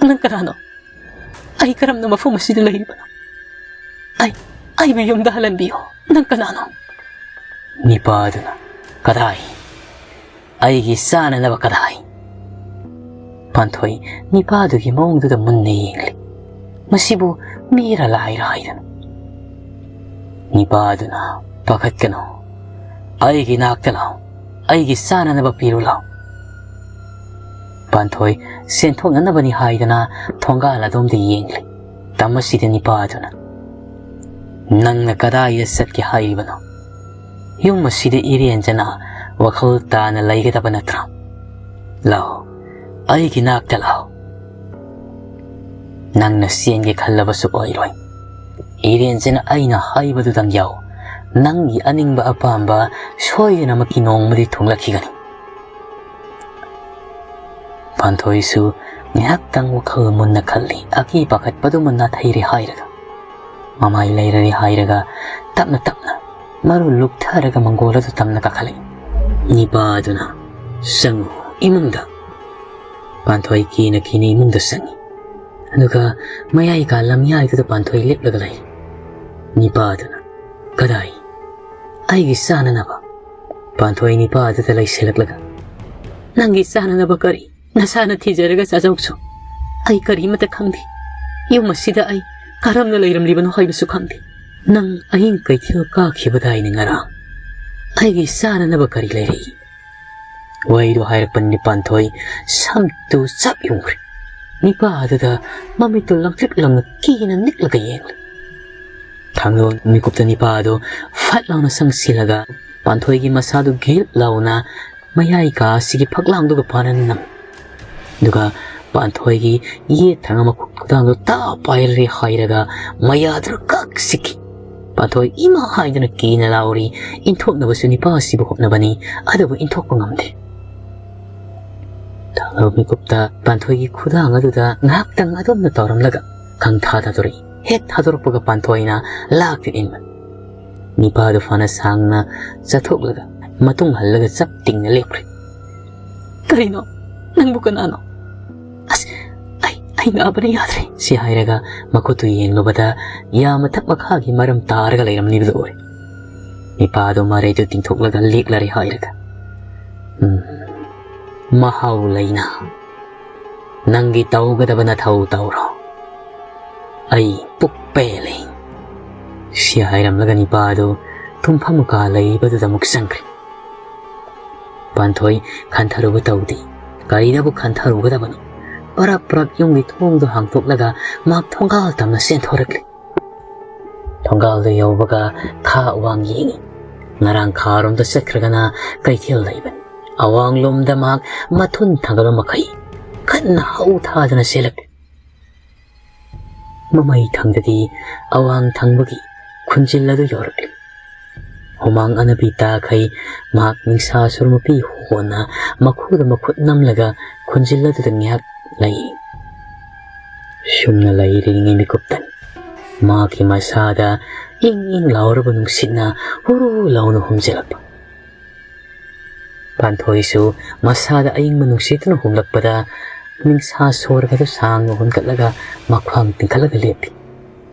"ꯅꯪ ꯀꯅꯥꯅꯣ? ꯑꯩ ꯀꯔꯝꯅ ꯃꯐꯝ ꯑꯁꯤꯗ ꯂꯩꯔꯤꯕꯅꯣ? ꯑꯩ, ꯑꯩꯕꯨ ꯌꯨꯝꯗ ꯍꯜꯍꯟꯕꯤꯌꯨ꯫ ꯅꯪ ꯀꯅꯥꯅꯣ?" ꯅꯤꯄꯥ ꯑꯗꯨꯅ "ꯀꯗꯥꯏ? ꯑꯩꯒꯤ ꯆꯥꯅꯅꯕ ꯀꯗꯥꯏ?" ꯄꯥꯟꯊꯣꯏ ꯅꯤꯄꯥꯗꯨꯒꯤ ꯃꯑꯣꯡꯗꯨꯗ ꯃꯨꯟꯅ ꯌꯦꯡꯂꯤ꯫ ꯃꯁꯤꯕꯨ ꯃꯤꯔ ꯂꯥꯏꯔ ꯍꯥꯏꯗꯅ꯫ ꯅꯤꯄꯥ ꯑꯗꯨꯅ, "ꯄꯥꯈꯠꯀꯅꯨ, ꯑꯩꯒꯤ ꯅꯥꯛꯇ ꯂꯥꯛꯑꯣ, ꯑꯩꯒꯤ ꯆꯥꯅꯅꯕ ꯄꯤꯔꯨ ꯂꯥꯛꯑꯣ꯫" ꯄꯥꯟꯊꯣꯏ ꯁꯦꯟꯊꯣꯛꯅꯅꯕꯅꯤ ꯍꯥꯏꯗꯅ ꯊꯣꯡꯒꯥꯜ ꯑꯗꯣꯝꯗ ꯌꯦꯡꯂꯤ꯫ ꯇꯝ ꯑꯁꯤꯗ ꯅꯤꯄꯥ ꯑꯗꯨꯅ, "ꯅꯪꯅ ꯀꯗꯥꯏꯗ ꯆꯠꯀꯦ ꯍꯥꯏꯔꯤꯕꯅꯣ? ꯌꯨꯝ ꯑꯁꯤꯗ ꯏꯔꯦꯟꯖꯅ ꯋꯥꯈꯜ ꯇꯥꯅ ꯂꯩꯒꯗꯕ ꯅꯠꯇ꯭ꯔꯥ? ꯂꯥꯛꯑꯣ, ꯑꯩꯒꯤ ꯅꯥꯛꯇ ꯂꯥꯛꯑꯣ꯫ ꯅꯪꯅ ꯆꯦꯟꯒꯦ ꯈꯜꯂꯕꯁꯨ ꯑꯣꯏꯔꯣꯏ꯫ ꯏꯔꯦꯟꯖꯅ ꯑꯩꯅ ꯍꯥꯏꯕꯗꯨꯗꯪ ꯌꯥꯎ꯫ ꯅꯪꯒꯤ ꯑꯅꯤꯡꯕ ꯑꯄꯥꯝꯕ ꯁꯣꯏꯗꯅꯃꯛꯀꯤ ꯅꯣꯡꯃꯗꯤ ꯊꯨꯡꯂꯛꯈꯤꯒꯅꯤ꯫" ꯄꯥꯟꯊꯣꯏꯁꯨ ꯉꯥꯏꯍꯥꯛꯇꯪ ꯋꯥꯈꯜ ꯃꯨꯟꯅ ꯈꯜꯂꯤ꯫ ꯑꯀꯤ ꯄꯥꯈꯠꯄꯗꯨꯃ ꯅꯥꯊꯩꯔꯦ ꯍꯥꯏꯔꯒ, ꯃꯃꯥꯏ ꯂꯩꯔꯔꯦ ꯍꯥꯏꯔꯒ, ꯇꯞꯅ ꯇꯞꯅ ꯃꯔꯨ ꯂꯨꯞꯊꯔꯒ ꯃꯪꯒꯣꯜ ꯑꯗꯨ ꯇꯝꯅ ꯀꯥꯈꯠꯂꯛꯏ꯫ ꯅꯤꯄꯥ ꯑꯗꯨꯅ, "ꯆꯪꯉꯨ ꯏꯃꯨꯡꯗ꯫" ꯄꯥꯟꯊꯣꯏ ꯀꯤꯅ ꯀꯤꯅ ꯏꯃꯨꯡꯗ ꯆꯪꯉꯤ꯫ ꯑꯗꯨꯒ ꯃꯌꯥꯏ ꯀꯥ ꯂꯝꯌꯥꯏꯗꯨꯗ ꯄꯥꯟꯊꯣꯏ ꯂꯦꯞꯂꯒ ꯂꯩ꯫ ꯅꯤꯄꯥ ꯑꯗꯨꯅ, "ꯀꯗꯥꯏ? ꯑꯩꯒꯤ ꯆꯥꯅꯅꯕ?" ꯄꯥꯟꯊꯣꯏ ꯅꯤꯄꯥ ꯑꯗꯨꯗ ꯂꯩꯁꯤꯜꯂꯛꯂꯒ, "ꯅꯪꯒꯤ ꯆꯥꯅꯅꯕ ꯀꯔꯤ? ꯅꯁꯥꯅ ꯊꯤꯖꯔꯒ ꯆꯥꯖꯧꯁꯨ꯫ ꯑꯩ ꯀꯔꯤꯃꯇ ꯈꯪꯗꯦ꯫ ꯌꯨꯝ ꯑꯁꯤꯗ ꯑꯩ ꯀꯔꯝꯅ ꯂꯩꯔꯝꯂꯤꯕꯅꯣ ꯍꯥꯏꯕꯁꯨ ꯈꯪꯗꯦ꯫ ꯅꯪ ꯑꯍꯤꯡ ꯀꯩꯊꯦꯜ ꯀꯥꯈꯤꯕꯗꯥꯏꯅ ꯉꯔꯥꯡ꯫ ꯑꯩꯒꯤ ꯆꯥꯅꯅꯕ ꯀꯔꯤ ꯂꯩꯔꯛꯏ?" ꯋꯥꯍꯩꯗꯨ ꯍꯥꯏꯔꯛꯄꯅꯤ ꯄꯥꯟꯊꯣꯏ ꯁꯝꯇꯨ ꯆꯞ ꯌꯨꯡꯈ꯭ꯔꯦ꯫ ꯅꯤꯄꯥ ꯑꯗꯨꯗ ꯃꯃꯤꯠꯇꯨ ꯂꯪꯇ꯭ꯔꯤꯛ ꯂꯪꯅ ꯀꯤꯅ ꯅꯤꯛꯂꯒ ꯌꯦꯡꯂꯦ꯫ ꯊꯥꯡꯒꯜ ꯃꯤꯀꯨꯞꯇ ꯅꯤꯄꯥ ꯑꯗꯨ ꯐꯠ ꯂꯥꯎꯅ ꯆꯪꯁꯤꯜꯂꯒ ꯄꯥꯟꯊꯣꯏꯒꯤ ꯃꯁꯥꯗꯨ ꯘꯤꯠ ꯂꯥꯎꯅ ꯃꯌꯥꯏ ꯀꯥ ꯑꯁꯤꯒꯤ ꯐꯛꯂꯥꯡꯗꯨꯒ ꯄꯥꯟꯅꯅ ꯅꯝꯃꯤ꯫ ꯑꯗꯨꯒ ꯄꯥꯟꯊꯣꯏꯒꯤ ꯌꯦꯠ ꯊꯪꯕ ꯃꯈꯨꯠ ꯈꯨꯗꯥꯡꯗꯨ ꯇꯥ ꯄꯥꯏꯔꯦ ꯍꯥꯏꯔꯒ ꯃꯌꯥꯗꯨꯗ ꯀꯛ ꯁꯤꯛꯈꯤ꯫ ꯄꯥꯟꯊꯣꯏ ꯏꯃꯥ ꯍꯥꯏꯗꯨꯅ ꯀꯤꯅ ꯂꯥꯎꯔꯤ꯫ ꯏꯟꯊꯣꯛꯅꯕꯁꯨ ꯅꯤꯄꯥ ꯑꯁꯤꯕꯨ ꯍꯣꯠꯅꯕꯅꯤ, ꯑꯗꯨꯕꯨ ꯏꯟꯊꯣꯛꯄ ꯉꯝꯗꯦ꯫ ꯊꯥꯡꯒꯜ ꯃꯤꯀꯨꯞꯇ ꯄꯥꯟꯊꯣꯏꯒꯤ ꯈꯨꯗꯥꯡ ꯑꯗꯨꯗ ꯉꯥꯏꯍꯥꯛꯇꯪ ꯑꯗꯣꯝꯅ ꯇꯧꯔꯝꯂꯒ ꯈꯪꯊꯥ ꯊꯥꯗꯣꯔꯛꯏ꯫ ꯍꯦꯛ ꯊꯥꯗꯣꯔꯛꯄꯒ ꯄꯥꯟꯊꯣꯏꯅ ꯂꯥꯛꯇ ꯏꯟꯕꯅꯤ꯫ ꯅꯤꯄꯥꯗꯨ ꯐꯅ ꯁꯥꯡꯅ ꯆꯠꯊꯣꯛꯂꯒ ꯃꯇꯨꯡ ꯍꯜꯂꯒ ꯆꯞ ꯇꯤꯡꯅ ꯂꯦꯞꯈ꯭ꯔꯦ꯫ "ꯀꯔꯤꯅꯣ? ꯅꯪꯕꯨ ꯀꯅꯥꯅꯣ?" "ꯑꯁ, ꯑꯩ, ꯑꯩ ꯅꯥꯕꯅ ꯌꯥꯗ꯭ꯔꯦ꯫" ꯁꯤ ꯍꯥꯏꯔꯒ ꯃꯈꯨꯠꯇꯨ ꯌꯦꯡꯂꯨꯕꯗ ꯌꯥ ꯃꯊꯛ ꯃꯈꯥꯒꯤ ꯃꯔꯝ ꯇꯥꯔꯒ ꯂꯩꯔꯝꯂꯤꯕꯗꯨ ꯎꯔꯦ꯫ ꯅꯤꯄꯥꯗꯨ ꯃꯔꯩꯗꯨ ꯇꯤꯡꯊꯣꯛꯂꯒ ꯂꯦꯛꯂꯔꯦ ꯍꯥꯏꯔꯒ, "ꯎꯝ, ꯃꯍꯥꯎ ꯂꯩꯅ ꯅꯪꯒꯤ ꯇꯧꯒꯗꯕ ꯅꯊꯧ ꯇꯧꯔꯣ꯫ ꯑꯩ ꯄꯨꯛ ꯄꯦꯜꯂꯦ꯫" ꯁꯤ ꯍꯥꯏꯔꯝꯂꯒ ꯅꯤꯄꯥ ꯑꯗꯨ ꯇꯨꯝꯐꯝ ꯀꯥ ꯂꯩꯕꯗꯨꯗ ꯑꯃꯨꯛ ꯆꯪꯈ꯭ꯔꯦ꯫ ꯄꯥꯟꯊꯣꯏ ꯈꯟꯊꯔꯨꯕ ꯇꯧꯗꯦ꯫ ꯀꯔꯤꯗꯕꯨ ꯈꯟꯊꯔꯨꯒꯗꯕꯅꯣ? ꯄꯔꯞ ꯄꯔꯞ ꯌꯨꯝꯒꯤ ꯊꯣꯡꯗꯣ ꯍꯥꯡꯗꯣꯛꯂꯒ ꯃꯍꯥꯛ ꯊꯣꯡꯒꯥꯜ ꯇꯝꯅ ꯆꯦꯟꯊꯣꯔꯛꯂꯤ꯫ ꯊꯣꯡꯒꯥꯜꯗ ꯌꯧꯕꯒ ꯈꯥ ꯑꯋꯥꯡ ꯌꯦꯡꯉꯤ꯫ ꯉꯔꯥꯡ ꯈꯥꯔꯣꯝꯗ ꯆꯠꯈ꯭ꯔꯒꯅ ꯀꯩꯊꯦꯜ ꯂꯩꯕꯅꯤ꯫ ꯑꯋꯥꯡꯂꯣꯝꯗ ꯃꯍꯥꯛ ꯃꯊꯨꯟ ꯊꯥꯡꯒꯠꯄ ꯃꯈꯩ ꯀꯟꯅ ꯍꯧ ꯊꯥꯗꯅ ꯆꯦꯜꯂꯛꯂꯤ꯫ ꯃꯃꯩ ꯊꯪꯗꯗꯤ ꯑꯋꯥꯡ ꯊꯪꯕꯒꯤ ꯈꯨꯟꯖꯤꯜ ꯑꯗꯨ ꯌꯧꯔꯛꯂꯤ꯫ ꯍꯨꯃꯥꯡ ꯑꯅꯕꯤ ꯇꯥꯈꯩ ꯃꯍꯥꯛ ꯅꯤꯡꯁꯥ ꯁꯣꯔ ꯃꯄꯤ ꯍꯣꯟꯅ ꯃꯈꯨꯗ ꯃꯈꯨꯠ ꯅꯝꯂꯒ ꯈꯨꯟꯖꯤꯜ ꯑꯗꯨꯗ ꯉꯥꯏꯍꯥꯛ ꯂꯩ꯫ ꯁꯨꯝꯅ ꯂꯩꯔꯤꯉꯩ ꯃꯤꯀꯨꯞꯇꯅꯤ ꯃꯍꯥꯛꯀꯤ ꯃꯁꯥꯗ ꯏꯪ ꯏꯪ ꯂꯥꯎꯔꯕ ꯅꯨꯡꯁꯤꯠꯅ ꯍꯨꯔꯨ ꯂꯥꯎꯅ ꯍꯨꯝꯖꯤꯜꯂꯛꯄ꯫ ꯄꯥꯟꯊꯣꯏꯁꯨ ꯃꯁꯥꯗ ꯑꯏꯪꯕ ꯅꯨꯡꯁꯤꯠꯇꯨꯅ ꯍꯨꯝꯂꯛꯄꯗ ꯅꯤꯡꯁꯥ ꯁꯣꯔꯒꯗꯨ ꯁꯥꯡꯅ ꯍꯣꯟꯒꯠꯂꯒ ꯃꯈ꯭ꯋꯥꯡ ꯇꯤꯡꯈꯠꯂꯒ ꯂꯦꯞꯄꯤ꯫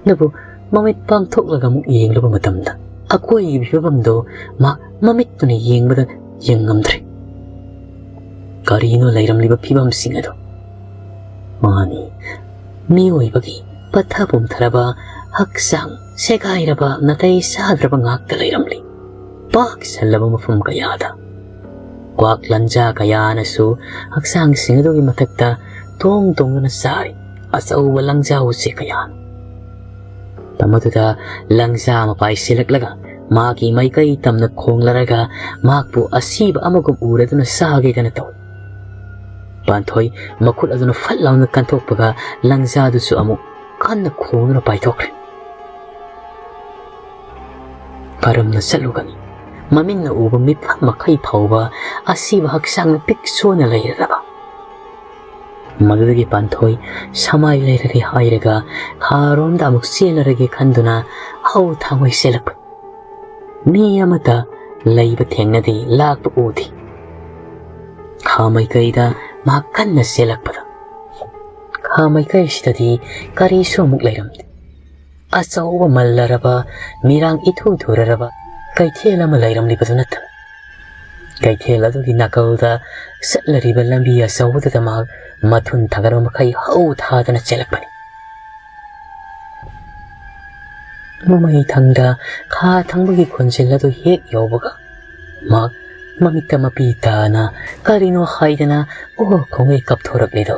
ꯑꯗꯨꯕꯨ ꯃꯃꯤꯠ ꯄꯥꯡꯊꯣꯛꯂꯒ ꯑꯃꯨꯛ ꯌꯦꯡꯂꯨꯕ ꯃꯇꯝꯗ ꯑꯀꯣꯏꯕꯒꯤ ꯐꯤꯕꯝꯗꯨ ꯃꯍꯥꯛ ꯃꯃꯤꯠꯇꯨꯅ ꯌꯦꯡꯕꯗ ꯌꯦꯡꯉꯝꯗ꯭ꯔꯦ꯫ ꯀꯔꯤꯅꯣ ꯂꯩꯔꯝꯂꯤꯕ ꯐꯤꯕꯝꯁꯤꯡ ꯑꯗꯨ? ꯃꯥꯅꯤ, ꯃꯤꯑꯣꯏꯕꯒꯤ ꯄꯠꯊ ꯄꯨꯝꯊꯔꯕ ꯍꯛꯆꯥꯡ, ꯁꯦꯒꯥꯏꯔꯕ ꯅꯥꯇꯩ ꯆꯥꯗ꯭ꯔꯕ ꯉꯥꯛꯇ ꯂꯩꯔꯝꯂꯤ꯫ ꯄꯥꯛ ꯁꯜꯂꯕ ꯃꯐꯝ ꯀꯌꯥꯗ ꯀ꯭ꯋꯥꯛ ꯂꯪꯖꯥ ꯀꯌꯥꯅꯁꯨ ꯍꯛꯆꯥꯡꯁꯤꯡ ꯑꯗꯨꯒꯤ ꯃꯊꯛꯇ ꯇꯣꯡ ꯇꯣꯡꯗꯨꯅ ꯆꯥꯔꯤ꯫ ꯑꯆꯧꯕ ꯂꯪꯖꯥ ꯎꯆꯦꯛ ꯀꯌꯥꯅ ꯃꯗꯨꯗ ꯂꯪꯖꯥ ꯃꯄꯥꯏ ꯁꯤꯜꯂꯛꯂꯒ ꯃꯥꯒꯤ ꯃꯥꯏꯀꯩ ꯇꯝꯅ ꯈꯣꯡꯂꯔꯒ ꯃꯍꯥꯛꯄꯨ ꯑꯁꯤꯕ ꯑꯃꯒꯨꯝ ꯎꯔꯗꯨꯅ ꯆꯥꯒꯦꯗꯅ ꯇꯧꯏ꯫ ꯄꯥꯟꯊꯣꯏ ꯃꯈꯨꯠ ꯑꯗꯨꯅ ꯐꯠ ꯂꯥꯎꯅ ꯀꯟꯊꯣꯛꯄꯒ ꯂꯪꯖꯥꯗꯨꯁꯨ ꯑꯃꯨꯛ ꯀꯟꯅ ꯈꯣꯡꯗꯨꯅ ꯄꯥꯏꯊꯣꯛꯈ꯭ꯔꯦ꯫ ꯀꯔꯝꯅ ꯆꯠꯂꯨꯒꯅꯤ? ꯃꯃꯤꯠꯅ ꯎꯕ ꯃꯤꯠꯐꯝ ꯃꯈꯩ ꯐꯥꯎꯕ ꯑꯁꯤꯕ ꯍꯛꯆꯥꯡꯅ ꯄꯤꯛ ꯁꯣꯟꯅ ꯂꯩꯔꯗꯕ꯫ ꯃꯗꯨꯗꯒꯤ ꯄꯥꯟꯊꯣꯏ ꯁꯃꯥꯏ ꯂꯩꯔꯒꯦ ꯍꯥꯏꯔꯒ ꯈꯥꯔꯣꯝꯗ ꯑꯃꯨꯛ ꯆꯦꯜꯂꯔꯒꯦ ꯈꯟꯗꯨꯅ ꯍꯧ ꯊꯥꯡꯉꯣꯏ ꯆꯦꯜꯂꯛꯄ꯫ ꯃꯤ ꯑꯃꯠꯇ ꯂꯩꯕ ꯊꯦꯡꯅꯗꯦ, ꯂꯥꯛꯄ ꯎꯗꯦ꯫ ꯈꯥ ꯃꯥꯏꯀꯩꯗ ꯃꯍꯥꯛ ꯀꯟꯅ ꯆꯦꯜꯂꯛꯄꯗ ꯈꯥ ꯃꯥꯏꯀꯩꯁꯤꯗꯗꯤ ꯀꯔꯤꯁꯨ ꯑꯃꯨꯛ ꯂꯩꯔꯝꯗꯦ꯫ ꯑꯆꯧꯕ ꯃꯜꯂꯔꯕ, ꯃꯤꯔꯥꯡ ꯏꯊꯨ ꯊꯨꯔꯔꯕ ꯀꯩꯊꯦꯜ ꯑꯃ ꯂꯩꯔꯝꯂꯤꯕꯗꯨ ꯅꯠꯇꯅ ꯀꯩꯊꯦꯜ ꯑꯗꯨꯒꯤ ꯅꯥꯀꯜꯗ ꯆꯠꯂꯔꯤꯕ ꯂꯝꯕꯤ ꯑꯆꯧꯕꯗꯨꯗ ꯃꯍꯥꯛ ꯃꯊꯨꯟ ꯊꯥꯡꯒꯠꯄ ꯃꯈꯩ ꯍꯧ ꯊꯥꯗꯅ ꯆꯦꯜꯂꯛꯄꯅꯤ꯫ ꯃꯃꯩ ꯊꯪꯗ ꯈꯥ ꯊꯪꯕꯒꯤ ꯈꯣꯟꯖꯦꯜ ꯑꯗꯨ ꯍꯦꯛ ꯌꯧꯕꯒ, ꯃꯍꯥꯛ ꯃꯃꯤꯠꯇ ꯃꯄꯤ ꯇꯥꯅ ꯀꯔꯤꯅꯣ ꯍꯥꯏꯗꯅ ꯑꯣ ꯈꯣꯡꯉꯩ ꯀꯞꯊꯣꯔꯛꯂꯤꯗꯣ꯫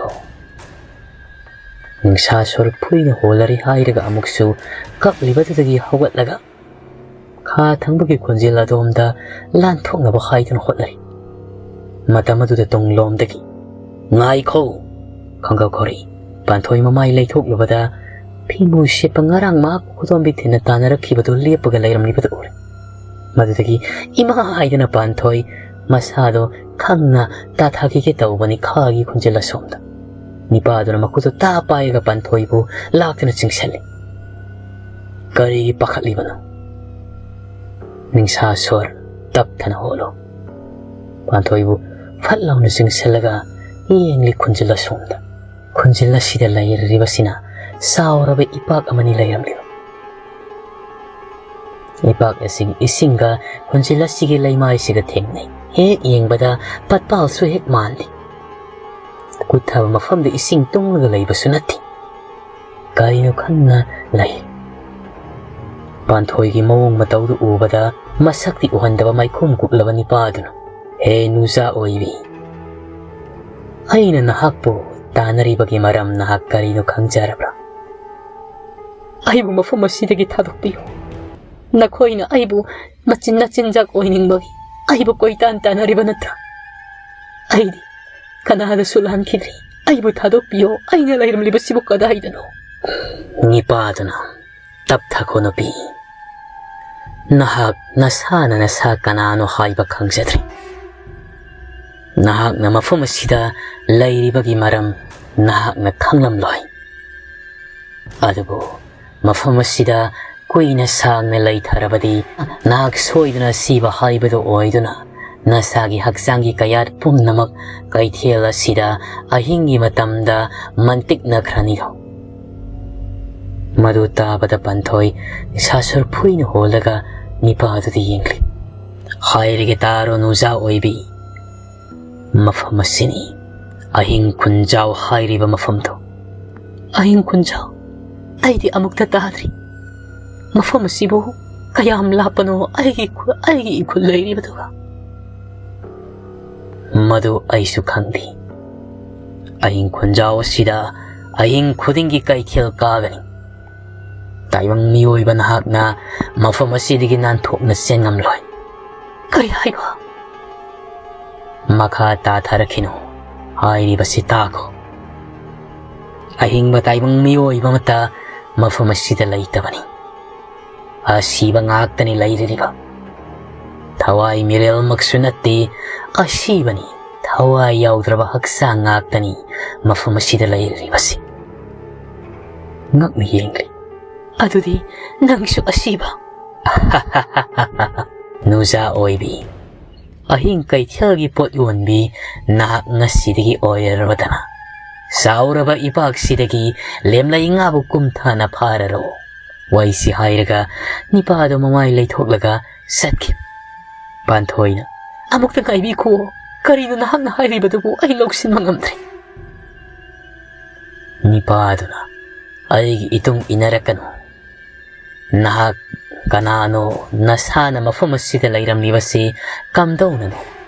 ꯅꯤꯡꯁꯥ ꯁꯣꯔ ꯐꯨꯏꯅ ꯍꯣꯜꯂꯔꯤ ꯍꯥꯏꯔꯒ ꯑꯃꯨꯛꯁꯨ ꯀꯞꯂꯤꯕꯗꯨꯗꯒꯤ ꯍꯧꯒꯠꯂꯒ ꯈꯥ ꯊꯪꯕꯒꯤ ꯈꯣꯟꯖꯦꯜ ꯑꯗꯣꯝꯗ ꯂꯥꯟꯊꯣꯛꯅꯕ ꯍꯥꯏꯗꯨꯅ ꯍꯣꯠꯅꯔꯤ꯫ ꯃꯇꯝ ꯑꯗꯨꯗ ꯇꯨꯡꯂꯣꯝꯗꯒꯤ, "ꯉꯥꯏꯈꯣ!" ꯈꯪꯒꯧ ꯀꯧꯔꯛꯏ꯫ ꯄꯥꯟꯊꯣꯏ ꯃꯃꯥꯏ ꯂꯩꯊꯣꯛꯂꯨꯕꯗ ꯐꯤꯃꯨ ꯁꯦꯠꯄ ꯉꯔꯥꯡ ꯃꯍꯥꯛꯄꯨ ꯈꯨꯗꯣꯝꯕꯤ ꯊꯤꯟꯅ ꯇꯥꯟꯅꯔꯛꯈꯤꯕꯗꯨ ꯂꯦꯞꯄꯒ ꯂꯩꯔꯝꯂꯤꯕꯗꯨ ꯎꯔꯦ꯫ ꯃꯗꯨꯗꯒꯤ ꯏꯃꯥ ꯍꯥꯏꯗꯅ ꯄꯥꯟꯊꯣꯏ ꯃꯁꯥꯗꯣ ꯈꯪꯅ ꯇꯥꯊꯥꯈꯤꯒꯦ ꯇꯧꯕꯅꯤ ꯈꯥꯒꯤ ꯈꯣꯟꯖꯦꯜ ꯑꯁꯣꯝꯗ꯫ ꯅꯤꯄꯥꯗꯨꯅ ꯃꯈꯨꯠꯇꯨ ꯇꯥ ꯄꯥꯏꯔꯒ ꯄꯥꯟꯊꯣꯏꯕꯨ ꯂꯥꯛꯇꯨꯅ ꯆꯤꯡꯁꯤꯜꯂꯤ꯫ "ꯀꯔꯤꯒꯤ ꯄꯥꯈꯠꯂꯤꯕꯅꯣ? ꯅꯤꯡꯁꯥ ꯁꯣꯔ ꯇꯞꯊꯅ ꯍꯣꯜꯂꯨ꯫" ꯄꯥꯟꯊꯣꯏꯕꯨ ꯐꯠ ꯂꯥꯎꯅ ꯆꯤꯡꯁꯤꯜꯂꯒ ꯌꯦꯡꯂꯤ ꯈꯨꯟꯖꯤꯜ ꯑꯁꯣꯝꯗ꯫ ꯈꯨꯟꯖꯤꯜ ꯑꯁꯤꯗ ꯂꯩꯔꯤꯕꯁꯤꯅ ꯆꯥꯎꯔꯕ ꯏꯄꯥꯛ ꯑꯃꯅꯤ ꯂꯩꯔꯝꯂꯤꯕ꯫ ꯏꯄꯥꯛ ꯑꯁꯤꯒꯤ ꯏꯁꯤꯡꯒ ꯈꯨꯟꯖꯤꯜ ꯑꯁꯤꯒꯤ ꯂꯩꯃꯥꯏꯁꯤꯒ ꯊꯦꯡꯅꯩ꯫ ꯍꯦꯛ ꯌꯦꯡꯕꯗ ꯄꯠꯄꯥꯜꯁꯨ ꯍꯦꯛ ꯃꯥꯟꯗꯦ꯫ ꯀꯨꯠꯊꯕ ꯃꯐꯝꯗ ꯏꯁꯤꯡ ꯇꯨꯡꯂꯒ ꯂꯩꯕꯁꯨ ꯅꯠꯇꯦ꯫ ꯀꯔꯤꯅꯣ ꯈꯪꯅ ꯂꯩ꯫ ꯄꯥꯟꯊꯣꯏꯒꯤ ꯃꯑꯣꯡ ꯃꯇꯧꯗꯨ ꯎꯕꯗ ꯃꯁꯛꯇꯤ ꯎꯍꯟꯗꯕ ꯃꯥꯏꯈꯨꯝ ꯀꯨꯞꯂꯕ ꯅꯤꯄꯥꯗꯨꯅ, "ꯍꯦ ꯅꯨꯖꯥ ꯑꯣꯏꯕꯤ, ꯑꯩꯅ ꯅꯍꯥꯛꯄꯨ ꯇꯥꯟꯅꯔꯤꯕꯒꯤ ꯃꯔꯝ ꯅꯍꯥꯛ ꯀꯔꯤꯅꯣ ꯈꯪꯖꯔꯕ꯭ꯔꯥ?" "ꯑꯩꯕꯨ ꯃꯐꯝ ꯑꯁꯤꯗꯒꯤ ꯊꯥꯗꯣꯛꯄꯤꯌꯨ꯫ ꯅꯈꯣꯏꯅ ꯑꯩꯕꯨ ꯃꯆꯤꯟ ꯅꯆꯤꯟꯖꯥꯛ ꯑꯣꯏꯅꯤꯡꯕꯒꯤ ꯑꯩꯕꯨ ꯀꯣꯏꯇꯥꯟ ꯇꯥꯟꯅꯔꯤꯕ ꯅꯠꯇ꯭ꯔꯥ? ꯑꯩꯗꯤ ꯀꯅꯥꯗꯁꯨ ꯂꯥꯟꯈꯤꯗ꯭ꯔꯤ꯫ ꯑꯩꯕꯨ ꯊꯥꯗꯣꯛꯄꯤꯌꯣ꯫ ꯑꯩꯅ ꯂꯩꯔꯝꯂꯤꯕꯁꯤꯕꯨ ꯀꯗꯥꯏꯗꯅꯣ?" ꯅꯤꯄꯥꯗꯨꯅ, "ꯇꯞꯊꯈꯣ ꯅꯨꯄꯤ꯫ ꯅꯍꯥꯛ ꯅꯁꯥꯅ ꯅꯁꯥ ꯀꯅꯥꯅꯣ ꯍꯥꯏꯕ ꯈꯪꯖꯗ꯭ꯔꯤ꯫ ꯅꯍꯥꯛꯅ ꯃꯐꯝ ꯑꯁꯤꯗ ꯂꯩꯔꯤꯕꯒꯤ ꯃꯔꯝ ꯅꯍꯥꯛꯅ ꯈꯪꯂꯝꯂꯣꯏ꯫ ꯑꯗꯨꯕꯨ ꯃꯐꯝ ꯑꯁꯤꯗ ꯀꯨꯏꯅ ꯁꯥꯡꯅ ꯂꯩꯊꯔꯕꯗꯤ ꯅꯍꯥꯛ ꯁꯣꯏꯗꯅ ꯁꯤꯕ ꯍꯥꯏꯕꯗꯨ ꯑꯣꯏꯗꯨꯅ ꯅꯁꯥꯒꯤ ꯍꯛꯆꯥꯡꯒꯤ ꯀꯌꯥꯠ ꯄꯨꯝꯅꯃꯛ ꯀꯩꯊꯦꯜ ꯑꯁꯤꯗ ꯑꯍꯤꯡꯒꯤ ꯃꯇꯝꯗ ꯃꯟꯇꯤꯛꯅꯈ꯭ꯔꯅꯤꯗꯣ꯫" ꯃꯗꯨ ꯇꯥꯕꯗ ꯄꯥꯟꯊꯣꯏ ꯁꯥꯁꯨꯔ ꯐꯨꯏꯅ ꯍꯣꯜꯂꯒ ꯅꯤꯄꯥꯗꯨꯗ ꯌꯦꯡꯂꯤ꯫ "ꯍꯥꯏꯔꯒꯦ ꯇꯥꯔꯣ ꯅꯨꯖꯥ ꯑꯣꯏꯕꯤ, ꯃꯐꯝ ꯑꯁꯤꯅꯤ ꯑꯍꯤꯡ ꯈꯨꯟꯖꯥꯎ ꯍꯥꯏꯔꯤꯕ ꯃꯐꯝꯗꯣ꯫" "ꯑꯍꯤꯡ ꯈꯨꯟꯖꯥꯎ? ꯑꯩꯗꯤ ꯑꯃꯨꯛꯇ ꯇꯥꯗ꯭ꯔꯤ꯫" ꯃꯐꯝ ꯑꯁꯤꯕꯨ ꯀꯌꯥꯝ ꯂꯥꯞꯄꯅꯣ ꯑꯩꯒꯤ ꯈꯨ-, ꯑꯩꯒꯤ ꯏꯈꯨꯜ ꯂꯩꯔꯤꯕꯗꯨꯒ? ꯃꯗꯨ ꯑꯩꯁꯨ ꯈꯪꯗꯦ꯫ ꯑꯍꯤꯡ ꯈꯨꯟꯖꯥꯎ ꯑꯁꯤꯗ ꯑꯍꯤꯡ ꯈꯨꯗꯤꯡꯒꯤ ꯀꯩꯊꯦꯜ ꯀꯥꯒꯅꯤ꯫ ꯇꯥꯏꯕꯪ ꯃꯤꯑꯣꯏꯕ ꯅꯍꯥꯛꯅ ꯃꯐꯝ ꯑꯁꯤꯗꯒꯤ ꯅꯥꯟꯊꯣꯛꯅ ꯆꯦꯟꯉꯝꯂꯣꯏ꯫ ꯀꯔꯤ ꯍꯥꯏꯕ? ꯃꯈꯥ ꯇꯥꯊꯔꯛꯈꯤꯅꯨ꯫ ꯍꯥꯏꯔꯤꯕꯁꯤ ꯇꯥꯈꯣ꯫ ꯑꯍꯤꯡꯕ ꯇꯥꯏꯕꯪ ꯃꯤꯑꯣꯏꯕ ꯑꯃꯠꯇ ꯃꯐꯝ ꯑꯁꯤꯗ ꯂꯩꯇꯕꯅꯤ꯫ ꯑꯁꯤꯕ ꯉꯥꯛꯇꯅꯤ ꯂꯩꯔꯤꯕ꯫ ꯊꯋꯥꯏ ꯃꯤꯔꯦꯜꯃꯛꯁꯨ ꯅꯠꯇꯦ, ꯑꯁꯤꯕꯅꯤ꯫ ꯊꯋꯥꯏ ꯌꯥꯎꯗ꯭ꯔꯕ ꯍꯛꯆꯥꯡ ꯉꯥꯛꯇꯅꯤ ꯃꯐꯝ ꯑꯁꯤꯗ ꯂꯩꯔꯤꯕꯁꯤ꯫ ꯉꯛꯅ ꯌꯦꯡꯂꯤ꯫ ꯑꯗꯨꯗꯤ ꯅꯪꯁꯨ ꯑꯁꯤꯕ? ꯅꯨꯖꯥ ꯑꯣꯏꯕꯤ, ꯑꯍꯤꯡ ꯀꯩꯊꯦꯜꯒꯤ ꯄꯣꯠ ꯌꯣꯟꯕꯤ ꯅꯍꯥꯛ ꯉꯁꯤꯗꯒꯤ ꯑꯣꯏꯔꯔꯕꯗꯅ ꯆꯥꯎꯔꯕ ꯏꯄꯥꯛꯁꯤꯗꯒꯤ ꯂꯦꯝꯂꯩ ꯉꯥꯕꯨ ꯀꯨꯝꯊꯅ ꯐꯥꯔꯔꯣ꯫ ꯋꯥꯏꯁꯤ ꯍꯥꯏꯔꯒ ꯅꯤꯄꯥꯗꯣ ꯃꯃꯥꯏ ꯂꯩꯊꯣꯛꯂꯒ ꯆꯠꯈꯤ꯫ ꯄꯥꯟꯊꯣꯏꯅ, "ꯑꯃꯨꯛꯇ ꯉꯥꯏꯕꯤꯈꯣ, ꯀꯔꯤꯅꯣ ꯅꯍꯥꯛꯅ ꯍꯥꯏꯔꯤꯕꯗꯨꯕꯨ? ꯑꯩ ꯂꯧꯁꯤꯟꯕ ꯉꯝꯗ꯭ꯔꯦ꯫" ꯅꯤꯄꯥꯗꯨꯅ, "ꯑꯩꯒꯤ ꯏꯇꯨꯡ ꯏꯟꯅꯔꯛꯀꯅꯨ꯫ ꯅꯍꯥꯛ ꯀꯅꯥꯅꯣ? ꯅꯁꯥꯅ ꯃꯐꯝ ꯑꯁꯤꯗ ꯂꯩꯔꯝꯂꯤꯕꯁꯤ ꯀꯝꯗꯧꯅꯅꯣ?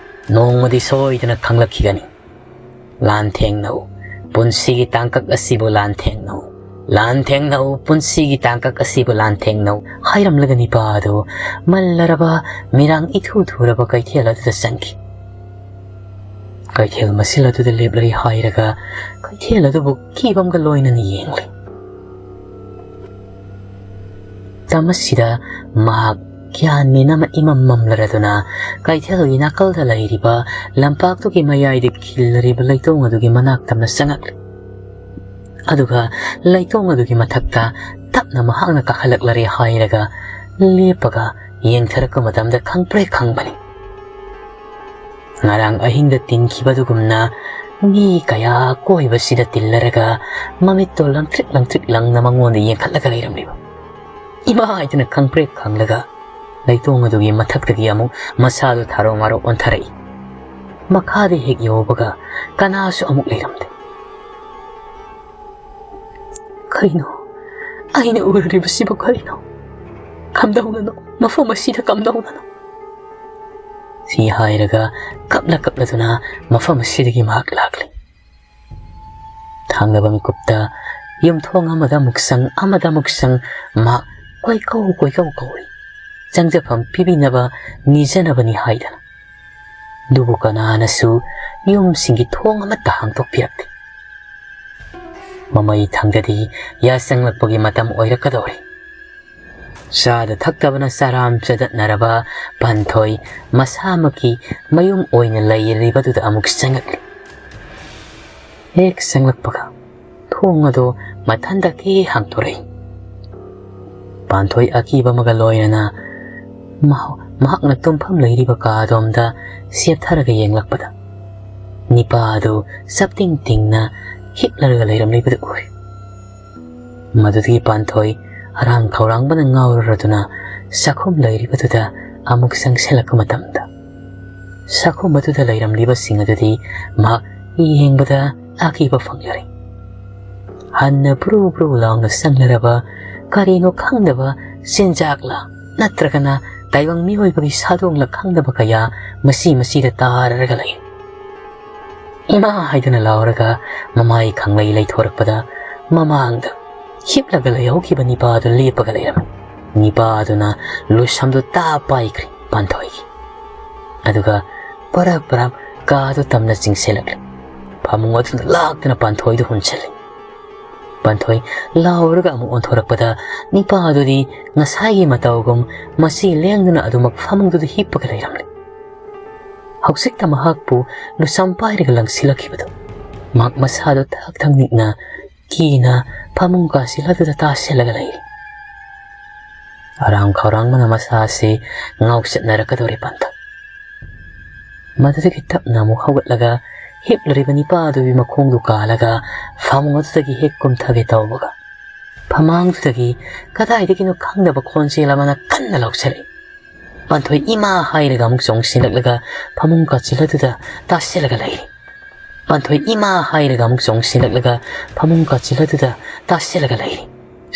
ꯅꯣꯡꯃꯗꯤ ꯁꯣꯏꯗꯅ ꯈꯪꯂꯛꯈꯤꯒꯅꯤ꯫ ꯂꯥꯟꯊꯦꯡꯅꯧ, ꯄꯨꯟꯁꯤꯒꯤ ꯇꯥꯡꯀꯛ ꯑꯁꯤꯕꯨ ꯂꯥꯟꯊꯦꯡꯅꯧ꯫ ꯂꯥꯟꯊꯦꯡꯅꯧ, ꯄꯨꯟꯁꯤꯒꯤ ꯇꯥꯡꯀꯛ ꯑꯁꯤꯕꯨ ꯂꯥꯟꯊꯦꯡꯅꯧ" ꯍꯥꯏꯔꯝꯂꯒ ꯅꯤꯄꯥ ꯑꯗꯨ ꯃꯜꯂꯔꯕ, ꯃꯤꯔꯥꯡ ꯏꯊꯨ ꯊꯨꯔꯕ ꯀꯩꯊꯦꯜ ꯑꯗꯨꯗ ꯆꯪꯈꯤ꯫ ꯀꯩꯊꯦꯜ ꯃꯁꯤꯜ ꯑꯗꯨꯗ ꯂꯦꯞꯂꯔꯤ ꯍꯥꯏꯔꯒ ꯀꯩꯊꯦꯜ ꯑꯗꯨꯕꯨ ꯀꯤꯕ ꯑꯃꯒ ꯂꯣꯏꯅꯅ ꯌꯦꯡꯂꯤ꯫ ꯃꯇꯝ ꯑꯁꯤꯗ ꯃꯍꯥꯛ ꯒ꯭ꯌꯥꯟ ꯃꯦꯟ ꯑꯃ ꯏꯃꯝ ꯃꯝꯂꯔꯗꯨꯅ ꯀꯩꯊꯦꯜꯒꯤ ꯅꯥꯀꯜꯗ ꯂꯩꯔꯤꯕ ꯂꯝꯄꯥꯛꯇꯨꯒꯤ ꯃꯌꯥꯏꯗ ꯈꯤꯜꯂꯔꯤꯕ ꯂꯩꯇꯣꯡ ꯑꯗꯨꯒꯤ ꯃꯅꯥꯛ ꯇꯝꯅ ꯆꯪꯉꯛꯂꯤ꯫ ꯑꯗꯨꯒ ꯂꯩꯇꯣꯡ ꯑꯗꯨꯒꯤ ꯃꯊꯛꯇ ꯇꯞꯅ ꯃꯍꯥꯛꯅ ꯀꯥꯈꯠꯂꯛꯂꯔꯦ ꯍꯥꯏꯔꯒ ꯂꯦꯞꯄꯒ ꯌꯦꯡꯊꯔꯛꯄ ꯃꯇꯝꯗ ꯈꯪꯄ꯭ꯔꯦꯛ ꯈꯪꯕꯅꯤ꯫ ꯉꯔꯥꯡ ꯑꯍꯤꯡꯗ ꯇꯤꯟꯈꯤꯕꯗꯨꯒꯨꯝꯅ ꯃꯤ ꯀꯌꯥ ꯀꯣꯏꯕꯁꯤꯗ ꯇꯤꯜꯂꯔꯒ ꯃꯃꯤꯠꯇꯣ ꯂꯪꯇ꯭ꯔꯤꯛ ꯂꯪꯇ꯭ꯔꯤꯛ ꯂꯪꯅ ꯃꯉꯣꯟꯗ ꯌꯦꯡꯈꯠꯂꯒ ꯂꯩꯔꯝꯂꯤꯕ꯫ ꯏꯃꯥ ꯍꯥꯏꯗꯨꯅ ꯈꯪꯄ꯭ꯔꯦꯛ ꯈꯪꯂꯒ ꯂꯩꯇꯣꯡ ꯑꯗꯨꯒꯤ ꯃꯊꯛꯇꯒꯤ ꯑꯃꯨꯛ ꯃꯁꯥꯗꯨ ꯊꯥꯔꯣ ꯃꯥꯔꯣ ꯑꯣꯟꯊꯔꯛꯏ꯫ ꯃꯈꯥꯗ ꯍꯦꯛ ꯌꯧꯕꯒ ꯀꯅꯥꯁꯨ ꯑꯃꯨꯛ ꯂꯩꯔꯝꯗꯦ꯫ "ꯀꯔꯤꯅꯣ? ꯑꯩꯅ ꯎꯔꯨꯔꯤꯕꯁꯤꯕꯨ ꯀꯔꯤꯅꯣ?" "ꯀꯝꯗꯧꯅꯅꯣ? ꯃꯐꯝ ꯑꯁꯤꯗ ꯀꯝꯗꯧꯅꯅꯣ?" ꯁꯤ ꯍꯥꯏꯔꯒ ꯀꯞꯂ ꯀꯞꯂꯗꯨꯅ ꯃꯐꯝ ꯑꯁꯤꯗꯒꯤ ꯃꯍꯥꯛ ꯂꯥꯛꯂꯤ꯫ ꯊꯥꯡꯗꯕ ꯃꯤꯀꯨꯞꯇ ꯌꯨꯝꯊꯣꯡ ꯑꯃꯗ ꯑꯃꯨꯛ ꯆꯪ, ꯑꯃꯗ ꯑꯃꯨꯛ ꯆꯪ, ꯃꯍꯥꯛ ꯀꯣꯏꯀꯧ ꯀꯣꯏꯀꯧ ꯀꯧꯔꯤ꯫ ꯆꯪꯖꯐꯝ ꯄꯤꯕꯤꯅꯕ ꯅꯤꯖꯅꯕꯅꯤ ꯍꯥꯏꯗꯅ꯫ ꯑꯗꯨꯕꯨ ꯀꯅꯥꯅꯁꯨ ꯌꯨꯝꯁꯤꯡꯒꯤ ꯊꯣꯡ ꯑꯃꯠꯇ ꯍꯥꯡꯗꯣꯛꯄꯤꯔꯛꯇꯦ꯫ ꯃꯃꯩ ꯊꯪꯗꯗꯤ ꯌꯥꯆꯪꯂꯛꯄꯒꯤ ꯃꯇꯝ ꯑꯣꯏꯔꯛꯀꯗꯧꯔꯦ꯫ ꯆꯥꯗ ꯊꯛꯇꯕꯅ ꯆꯔꯥꯝ ꯆꯗꯠꯅꯔꯕ ꯄꯥꯟꯊꯣꯏ ꯃꯁꯥꯃꯛꯀꯤ ꯃꯌꯨꯝ ꯑꯣꯏꯅ ꯂꯩꯔꯤꯕꯗꯨꯗ ꯑꯃꯨꯛ ꯆꯪꯂꯛꯂꯤ꯫ ꯍꯦꯛ ꯆꯪꯂꯛꯄꯒ ꯊꯣꯡ ꯑꯗꯨ ꯃꯊꯟꯇꯒꯤ ꯍꯥꯡꯗꯣꯔꯛꯏ꯫ ꯄꯥꯟꯊꯣꯏ ꯑꯀꯤꯕ ꯑꯃꯒ ꯂꯣꯏꯅꯅ ꯃꯍ-, ꯃꯍꯥꯛꯅ ꯇꯨꯝꯐꯝ ꯂꯩꯔꯤꯕ ꯀꯥ ꯑꯗꯣꯝꯗ ꯆꯦꯞꯊꯔꯒ ꯌꯦꯡꯂꯛꯄꯗ ꯅꯤꯄꯥ ꯑꯗꯨ ꯆꯞꯇꯤꯡ ꯇꯤꯡꯅ ꯍꯤꯞꯂꯔꯒ ꯂꯩꯔꯝꯂꯤꯕꯗꯨ ꯎꯔꯦ꯫ ꯃꯗꯨꯗꯒꯤ ꯄꯥꯟꯊꯣꯏ ꯍꯔꯥꯝ ꯈꯧꯔꯥꯡꯕꯅ ꯉꯥꯎꯔꯔꯗꯨꯅ ꯆꯥꯛꯈꯨꯝ ꯂꯩꯔꯤꯕꯗꯨꯗ ꯑꯃꯨꯛ ꯆꯪꯁꯤꯜꯂꯛꯄ ꯃꯇꯝꯗ, ꯆꯥꯛꯈꯨꯝ ꯑꯗꯨꯗ ꯂꯩꯔꯝꯂꯤꯕꯁꯤꯡ ꯑꯗꯨꯗꯤ ꯃꯍꯥꯛ ꯌꯦꯡꯕꯗ ꯑꯀꯤꯕ ꯐꯪꯂꯔꯦ꯫ ꯍꯟꯅ ꯕ꯭ꯔꯨ ꯕ꯭ꯔꯨ ꯂꯥꯎꯅ ꯆꯪꯂꯔꯕ ꯀꯔꯤꯅꯣ ꯈꯪꯗꯕ ꯆꯤꯟꯖꯥꯛꯂ ꯅꯠꯇ꯭ꯔꯒꯅ ꯇꯥꯏꯕꯪ ꯃꯤꯑꯣꯏꯕꯒꯤ ꯁꯥꯗꯣꯡꯂ ꯈꯪꯗꯕ ꯀꯌꯥ ꯃꯁꯤ ꯃꯁꯤꯗ ꯇꯥꯔꯔꯒ ꯂꯩ꯫ "ꯏꯃꯥ!" ꯍꯥꯏꯗꯨꯅ ꯂꯥꯎꯔꯒ ꯃꯃꯥꯏ ꯈꯪꯂꯩ ꯂꯩꯊꯣꯔꯛꯄꯗ ꯃꯃꯥꯡꯗ ꯍꯤꯞꯂꯒ ꯂꯩꯍꯧꯈꯤꯕ ꯅꯤꯄꯥ ꯑꯗꯨ ꯂꯦꯞꯄꯒ ꯂꯩꯔꯝꯃꯤ꯫ ꯅꯤꯄꯥ ꯑꯗꯨꯅ ꯂꯨꯁꯝꯗꯨ ꯇꯥ ꯄꯥꯏꯈ꯭ꯔꯦ ꯄꯥꯟꯊꯣꯏꯒꯤ꯫ ꯑꯗꯨꯒ ꯄꯔꯞ ꯄꯔꯞ ꯀꯥ ꯑꯗꯨ ꯇꯝꯅ ꯆꯤꯡꯁꯤꯜꯂꯛꯂꯦ꯫ ꯐꯃꯨꯡ ꯑꯗꯨꯗ ꯂꯥꯛꯇꯨꯅ ꯄꯥꯟꯊꯣꯏꯗꯨ ꯍꯨꯟꯁꯤꯜꯂꯦ꯫ ꯄꯥꯟꯊꯣꯏ ꯂꯥꯎꯔꯒ ꯑꯃꯨꯛ ꯑꯣꯟꯊꯣꯔꯛꯄꯗ ꯅꯤꯄꯥ ꯑꯗꯨꯗꯤ ꯉꯁꯥꯏꯒꯤ ꯃꯇꯧꯒꯨꯝ ꯃꯆꯤ ꯂꯦꯡꯗꯨꯅ ꯑꯗꯨꯃꯛ ꯐꯃꯨꯡꯗꯨꯗ ꯍꯤꯞꯄꯒ ꯂꯩꯔꯝꯂꯦ꯫ ꯍꯧꯖꯤꯛꯇ ꯃꯍꯥꯛꯄꯨ ꯂꯨꯁꯝ ꯄꯥꯏꯔꯒ ꯂꯪꯁꯤꯜꯂꯛꯈꯤꯕꯗꯨ ꯃꯍꯥꯛ ꯃꯁꯥꯗꯨ ꯊꯛ ꯊꯛ ꯅꯤꯛꯅ ꯀꯤꯅ ꯐꯃꯨꯡ ꯀꯥꯆꯤꯜ ꯑꯗꯨꯗ ꯇꯥꯁꯤꯜꯂꯒ ꯂꯩꯔꯤ꯫ ꯍꯔꯥꯝ ꯈꯧꯔꯥꯡꯕꯅ ꯃꯁꯥ ꯑꯁꯤ ꯉꯥꯎꯆꯠꯅꯔꯛꯀꯗꯧꯔꯦ ꯄꯥꯟꯊꯣꯏ꯫ ꯃꯗꯨꯗꯒꯤ ꯇꯞꯅ ꯑꯃꯨꯛ ꯍꯧꯒꯠꯂꯒ ꯍꯤꯞꯂꯤꯕ ꯅꯤꯄꯥ ꯑꯗꯨꯒꯤ ꯃꯈꯣꯡꯗꯨ ꯀꯥꯜꯂꯒ ꯐꯃꯨꯡ ꯑꯗꯨꯗꯒꯤ ꯍꯦꯛ ꯀꯨꯝꯊꯒꯦ ꯇꯧꯕꯒ ꯐꯃꯥꯡꯗꯨꯗꯒꯤ ꯀꯗꯥꯏꯗꯒꯤꯅꯣ ꯈꯪꯗꯕ ꯈꯣꯟꯖꯦꯜ ꯑꯃꯅ ꯀꯟꯅ ꯂꯥꯎꯁꯤꯜꯂꯛꯏ꯫ ꯄꯥꯟꯊꯣꯏ ꯏꯃꯥ ꯍꯥꯏꯔꯒ ꯑꯃꯨꯛ ꯆꯣꯡꯁꯤꯜꯂꯛꯂꯒ ꯐꯃꯨꯡ ꯀꯥꯆꯤꯜ ꯑꯗꯨꯗ ꯇꯥꯁꯤꯜꯂꯒ ꯂꯩꯔꯤ꯫ ꯄꯥꯟꯊꯣꯏ ꯏꯃꯥ ꯍꯥꯏꯔꯒ ꯑꯃꯨꯛ ꯆꯣꯡꯁꯤꯜꯂꯛꯂꯒ ꯐꯃꯨꯡ ꯀꯥꯆꯤꯜ ꯑꯗꯨꯗ ꯇꯥꯁꯤꯜꯂꯒ ꯂꯩꯔꯤ꯫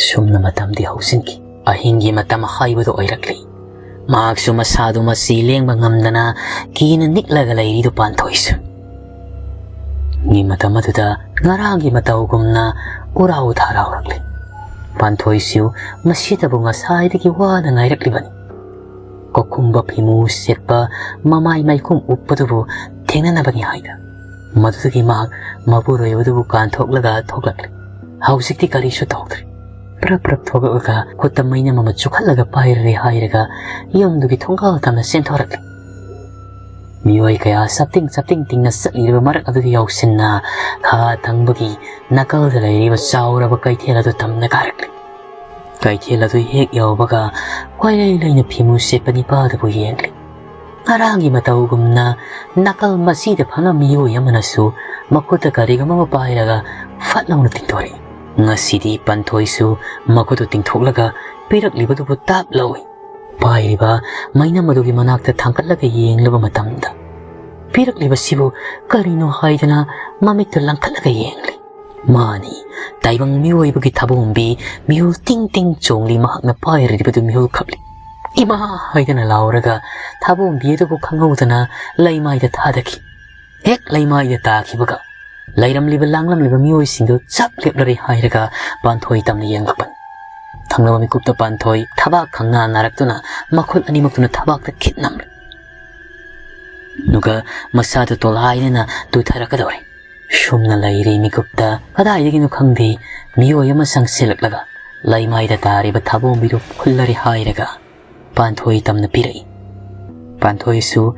ꯁꯨꯝꯅ ꯃꯇꯝꯗꯤ ꯍꯧꯖꯤꯟꯈꯤ꯫ ꯑꯍꯤꯡꯒꯤ ꯃꯇꯝ ꯍꯥꯏꯕꯗꯨ ꯑꯣꯏꯔꯛꯂꯤ꯫ ꯃꯍꯥꯛꯁꯨ ꯃꯁꯥꯗꯨ ꯃꯆꯤ ꯂꯦꯡꯕ ꯉꯝꯗꯅ ꯀꯤꯅ ꯅꯤꯛꯂꯒ ꯂꯩꯔꯤꯗꯨ ꯄꯥꯟꯊꯣꯏꯁꯨ꯫ ꯒꯤ ꯃꯇꯝ ꯑꯗꯨꯗ ꯉꯔꯥꯡꯒꯤ ꯃꯇꯧꯒꯨꯝꯅ ꯎꯔꯥꯎ ꯊꯥꯔꯥꯎꯔꯛꯂꯤ꯫ ꯄꯥꯟꯊꯣꯏꯁꯨ ꯃꯁꯤꯗꯕꯨ ꯉꯁꯥꯏꯗꯒꯤ ꯋꯥꯅ ꯉꯥꯏꯔꯛꯂꯤꯕꯅꯤ꯫ ꯀꯣꯛꯈꯨꯝꯕ ꯐꯤꯃꯨ ꯁꯦꯠꯄ, ꯃꯃꯥꯏ ꯃꯥꯏꯈꯨꯝ ꯎꯞꯄꯗꯨꯕꯨ ꯊꯦꯡꯅꯅꯕꯅꯤ ꯍꯥꯏꯅ꯫ ꯃꯗꯨꯗꯒꯤ ꯃꯍꯥꯛ ꯃꯄꯨꯔꯣꯏꯕꯗꯨꯕꯨ ꯀꯥꯟꯊꯣꯛꯂꯒ ꯊꯣꯛꯂꯛꯂꯤ꯫ ꯍꯧꯖꯤꯛꯇꯤ ꯀꯔꯤꯁꯨ ꯇꯧꯗ꯭ꯔꯦ꯫ ꯄ꯭ꯔꯞ ꯄ꯭ꯔꯞ ꯊꯣꯛꯂꯛꯂꯒ ꯈꯨꯠꯇ ꯃꯩꯅꯝ ꯑꯃ ꯆꯨꯈꯠꯂꯒ ꯄꯥꯏꯔꯔꯦ ꯍꯥꯏꯔꯒ ꯌꯨꯝꯗꯨꯒꯤ ꯊꯣꯡꯒꯥꯜ ꯇꯝꯅ ꯆꯦꯟꯊꯣꯔꯛꯂꯤ꯫ ꯃꯤꯑꯣꯏ ꯀꯌꯥ ꯆꯞꯇꯤꯡ ꯆꯞꯇꯤꯡ ꯇꯤꯡꯅ ꯆꯠꯂꯤꯕ ꯃꯔꯛ ꯑꯗꯨꯗ ꯌꯧꯁꯤꯟꯅ ꯈꯥ ꯊꯪꯕꯒꯤ ꯅꯥꯀꯜꯗ ꯂꯩꯔꯤꯕ ꯆꯥꯎꯔꯕ ꯀꯩꯊꯦꯜ ꯑꯗꯨ ꯇꯝꯅ ꯀꯥꯔꯛꯂꯤ꯫ ꯀꯩꯊꯦꯜ ꯑꯗꯨ ꯍꯦꯛ ꯌꯧꯕꯒ ꯀꯣꯏꯂꯩ ꯂꯩꯅ ꯐꯤꯃꯨ ꯁꯦꯠꯄ ꯅꯤꯄꯥ ꯑꯗꯨꯕꯨ ꯌꯦꯡꯂꯤ꯫ ꯉꯔꯥꯡꯒꯤ ꯃꯇꯧꯒꯨꯝꯅ ꯅꯥꯀꯜ ꯃꯁꯤꯗ ꯐꯝꯂꯝꯕ ꯃꯤꯑꯣꯏ ꯑꯃꯅꯁꯨ ꯃꯈꯨꯠꯇ ꯀꯔꯤꯒꯨꯝꯕ ꯑꯃ ꯄꯥꯏꯔꯒ ꯐꯠ ꯂꯥꯎꯅ ꯇꯤꯡꯊꯣꯔꯛꯏ꯫ ꯉꯁꯤꯗꯤ ꯄꯟꯊꯣꯏꯁꯨ ꯃꯈꯨꯠꯇꯨ ꯇꯤꯡꯊꯣꯛꯂꯒ ꯄꯤꯔꯛꯂꯤꯕꯗꯨꯕꯨ ꯇꯥꯞ ꯂꯧꯏ꯫ ꯄꯥꯏꯔꯤꯕ ꯃꯩꯅꯝ ꯑꯗꯨꯒꯤ ꯃꯅꯥꯛꯇ ꯊꯥꯡꯒꯠꯂꯒ ꯌꯦꯡꯂꯕ ꯃꯇꯝꯗ ꯄꯤꯔꯛꯂꯤꯕꯁꯤꯕꯨ ꯀꯔꯤꯅꯣ ꯍꯥꯏꯗꯅ ꯃꯃꯤꯠꯇꯨ ꯂꯪꯈꯠꯂꯒ ꯌꯦꯡꯂꯤ꯫ ꯃꯥꯅꯤ, ꯇꯥꯏꯕꯪ ꯃꯤꯑꯣꯏꯕꯒꯤ ꯊꯥꯕꯣꯝꯕꯤ ꯃꯤꯍꯨꯜ ꯇꯤꯡ ꯇꯤꯡ ꯆꯣꯡꯂꯤ꯫ ꯃꯍꯥꯛꯅ ꯄꯥꯏꯔꯤꯕꯗꯨ ꯃꯤꯍꯨꯜ ꯈꯞꯂꯤ꯫ "ꯏꯃꯥ!" ꯍꯥꯏꯗꯅ ꯂꯥꯎꯔꯒ ꯊꯥꯕꯣꯝꯕꯤ ꯑꯗꯨꯕꯨ ꯈꯪꯍꯧꯗꯅ ꯂꯩꯃꯥꯏꯗ ꯊꯥꯗꯈꯤ꯫ ꯍꯦꯛ ꯂꯩꯃꯥꯏꯗ ꯇꯥꯈꯤꯕꯒ ꯂꯩꯔꯝꯂꯤꯕ ꯂꯥꯡꯂꯝꯂꯤꯕ ꯃꯤꯑꯣꯏꯁꯤꯡꯗꯨ ꯆꯞ ꯂꯦꯞꯂꯔꯦ ꯍꯥꯏꯔꯒ ꯄꯥꯟꯊꯣꯏ ꯇꯝꯅ ꯌꯦꯡꯂꯛꯄꯅꯤ꯫ ꯊꯪꯅꯕ ꯃꯤꯀꯨꯞꯇ ꯄꯥꯟꯊꯣꯏ ꯊꯕꯥꯛ ꯈꯪꯅꯥ ꯅꯥꯔꯛꯇꯨꯅ ꯃꯈꯨꯠ ꯑꯅꯤꯃꯛꯇꯨꯅ ꯊꯕꯥꯛꯇ ꯈꯤꯠ ꯅꯝꯂꯤ꯫ ꯑꯗꯨꯒ ꯃꯁꯥꯗꯨ ꯇꯣꯂꯥꯏꯅꯅ ꯇꯨꯊꯔꯛꯀꯗꯧꯔꯦ꯫ ꯁꯨꯝꯅ ꯂꯩꯔꯤ ꯃꯤꯀꯨꯞꯇ ꯀꯗꯥꯏꯗꯒꯤꯅꯣ ꯈꯪꯗꯦ, ꯃꯤꯑꯣꯏ ꯑꯃ ꯆꯪꯁꯤꯜꯂꯛꯂꯒ ꯂꯩꯃꯥꯏꯗ ꯇꯥꯔꯤꯕ ꯊꯥꯕꯣꯝꯕꯤꯗꯨ ꯈꯨꯜꯂꯔꯦ ꯍꯥꯏꯔꯒ ꯄꯥꯟꯊꯣꯏ ꯇꯝꯅ ꯄꯤꯔꯛꯏ꯫ ꯄꯥꯟꯊꯣꯏꯁꯨ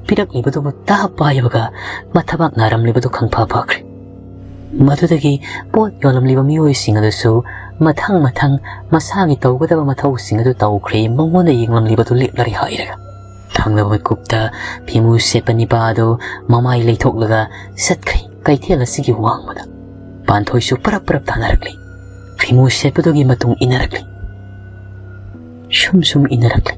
ꯄꯤꯔꯛꯂꯤꯕꯗꯨꯕꯨ ꯇꯥ ꯄꯥꯏꯕꯒ ꯃꯊꯕꯥꯛ ꯅꯥꯔꯝꯂꯤꯕꯗꯨ ꯈꯪꯐ ꯐꯈ꯭ꯔꯦ꯫ ꯃꯗꯨꯗꯒꯤ ꯄꯣꯠ ꯌꯣꯜꯂꯝꯂꯤꯕ ꯃꯤꯑꯣꯏꯁꯤꯡ ꯑꯗꯨꯁꯨ ꯃꯊꯪ ꯃꯊꯪ ꯃꯁꯥꯒꯤ ꯇꯧꯒꯗꯕ ꯃꯊꯧꯁꯤꯡ ꯑꯗꯨ ꯇꯧꯈ꯭ꯔꯦ, ꯃꯉꯣꯟꯗ ꯌꯦꯡꯂꯝꯂꯤꯕꯗꯨ ꯂꯦꯞꯂꯔꯦ ꯍꯥꯏꯔꯒ꯫ ꯊꯪꯅꯕ ꯃꯤꯀꯨꯞꯇ ꯐꯤꯃꯨ ꯁꯦꯠꯄ ꯅꯤꯄꯥ ꯑꯗꯨ ꯃꯃꯥꯏ ꯂꯩꯊꯣꯛꯂꯒ ꯆꯠꯈ꯭ꯔꯦ ꯀꯩꯊꯦꯜ ꯑꯁꯤꯒꯤ ꯋꯥꯡꯃꯗ꯫ ꯄꯥꯟꯊꯣꯏꯁꯨ ꯄꯔꯞ ꯄꯔꯞ ꯇꯥꯅꯔꯛꯂꯤ꯫ ꯐꯤꯃꯨ ꯁꯦꯠꯄꯗꯨꯒꯤ ꯃꯇꯨꯡ ꯏꯟꯅꯔꯛꯂꯤ꯫ ꯁꯨꯝ ꯁꯨꯝ ꯏꯟꯅꯔꯛꯂꯤ꯫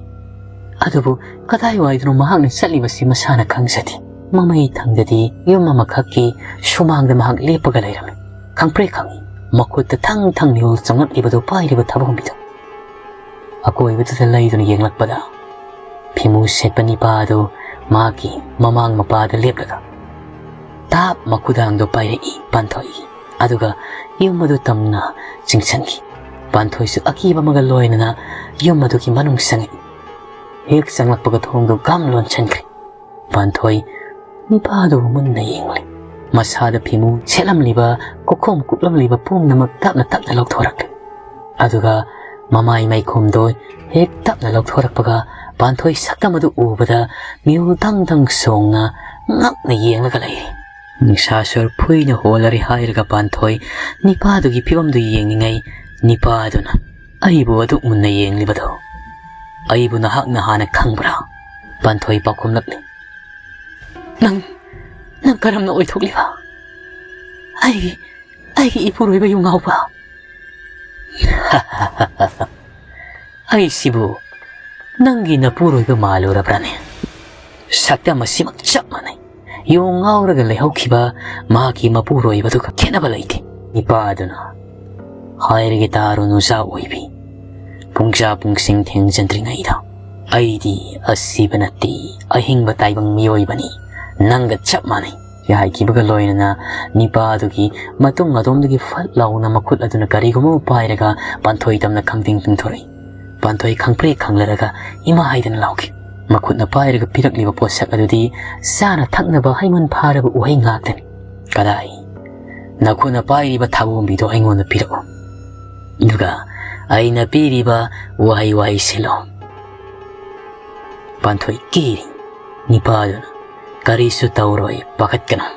ꯑꯗꯨꯕꯨ ꯀꯗꯥꯏꯋꯥꯏꯗꯅꯣ ꯃꯍꯥꯛꯅ ꯆꯠꯂꯤꯕꯁꯤ ꯃꯁꯥꯅ ꯈꯪꯖꯗꯦ꯫ ꯃꯃꯩ ꯊꯪꯗꯗꯤ ꯌꯨꯝ ꯑꯃꯈꯛꯀꯤ ꯁꯨꯃꯥꯡꯗ ꯃꯍꯥꯛ ꯂꯦꯞꯄꯒ ꯂꯩꯔꯝꯃꯤ꯫ ꯈꯪꯄ꯭ꯔꯦꯛ ꯈꯪꯏ꯫ ꯃꯈꯨꯠꯇ ꯊꯪ ꯊꯪ ꯃꯤꯍꯨꯜ ꯆꯪꯂꯛꯂꯤꯕꯗꯨ ꯄꯥꯏꯔꯤꯕ ꯊꯥꯕꯣꯝꯕꯤꯗꯨ꯫ ꯑꯀꯣꯏꯕꯗꯨꯗ ꯂꯩꯗꯨꯅ ꯌꯦꯡꯂꯛꯄꯗ, ꯐꯤꯃꯨ ꯁꯦꯠꯄ ꯅꯤꯄꯥ ꯑꯗꯨ ꯃꯍꯥꯛꯀꯤ ꯃꯃꯥꯡ ꯃꯄꯥꯗ ꯂꯦꯞꯂꯒ ꯇꯥꯞ ꯃꯈꯨꯗꯥꯡꯗꯣ ꯄꯥꯏꯔꯛꯏ ꯄꯥꯟꯊꯣꯏꯒꯤ꯫ ꯑꯗꯨꯒ ꯌꯨꯝ ꯑꯗꯨ ꯇꯝꯅ ꯆꯤꯡꯁꯤꯟꯈꯤ꯫ ꯄꯥꯟꯊꯣꯏꯁꯨ ꯑꯀꯤꯕ ꯑꯃꯒ ꯂꯣꯏꯅꯅ ꯌꯨꯝ ꯑꯗꯨꯒꯤ ꯃꯅꯨꯡ ꯆꯪꯉꯛꯏ꯫ ꯍꯦꯛ ꯆꯪꯂꯛꯄꯒ ꯊꯣꯡꯗꯨ ꯒꯝ ꯂꯣꯟꯁꯤꯟꯈ꯭ꯔꯦ꯫ ꯄꯥꯟꯊꯣꯏ ꯅꯤꯄꯥꯗꯨ ꯃꯨꯟꯅ ꯌꯦꯡꯂꯤ꯫ ꯃꯁꯥꯗ ꯐꯤꯃꯨ ꯁꯦꯠꯂꯝꯂꯤꯕ, ꯀꯣꯛꯈꯣꯝ ꯀꯨꯞꯂꯝꯂꯤꯕ ꯄꯨꯝꯅꯃꯛ ꯇꯞꯅ ꯇꯞꯅ ꯂꯧꯊꯣꯔꯛꯂꯤ꯫ ꯑꯗꯨꯒ ꯃꯃꯥꯏ ꯃꯩꯈꯣꯝꯗꯣ ꯍꯦꯛ ꯇꯞꯅ ꯂꯧꯊꯣꯔꯛꯄꯒ, ꯄꯥꯟꯊꯣꯏ ꯁꯛꯇꯝ ꯑꯗꯨ ꯎꯕꯗ ꯃꯤꯍꯨꯜ ꯗꯪ ꯗꯪ ꯆꯣꯡꯅ ꯉꯛꯅ ꯌꯦꯡꯂꯒ ꯂꯩꯔꯤ꯫ ꯅꯤꯡꯁꯥꯁꯣꯔ ꯐꯨꯏꯅ ꯍꯣꯜꯂꯔꯤ ꯍꯥꯏꯔꯒ ꯄꯥꯟꯊꯣꯏ ꯅꯤꯄꯥꯗꯨꯒꯤ ꯐꯤꯕꯝꯗꯨ ꯌꯦꯡꯂꯤꯉꯩ, ꯅꯤꯄꯥꯗꯨꯅ ꯑꯩꯕꯨ ꯑꯗꯨꯛ ꯃꯨꯟꯅ ꯌꯦꯡꯂꯤꯕꯗꯣ, "ꯑꯩꯕꯨ ꯅꯍꯥꯛꯅ ꯍꯥꯟꯅ ꯈꯪꯕ꯭ꯔꯥ?" ꯄꯥꯟꯊꯣꯏ ꯄꯥꯎꯈꯨꯝꯂꯛꯂꯤ꯫ "ꯅꯪ, ꯅꯪ ꯀꯔꯝꯅ ꯑꯣꯏꯊꯣꯛꯂꯤꯕ? ꯑꯩꯒꯤ, ꯑꯩꯒꯤ ꯏꯄꯨꯔꯣꯏꯕ ꯌꯨ ꯉꯥꯎꯕ?" "ꯑꯩꯁꯤꯕꯨ ꯅꯪꯒꯤ ꯅꯄꯨꯔꯣꯏꯕ ꯃꯥꯜꯂꯨꯔꯕ꯭ꯔꯥꯅꯦ? ꯁꯛꯇꯝ ꯑꯁꯤꯃꯛ ꯆꯞ ꯃꯥꯟꯅꯩ꯫ ꯌꯨ ꯉꯥꯎꯔꯒ ꯂꯩꯍꯧꯈꯤꯕ ꯃꯍꯥꯛꯀꯤ ꯃꯄꯨꯔꯣꯏꯕꯗꯨꯒ ꯈꯦꯠꯅꯕ ꯂꯩꯇꯦ꯫ ꯅꯤꯄꯥꯗꯨꯅ ꯍꯥꯏꯔꯒꯦ ꯇꯥꯔꯣ, ꯅꯨꯖꯥ ꯑꯣꯏꯕꯤ꯫ ꯄꯨꯡꯖꯥ ꯄꯨꯡꯁꯤꯡ ꯊꯦꯡꯖꯤꯟꯗ꯭ꯔꯤꯉꯩꯗ ꯑꯩꯗꯤ ꯑꯁꯤꯕ ꯅꯠꯇꯦ, ꯑꯍꯤꯡꯕ ꯇꯥꯏꯕꯪ ꯃꯤꯑꯣꯏꯕꯅꯤ꯫ ꯅꯪꯒ ꯆꯞ ꯃꯥꯟꯅꯩ" ꯍꯥꯏꯈꯤꯕꯒ ꯂꯣꯏꯅꯅ ꯅꯤꯄꯥꯗꯨꯒꯤ ꯃꯇꯨꯡ ꯑꯗꯣꯝꯗꯒꯤ ꯐꯠ ꯂꯥꯎꯅ ꯃꯈꯨꯠ ꯑꯗꯨꯅ ꯀꯔꯤꯒꯨꯝꯕ ꯑꯃ ꯄꯥꯏꯔꯒ ꯄꯥꯟꯊꯣꯏ ꯇꯝꯅ ꯈꯪꯇꯤꯡ ꯇꯤꯡꯊꯣꯔꯛꯏ꯫ ꯄꯥꯟꯊꯣꯏ ꯈꯪꯄ꯭ꯔꯦꯛ ꯈꯪꯂꯔꯒ ꯏꯃꯥ ꯍꯥꯏꯗꯅ ꯂꯥꯎꯈꯤ꯫ ꯃꯈꯨꯠꯅ ꯄꯥꯏꯔꯒ ꯄꯤꯔꯛꯂꯤꯕ ꯄꯣꯠꯁꯛ ꯑꯗꯨꯗꯤ ꯆꯥꯅ ꯊꯛꯅꯕ ꯍꯩꯃꯟ ꯐꯥꯔꯕ ꯎꯍꯩ ꯉꯥꯛꯇꯅꯤ꯫ "ꯀꯗꯥꯏ? ꯅꯈꯨꯠꯅ ꯄꯥꯏꯔꯤꯕ ꯊꯥꯕꯣꯝꯕꯤꯗꯣ ꯑꯩꯉꯣꯟꯗ ꯄꯤꯔꯛꯎ꯫ ꯑꯗꯨꯒ ꯑꯩꯅ ꯄꯤꯔꯤꯕ ꯎꯍꯩ ꯋꯥꯍꯩ ꯁꯤꯜꯂꯣ꯫" ꯄꯥꯟꯊꯣꯏ ꯀꯤꯔꯤ꯫ ꯅꯤꯄꯥꯗꯨꯅ, "ꯀꯔꯤꯁꯨ ꯇꯧꯔꯣꯏ, ꯄꯥꯈꯠꯀꯅꯨ꯫"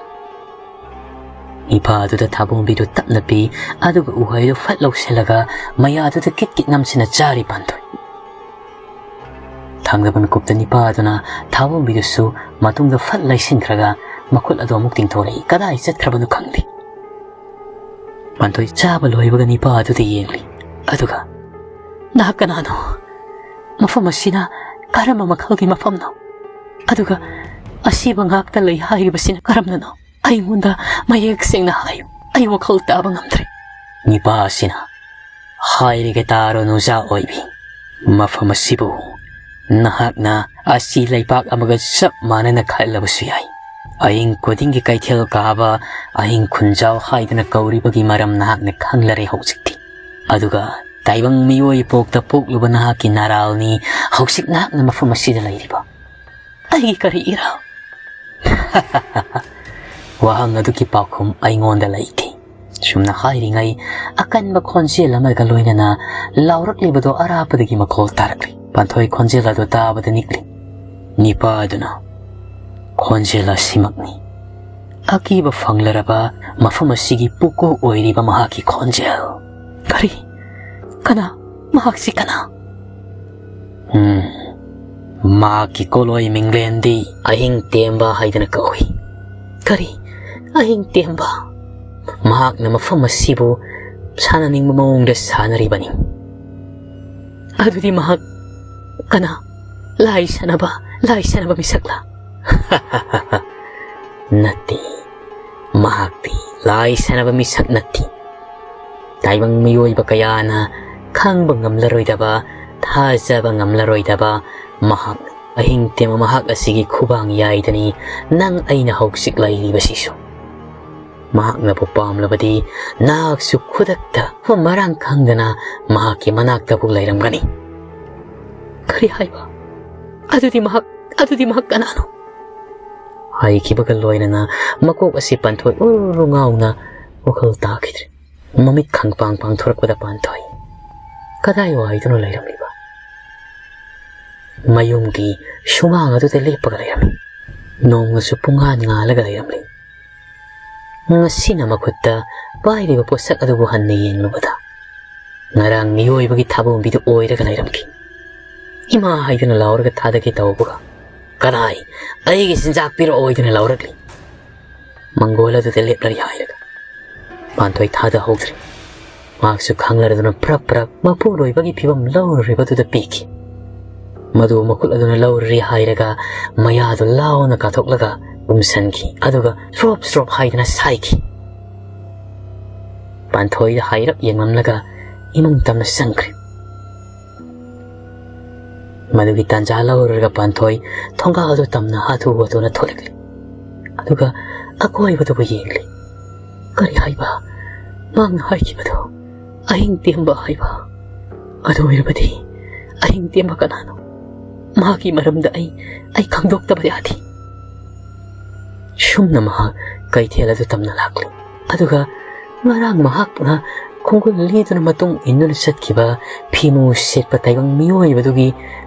ꯅꯤꯄꯥꯗꯨꯗ ꯊꯥꯕꯣꯝꯕꯤꯗꯨ ꯇꯞꯅ ꯄꯤ, ꯑꯗꯨꯒ ꯎꯍꯩꯗꯨ ꯐꯠ ꯂꯧꯁꯤꯜꯂꯒ ꯃꯌꯥꯗꯨꯗ ꯀꯤꯠ ꯀꯤꯠ ꯅꯝꯁꯤꯟꯅ ꯆꯥꯔꯤ ꯄꯥꯟꯊꯣꯏ꯫ ꯊꯥꯡꯗꯕ ꯃꯤꯀꯨꯞꯇ ꯅꯤꯄꯥꯗꯨꯅ ꯊꯥꯕꯣꯝꯕꯤꯗꯨꯁꯨ ꯃꯇꯨꯡꯗ ꯐꯠ ꯂꯩꯁꯤꯟꯈ꯭ꯔꯒ ꯃꯈꯨꯠ ꯑꯗꯨ ꯑꯃꯨꯛ ꯇꯤꯡꯊꯣꯔꯛꯏ꯫ ꯀꯗꯥꯏ ꯆꯠꯈ꯭ꯔꯕꯅꯣ ꯈꯪꯗꯦ꯫ ꯄꯥꯟꯊꯣꯏ ꯆꯥꯕ ꯂꯣꯏꯕꯒ ꯅꯤꯄꯥ ꯑꯗꯨꯗ ꯌꯦꯡꯂꯤ꯫ ꯑꯗꯨꯒ, "ꯅꯍꯥꯛ ꯀꯅꯥꯅꯣ? ꯃꯐꯝ ꯑꯁꯤꯅ ꯀꯔꯝꯕ ꯃꯈꯜꯒꯤ ꯃꯐꯝꯅꯣ? ꯑꯗꯨꯒ ꯑꯁꯤꯕ ꯉꯥꯛꯇ ꯂꯩ ꯍꯥꯏꯔꯤꯕꯁꯤꯅ ꯀꯔꯝꯅꯅꯣ? ꯑꯩꯉꯣꯟꯗ ꯃꯌꯦꯛ ꯁꯦꯡꯅ ꯍꯥꯏꯌꯨ꯫ ꯑꯩ ꯋꯥꯈꯜ ꯇꯥꯕ ꯉꯝꯗ꯭ꯔꯦ꯫" ꯅꯤꯄꯥ ꯑꯁꯤꯅ, "ꯍꯥꯏꯔꯒꯦ ꯇꯥꯔꯣ, ꯅꯨꯖꯥ ꯑꯣꯏꯕꯤ꯫ "ꯃꯐꯝ ꯑꯁꯤꯕꯨ ꯅꯍꯥꯛꯅ ꯑꯁꯤ ꯂꯩꯕꯥꯛ ꯑꯃꯒ ꯆꯞ ꯃꯥꯟꯅꯅ ꯈꯜꯂꯕꯁꯨ ꯌꯥꯏ꯫ ꯑꯍꯤꯡ ꯈꯨꯗꯤꯡꯒꯤ ꯀꯩꯊꯦꯜ ꯀꯥꯕ ꯑꯍꯤꯡ ꯈꯨꯟꯖꯥꯎ ꯍꯥꯏꯗꯅ ꯀꯧꯔꯤꯕꯒꯤ ꯃꯔꯝ ꯅꯍꯥꯛꯅ ꯈꯪꯂꯔꯦ ꯍꯧꯖꯤꯛꯇꯤ꯫ ꯑꯗꯨꯒ ꯇꯥꯏꯕꯪ ꯃꯤꯑꯣꯏ ꯄꯣꯛꯇ ꯄꯣꯛꯂꯨꯕ ꯅꯍꯥꯛꯀꯤ ꯅꯔꯥꯜꯅꯤ ꯍꯧꯖꯤꯛ ꯅꯍꯥꯛꯅ ꯃꯐꯝ ꯑꯁꯤꯗ ꯂꯩꯔꯤꯕ꯫ ꯑꯩꯒꯤ ꯀꯔꯤ ꯏꯔꯥꯜ?" "ꯋꯥꯍꯪ ꯑꯗꯨꯒꯤ ꯄꯥꯎꯈꯨꯝ ꯑꯩꯉꯣꯟꯗ ꯂꯩꯇꯦ꯫" ꯁꯨꯝꯅ ꯍꯥꯏꯔꯤꯉꯩ, ꯑꯀꯟꯕ ꯈꯣꯟꯖꯦꯜ ꯑꯃꯒ ꯂꯣꯏꯅꯅ ꯂꯥꯎꯔꯛꯂꯤꯕꯗꯣ ꯑꯔꯥꯞꯄꯗꯒꯤ ꯃꯈꯣꯜ ꯇꯥꯔꯛꯂꯤ꯫ ꯄꯥꯟꯊꯣꯏ ꯈꯣꯟꯖꯦꯜ ꯑꯗꯨ ꯇꯥꯕꯗ ꯅꯤꯛꯂꯤ꯫ ꯅꯤꯄꯥ ꯑꯗꯨꯅ, "ꯈꯣꯟꯖꯦꯜ ꯑꯁꯤꯃꯛꯅꯤ ꯑꯀꯤꯕ ꯐꯪꯂꯔꯕ ꯃꯐꯝ ꯑꯁꯤꯒꯤ ꯄꯨꯀꯣꯛ ꯑꯣꯏꯔꯤꯕ ꯃꯍꯥꯛꯀꯤ ꯈꯣꯟꯖꯦꯜ꯫" "ꯀꯔꯤ? ꯀꯅꯥ? ꯃꯍꯥꯛꯁꯤ ꯀꯅꯥ?" "ꯎꯝ, ꯃꯍꯥꯛꯀꯤ ꯀꯣꯂꯣꯏ ꯃꯤꯡꯂꯦꯟꯗꯤ ꯑꯍꯤꯡ ꯇꯦꯝꯕ ꯍꯥꯏꯗꯅ ꯀꯧꯏ꯫" "ꯀꯔꯤ? ꯑꯍꯤꯡ ꯇꯦꯝꯕ?" "ꯃꯍꯥꯛꯅ ꯃꯐꯝ ꯑꯁꯤꯕꯨ ꯁꯥꯟꯅꯅꯤꯡꯕ ꯃꯑꯣꯡꯗ ꯁꯥꯟꯅꯔꯤꯕꯅꯤ꯫" "ꯑꯗꯨꯗꯤ ꯃꯍꯥꯛ ꯀꯅꯥ? ꯂꯥꯏ ꯁꯥꯟꯅꯕ, ꯂꯥꯏ ꯁꯥꯟꯅꯕ ꯃꯤꯁꯛꯂꯥ?" "ꯅꯠꯇꯦ, ꯃꯍꯥꯛꯇꯤ ꯂꯥꯏ ꯁꯥꯟꯅꯕ ꯃꯤꯁꯛ ꯅꯠꯇꯦ꯫ ꯇꯥꯏꯕꯪ ꯃꯤꯑꯣꯏꯕ ꯀꯌꯥꯅ ꯈꯪꯕ ꯉꯝꯂꯔꯣꯏꯗꯕ, ꯊꯥꯖꯕ ꯉꯝꯂꯔꯣꯏꯗꯕ ꯃꯍꯥꯛ꯫ ꯑꯍꯤꯡ ꯇꯦꯝꯕ ꯃꯍꯥꯛ ꯑꯁꯤꯒꯤ ꯈꯨꯕꯥꯡ ꯌꯥꯏꯗꯅꯤ ꯅꯪ ꯑꯩꯅ ꯍꯧꯖꯤꯛ ꯂꯩꯔꯤꯕꯁꯤꯁꯨ꯫ ꯃꯍꯥꯛꯅꯕꯨ ꯄꯥꯝꯂꯕꯗꯤ ꯅꯍꯥꯛꯁꯨ ꯈꯨꯗꯛꯇ ꯃꯔꯥꯡ ꯈꯪꯗꯅ ꯃꯍꯥꯛꯀꯤ ꯃꯅꯥꯛꯇꯕꯨ ꯂꯩꯔꯝꯒꯅꯤ꯫" "ꯀꯔꯤ ꯍꯥꯏꯕ? ꯑꯗꯨꯗꯤ ꯃꯍꯥꯛ, ꯑꯗꯨꯗꯤ ꯃꯍꯥꯛ ꯀꯅꯥꯅꯣ?" ꯍꯥꯏꯈꯤꯕꯒ ꯂꯣꯏꯅꯅ ꯃꯀꯣꯛ ꯑꯁꯤ ꯄꯥꯟꯊꯣꯏ ꯎꯔꯨ ꯉꯥꯎꯅ ꯋꯥꯈꯜ ꯇꯥꯈꯤꯗ꯭ꯔꯦ꯫ ꯃꯃꯤꯠ ꯈꯪꯄꯥꯡ ꯄꯥꯡꯊꯣꯔꯛꯄꯗ ꯄꯥꯟꯊꯣꯏ ꯀꯗꯥꯏ ꯋꯥꯏꯗꯅꯣ ꯂꯩꯔꯝꯂꯤꯕ? ꯃꯌꯨꯝꯒꯤ ꯁꯨꯃꯥꯡ ꯑꯗꯨꯗ ꯂꯦꯞꯄꯒ ꯂꯩꯔꯝꯃꯤ꯫ ꯅꯣꯡꯃꯁꯨ ꯄꯨꯡꯉꯥꯟ ꯉꯥꯜꯂꯒ ꯂꯩꯔꯝꯂꯤ꯫ ꯉꯁꯤꯅ ꯃꯈꯨꯠꯇ ꯄꯥꯏꯔꯤꯕ ꯄꯣꯠꯁꯛ ꯑꯗꯨꯕꯨ ꯍꯟꯅ ꯌꯦꯡꯂꯨꯕꯗ ꯉꯔꯥꯡ ꯃꯤꯑꯣꯏꯕꯒꯤ ꯊꯥꯕꯣꯝꯕꯤꯗꯨ ꯑꯣꯏꯔꯒ ꯂꯩꯔꯝꯈꯤ꯫ "ꯏꯃꯥ" ꯍꯥꯏꯗꯨꯅ ꯂꯥꯎꯔꯒ ꯊꯥꯗꯒꯦ ꯇꯧꯕꯒ, "ꯀꯗꯥꯏ? ꯑꯩꯒꯤ ꯆꯤꯟꯖꯥꯛ ꯄꯤꯔꯛꯑꯣ" ꯍꯥꯏꯗꯨꯅ ꯂꯥꯎꯔꯛꯂꯤ꯫ ꯃꯪꯒꯣꯜ ꯑꯗꯨꯗ ꯂꯦꯞꯂꯔꯤ ꯍꯥꯏꯔꯒ ꯄꯥꯟꯊꯣꯏ ꯊꯥꯗꯍꯧꯗ꯭ꯔꯦ꯫ ꯃꯍꯥꯛꯁꯨ ꯈꯪꯂꯔꯗꯨꯅ ꯄ꯭ꯔꯞ ꯄ꯭ꯔꯞ ꯃꯄꯨꯔꯣꯏꯕꯒꯤ ꯐꯤꯕꯝ ꯂꯧꯔꯨꯔꯤꯕꯗꯨꯗ ꯄꯤꯈꯤ꯫ ꯃꯗꯨ ꯃꯈꯨꯠ ꯑꯗꯨꯅ ꯂꯧꯔꯔꯤ ꯍꯥꯏꯔꯒ ꯃꯌꯥꯗꯨ ꯂꯥꯎꯅ ꯀꯥꯊꯣꯛꯂꯒ ꯎꯝꯁꯟꯈꯤ, ꯑꯗꯨꯒ ꯁ꯭ꯔꯣꯞ ꯁ꯭ꯔꯣꯞ ꯍꯥꯏꯗꯅ ꯁꯥꯏꯈꯤ꯫ ꯄꯥꯟꯊꯣꯏꯗ ꯍꯥꯏꯔꯞ ꯌꯦꯡꯂꯝꯂꯒ ꯏꯃꯨꯡ ꯇꯝꯅ ꯆꯪꯈ꯭ꯔꯦ꯫ ꯃꯗꯨꯒꯤ ꯇꯥꯟꯖꯥ ꯂꯧꯔꯨꯔꯒ ꯄꯥꯟꯊꯣꯏ ꯊꯣꯡꯒꯥꯜꯗꯨ ꯇꯝꯅ ꯍꯥꯊꯨ ꯍꯥꯊꯨꯅ ꯊꯣꯛꯂꯛꯂꯤ꯫ ꯑꯗꯨꯒ ꯑꯀꯣꯏꯕꯗꯨꯕꯨ ꯌꯦꯡꯂꯤ꯫ ꯀꯔꯤ ꯍꯥꯏꯕ? ꯃꯍꯥꯛꯅ ꯍꯥꯏꯈꯤꯕꯗꯣ ꯑꯍꯤꯡ ꯇꯦꯝꯕ ꯍꯥꯏꯕ꯫ ꯑꯗꯨ ꯑꯣꯏꯔꯕꯗꯤ ꯑꯍꯤꯡ ꯇꯦꯝꯕ ꯀꯅꯥꯅꯣ? ꯃꯍꯥꯛꯀꯤ ꯃꯔꯝꯗ ꯑꯩ, ꯑꯩ ꯈꯪꯗꯣꯛꯇꯕ ꯌꯥꯗꯦ꯫ ꯁꯨꯝꯅ ꯃꯍꯥꯛ ꯀꯩꯊꯦꯜ ꯑꯗꯨ ꯇꯝꯅ ꯂꯥꯛꯂꯤ꯫ ꯑꯗꯨꯒ ꯉꯔꯥꯡ ꯃꯍꯥꯛꯅ ꯈꯣꯡꯒꯨꯜ ꯂꯤꯗꯨꯅ ꯃꯇꯨꯡ ꯏꯟꯗꯨꯅ ꯆꯠꯈꯤꯕ ꯐꯤꯃꯨ ꯁꯦꯠꯄ ꯇꯥꯏꯕꯪ ꯃꯤꯑꯣꯏꯕꯗꯨꯒꯤ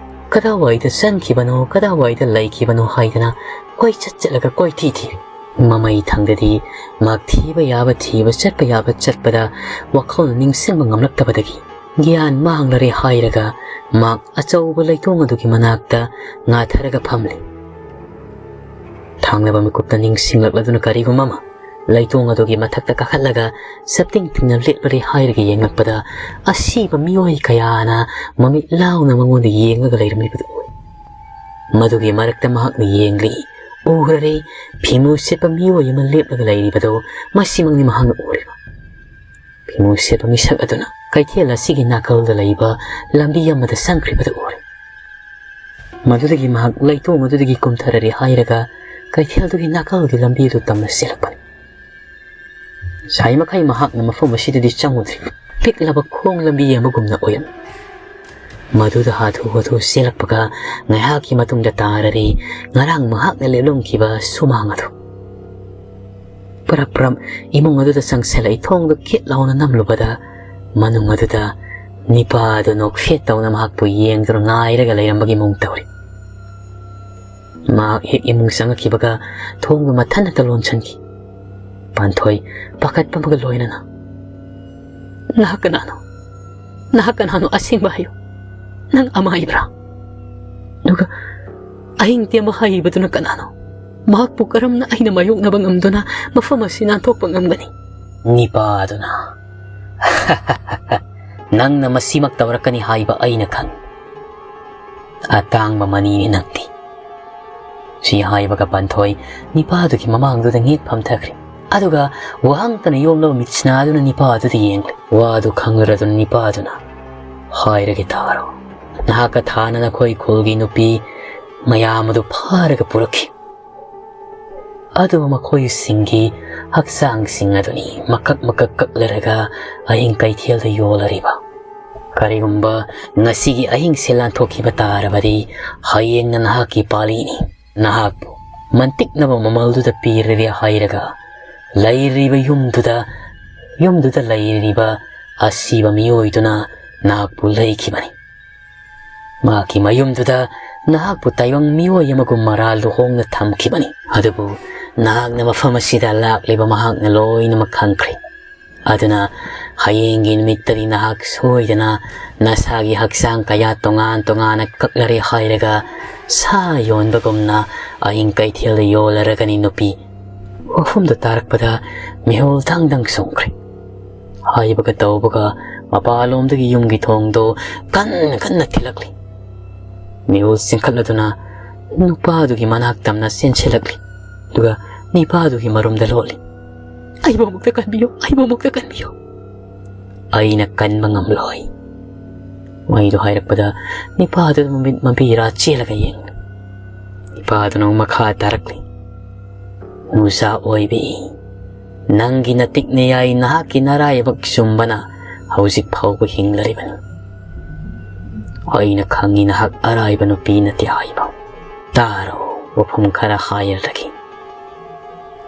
ꯀꯗꯥꯏꯋꯥꯏꯗ ꯆꯪꯈꯤꯕꯅꯣ, ꯀꯗꯥꯏꯋꯥꯏꯗ ꯂꯩꯈꯤꯕꯅꯣ ꯍꯥꯏꯗꯅ ꯀꯣꯏꯆꯠ ꯆꯠꯂꯒ ꯀꯣꯏꯊꯤ ꯊꯤꯔꯤ꯫ ꯃꯃꯩ ꯊꯪꯗꯗꯤ ꯃꯍꯥꯛ ꯊꯤꯕ ꯌꯥꯕ ꯊꯤꯕ, ꯆꯠꯄ ꯌꯥꯕ ꯆꯠꯄꯗ ꯋꯥꯈꯜ ꯅꯤꯡꯁꯤꯡꯕ ꯉꯝꯂꯛꯇꯕꯗꯒꯤ ꯒ꯭ꯌꯥꯟ ꯃꯥꯡꯂꯔꯦ ꯍꯥꯏꯔꯒ ꯃꯍꯥꯛ ꯑꯆꯧꯕ ꯂꯩꯇꯣꯡ ꯑꯗꯨꯒꯤ ꯃꯅꯥꯛꯇ ꯉꯥꯊꯔꯒ ꯐꯝꯂꯤ꯫ ꯊꯥꯡꯂꯕ ꯃꯤꯀꯨꯞꯇ ꯅꯤꯡꯁꯤꯡꯂꯛꯂꯗꯨꯅ ꯀꯔꯤꯒꯨꯝꯕ ꯑꯃ ꯂꯩꯇꯣꯡ ꯑꯗꯨꯒꯤ ꯃꯊꯛꯇ ꯀꯥꯈꯠꯂꯒ ꯆꯞꯇꯤꯡ ꯇꯤꯡꯅ ꯂꯦꯞꯂꯔꯦ ꯍꯥꯏꯔꯒ ꯌꯦꯡꯂꯛꯄꯗ ꯑꯁꯤꯕ ꯃꯤꯑꯣꯏ ꯀꯌꯥꯅ ꯃꯃꯤꯠ ꯂꯥꯎꯅ ꯃꯉꯣꯟꯗ ꯌꯦꯡꯂꯒ ꯂꯩꯔꯝꯂꯤꯕꯗꯨ ꯎꯏ꯫ ꯃꯗꯨꯒꯤ ꯃꯔꯛꯇ ꯃꯍꯥꯛꯅ ꯌꯦꯡꯂꯤ꯫ ꯎꯔꯔꯦ, ꯐꯤꯃꯨ ꯁꯦꯠꯄ ꯃꯤꯑꯣꯏ ꯑꯃ ꯂꯦꯞꯂꯒ ꯂꯩꯔꯤꯕꯗꯨ ꯃꯁꯤꯃꯛꯅꯤ ꯃꯍꯥꯛꯅ ꯎꯔꯤꯕ꯫ ꯐꯤꯃꯨ ꯁꯦꯠꯄ ꯃꯤꯁꯛ ꯑꯗꯨꯅ ꯀꯩꯊꯦꯜ ꯑꯁꯤꯒꯤ ꯅꯥꯀꯜꯗ ꯂꯩꯕ ꯂꯝꯕꯤ ꯑꯃꯗ ꯆꯪꯈ꯭ꯔꯤꯕꯗꯨ ꯎꯔꯦ꯫ ꯃꯗꯨꯗꯒꯤ ꯃꯍꯥꯛ ꯂꯩꯇꯣꯡ ꯑꯗꯨꯗꯒꯤ ꯀꯨꯝꯊꯔꯔꯦ ꯍꯥꯏꯔꯒ ꯀꯩꯊꯦꯜꯗꯨꯒꯤ ꯅꯥꯀꯜꯒꯤ ꯂꯝꯕꯤ ꯑꯗꯨ ꯇꯝꯅ ꯆꯦꯜꯂꯛꯄꯅꯤ꯫ ꯉꯁꯥꯏ ꯃꯈꯩ ꯃꯍꯥꯛꯅ ꯃꯐꯝ ꯑꯁꯤꯗꯗꯤ ꯆꯪꯉꯨꯗ꯭ꯔꯤ꯫ ꯄꯤꯛꯂꯕ ꯈꯣꯡ ꯂꯝꯕꯤ ꯑꯃꯒꯨꯝꯅ ꯑꯣꯏꯔꯝꯃꯤ꯫ ꯃꯗꯨꯗ ꯍꯥꯊꯨ ꯍꯥꯊꯨ ꯆꯦꯜꯂꯛꯄꯒ ꯉꯥꯏꯍꯥꯛꯀꯤ ꯃꯇꯨꯡꯗ ꯇꯥꯔꯔꯦ ꯉꯔꯥꯡ ꯃꯍꯥꯛꯅ ꯂꯦꯞꯂꯝꯈꯤꯕ ꯁꯨꯃꯥꯡ ꯑꯗꯨ꯫ ꯄꯔꯞ ꯄꯔꯞ ꯏꯃꯨꯡ ꯑꯗꯨꯗ ꯆꯪꯁꯤꯜꯂꯛꯏ꯫ ꯊꯣꯡꯗꯨ ꯈꯤꯠ ꯂꯥꯎꯅ ꯅꯝꯂꯨꯕꯗ ꯃꯅꯨꯡ ꯑꯗꯨꯗ ꯅꯤꯄꯥ ꯑꯗꯨ ꯅꯣꯛꯐꯦꯠ ꯇꯧꯅ ꯃꯍꯥꯛꯄꯨ ꯌꯦꯡꯗꯨꯅ ꯉꯥꯏꯔꯒ ꯂꯩꯔꯝꯕꯒꯤ ꯃꯑꯣꯡ ꯇꯧꯔꯤ꯫ ꯃꯍꯥꯛ ꯍꯦꯛ ꯏꯃꯨꯡ ꯆꯪꯉꯛꯈꯤꯕꯒ ꯊꯣꯡꯗꯨ ꯃꯊꯟꯅꯇ ꯂꯣꯟꯁꯤꯟꯈꯤ꯫ ꯄꯥꯟꯊꯣꯏ ꯄꯥꯈꯠꯄ ꯑꯃꯒ ꯂꯣꯏꯅꯅ, "ꯅꯍꯥꯛ ꯀꯅꯥꯅꯣ? ꯅꯍꯥꯛ ꯀꯅꯥꯅꯣ? ꯑꯁꯦꯡꯕ ꯍꯥꯏꯌꯨ꯫ ꯅꯪ ꯑꯃꯥꯏꯕ꯭ꯔꯥ?" ꯑꯗꯨꯒ ꯑꯍꯤꯡ ꯇꯦꯝꯕ ꯍꯥꯏꯔꯤꯕꯗꯨꯅ ꯀꯅꯥꯅꯣ? ꯃꯍꯥꯛꯄꯨ ꯀꯔꯝꯅ ꯑꯩꯅ ꯃꯥꯌꯣꯛꯅꯕ ꯉꯝꯗꯨꯅ ꯃꯐꯝ ꯑꯁꯤ ꯅꯥꯟꯊꯣꯛꯄ ꯉꯝꯒꯅꯤ? ꯅꯤꯄꯥꯗꯨꯅ, "ꯅꯪꯅ ꯃꯁꯤꯃꯛ ꯇꯧꯔꯛꯀꯅꯤ ꯍꯥꯏꯕ ꯑꯩꯅ ꯈꯪꯏ꯫ ꯑꯇꯥꯡꯕ ꯃꯅꯤꯅꯤ ꯅꯪꯗꯤ꯫" ꯁꯤ ꯍꯥꯏꯕꯒ ꯄꯥꯟꯊꯣꯏ ꯅꯤꯄꯥꯗꯨꯒꯤ ꯃꯃꯥꯡꯗꯨꯗ ꯉꯦꯛ ꯐꯝꯊꯈ꯭ꯔꯦ꯫ ꯑꯗꯨꯒ ꯋꯥꯍꯪꯇꯅ ꯌꯣꯝꯂꯕ ꯃꯤꯠꯁꯤꯅꯥꯗꯨꯅ ꯅꯤꯄꯥꯗꯨꯗ ꯌꯦꯡꯂꯦ꯫ ꯋꯥꯗꯨ ꯈꯪꯂꯔꯗꯨꯅ ꯅꯤꯄꯥꯗꯨꯅ, "ꯍꯥꯏꯔꯒꯦ ꯇꯥꯔꯣ, ꯅꯍꯥꯛꯀ ꯊꯥꯅ ꯅꯈꯣꯏ ꯈꯨꯜꯒꯤ ꯅꯨꯄꯤ ꯃꯌꯥꯝ ꯑꯗꯨ ꯐꯥꯔꯒ ꯄꯨꯔꯛꯈꯤ꯫ ꯑꯗꯨꯕꯨ ꯃꯈꯣꯏꯁꯤꯡꯒꯤ ꯍꯛꯆꯥꯡꯁꯤꯡ ꯑꯗꯨꯅꯤ ꯃꯀꯛ ꯃꯀꯛ ꯀꯛꯂꯔꯒ ꯑꯍꯤꯡ ꯀꯩꯊꯦꯜꯗ ꯌꯣꯜꯂꯔꯤꯕ꯫ ꯀꯔꯤꯒꯨꯝꯕ ꯉꯁꯤꯒꯤ ꯑꯍꯤꯡꯁꯦ ꯂꯥꯟꯊꯣꯛꯈꯤꯕ ꯇꯥꯔꯕꯗꯤ, ꯍꯌꯦꯡꯅ ꯅꯍꯥꯛꯀꯤ ꯄꯥꯂꯤꯅꯤ꯫ ꯅꯍꯥꯛꯄꯨ ꯃꯟꯇꯤꯛꯅꯕ ꯃꯃꯜꯗꯨꯗ ꯄꯤꯔꯒꯦ ꯍꯥꯏꯔꯒ, ꯂꯩꯔꯤꯕ ꯌꯨꯝꯗꯨꯗ, ꯌꯨꯝꯗꯨꯗ ꯂꯩꯔꯤꯕ ꯑꯁꯤꯕ ꯃꯤꯑꯣꯏꯗꯨꯅ ꯅꯍꯥꯛꯄꯨ ꯂꯩꯈꯤꯕꯅꯤ꯫ ꯃꯍꯥꯛꯀꯤ ꯃꯌꯨꯝꯗꯨꯗ ꯅꯍꯥꯛꯄꯨ ꯇꯥꯏꯕꯪ ꯃꯤꯑꯣꯏ ꯑꯃꯒꯨꯝ ꯃꯔꯥꯜ ꯂꯨꯍꯣꯡꯅ ꯊꯝꯈꯤꯕꯅꯤ꯫ ꯑꯗꯨꯕꯨ ꯅꯍꯥꯛꯅ ꯃꯐꯝ ꯑꯁꯤꯗ ꯂꯥꯛꯂꯤꯕ ꯃꯍꯥꯛꯅ ꯂꯣꯏꯅꯃꯛ ꯈꯪꯈ꯭ꯔꯦ꯫ ꯑꯗꯨꯅ ꯍꯌꯦꯡꯒꯤ ꯅꯨꯃꯤꯠꯇꯗꯤ ꯅꯍꯥꯛ ꯁꯣꯏꯗꯅ ꯅꯁꯥꯒꯤ ꯍꯛꯆꯥꯡ ꯀꯌꯥ ꯇꯣꯉꯥꯟ ꯇꯣꯉꯥꯟꯅ ꯀꯛꯂꯔꯦ ꯍꯥꯏꯔꯒ, ꯁꯥ ꯌꯣꯟꯕꯒꯨꯝꯅ ꯑꯍꯤꯡ ꯀꯩꯊꯦꯜꯗ ꯌꯣꯜꯂꯔꯒꯅꯤ, ꯅꯨꯄꯤ꯫ ꯋꯥꯐꯝꯗꯨ ꯇꯥꯔꯛꯄꯗ ꯃꯤꯍꯨꯜ ꯗꯪ ꯗꯪ ꯆꯣꯡꯈ꯭ꯔꯦ꯫ ꯍꯥꯏꯕꯒ ꯇꯧꯕꯒ ꯃꯄꯥꯟꯂꯣꯝꯗꯒꯤ ꯌꯨꯝꯒꯤ ꯊꯣꯡꯗꯣ ꯀꯟꯅ ꯀꯟꯅ ꯊꯤꯜꯂꯛꯂꯤ꯫ ꯃꯤꯍꯨꯜ ꯆꯤꯡꯈꯠꯂꯗꯨꯅ ꯅꯨꯄꯥꯗꯨꯒꯤ ꯃꯅꯥꯛ ꯇꯝꯅ ꯆꯦꯟꯁꯤꯜꯂꯛꯂꯤ꯫ ꯑꯗꯨꯒ ꯅꯤꯄꯥꯗꯨꯒꯤ ꯃꯔꯨꯝꯗ ꯂꯣꯠꯂꯤ꯫ "ꯑꯩꯕꯨ ꯑꯃꯨꯛꯇ ꯀꯟꯕꯤꯌꯨ, ꯑꯩꯕꯨ ꯑꯃꯨꯛꯇ ꯀꯟꯕꯤꯌꯨ꯫ ꯑꯩꯅ ꯀꯟꯕ ꯉꯝꯂꯣꯏ꯫" ꯃꯩꯗꯨ ꯍꯥꯏꯔꯛꯄꯗ ꯅꯤꯄꯥꯗꯨ ꯃꯃꯤꯠ ꯃꯄꯤꯔꯥ ꯆꯦꯜꯂꯒ ꯌꯦꯡꯂꯤ꯫ ꯅꯤꯄꯥꯗꯨꯅ ꯑꯃꯨꯛ ꯃꯈꯥ ꯇꯥꯔꯛꯂꯤ꯫ "ꯅꯨꯖꯥ ꯑꯣꯏꯕꯤ, ꯅꯪꯒꯤ ꯅꯇꯤꯛ ꯅꯌꯥꯏ, ꯅꯍꯥꯛꯀꯤ ꯅꯔꯥꯏꯕꯛ ꯆꯨꯝꯕꯅ ꯍꯧꯖꯤꯛ ꯐꯥꯎꯕ ꯍꯤꯡꯂꯔꯤꯕꯅꯤ꯫ ꯑꯩꯅ ꯈꯪꯏ ꯅꯍꯥꯛ ꯑꯔꯥꯏꯕ ꯅꯨꯄꯤ ꯅꯠꯇꯦ ꯍꯥꯏꯕ꯫ ꯇꯥꯔꯣ, ꯋꯥꯐꯝ ꯈꯔ ꯍꯥꯏꯔꯒꯦ꯫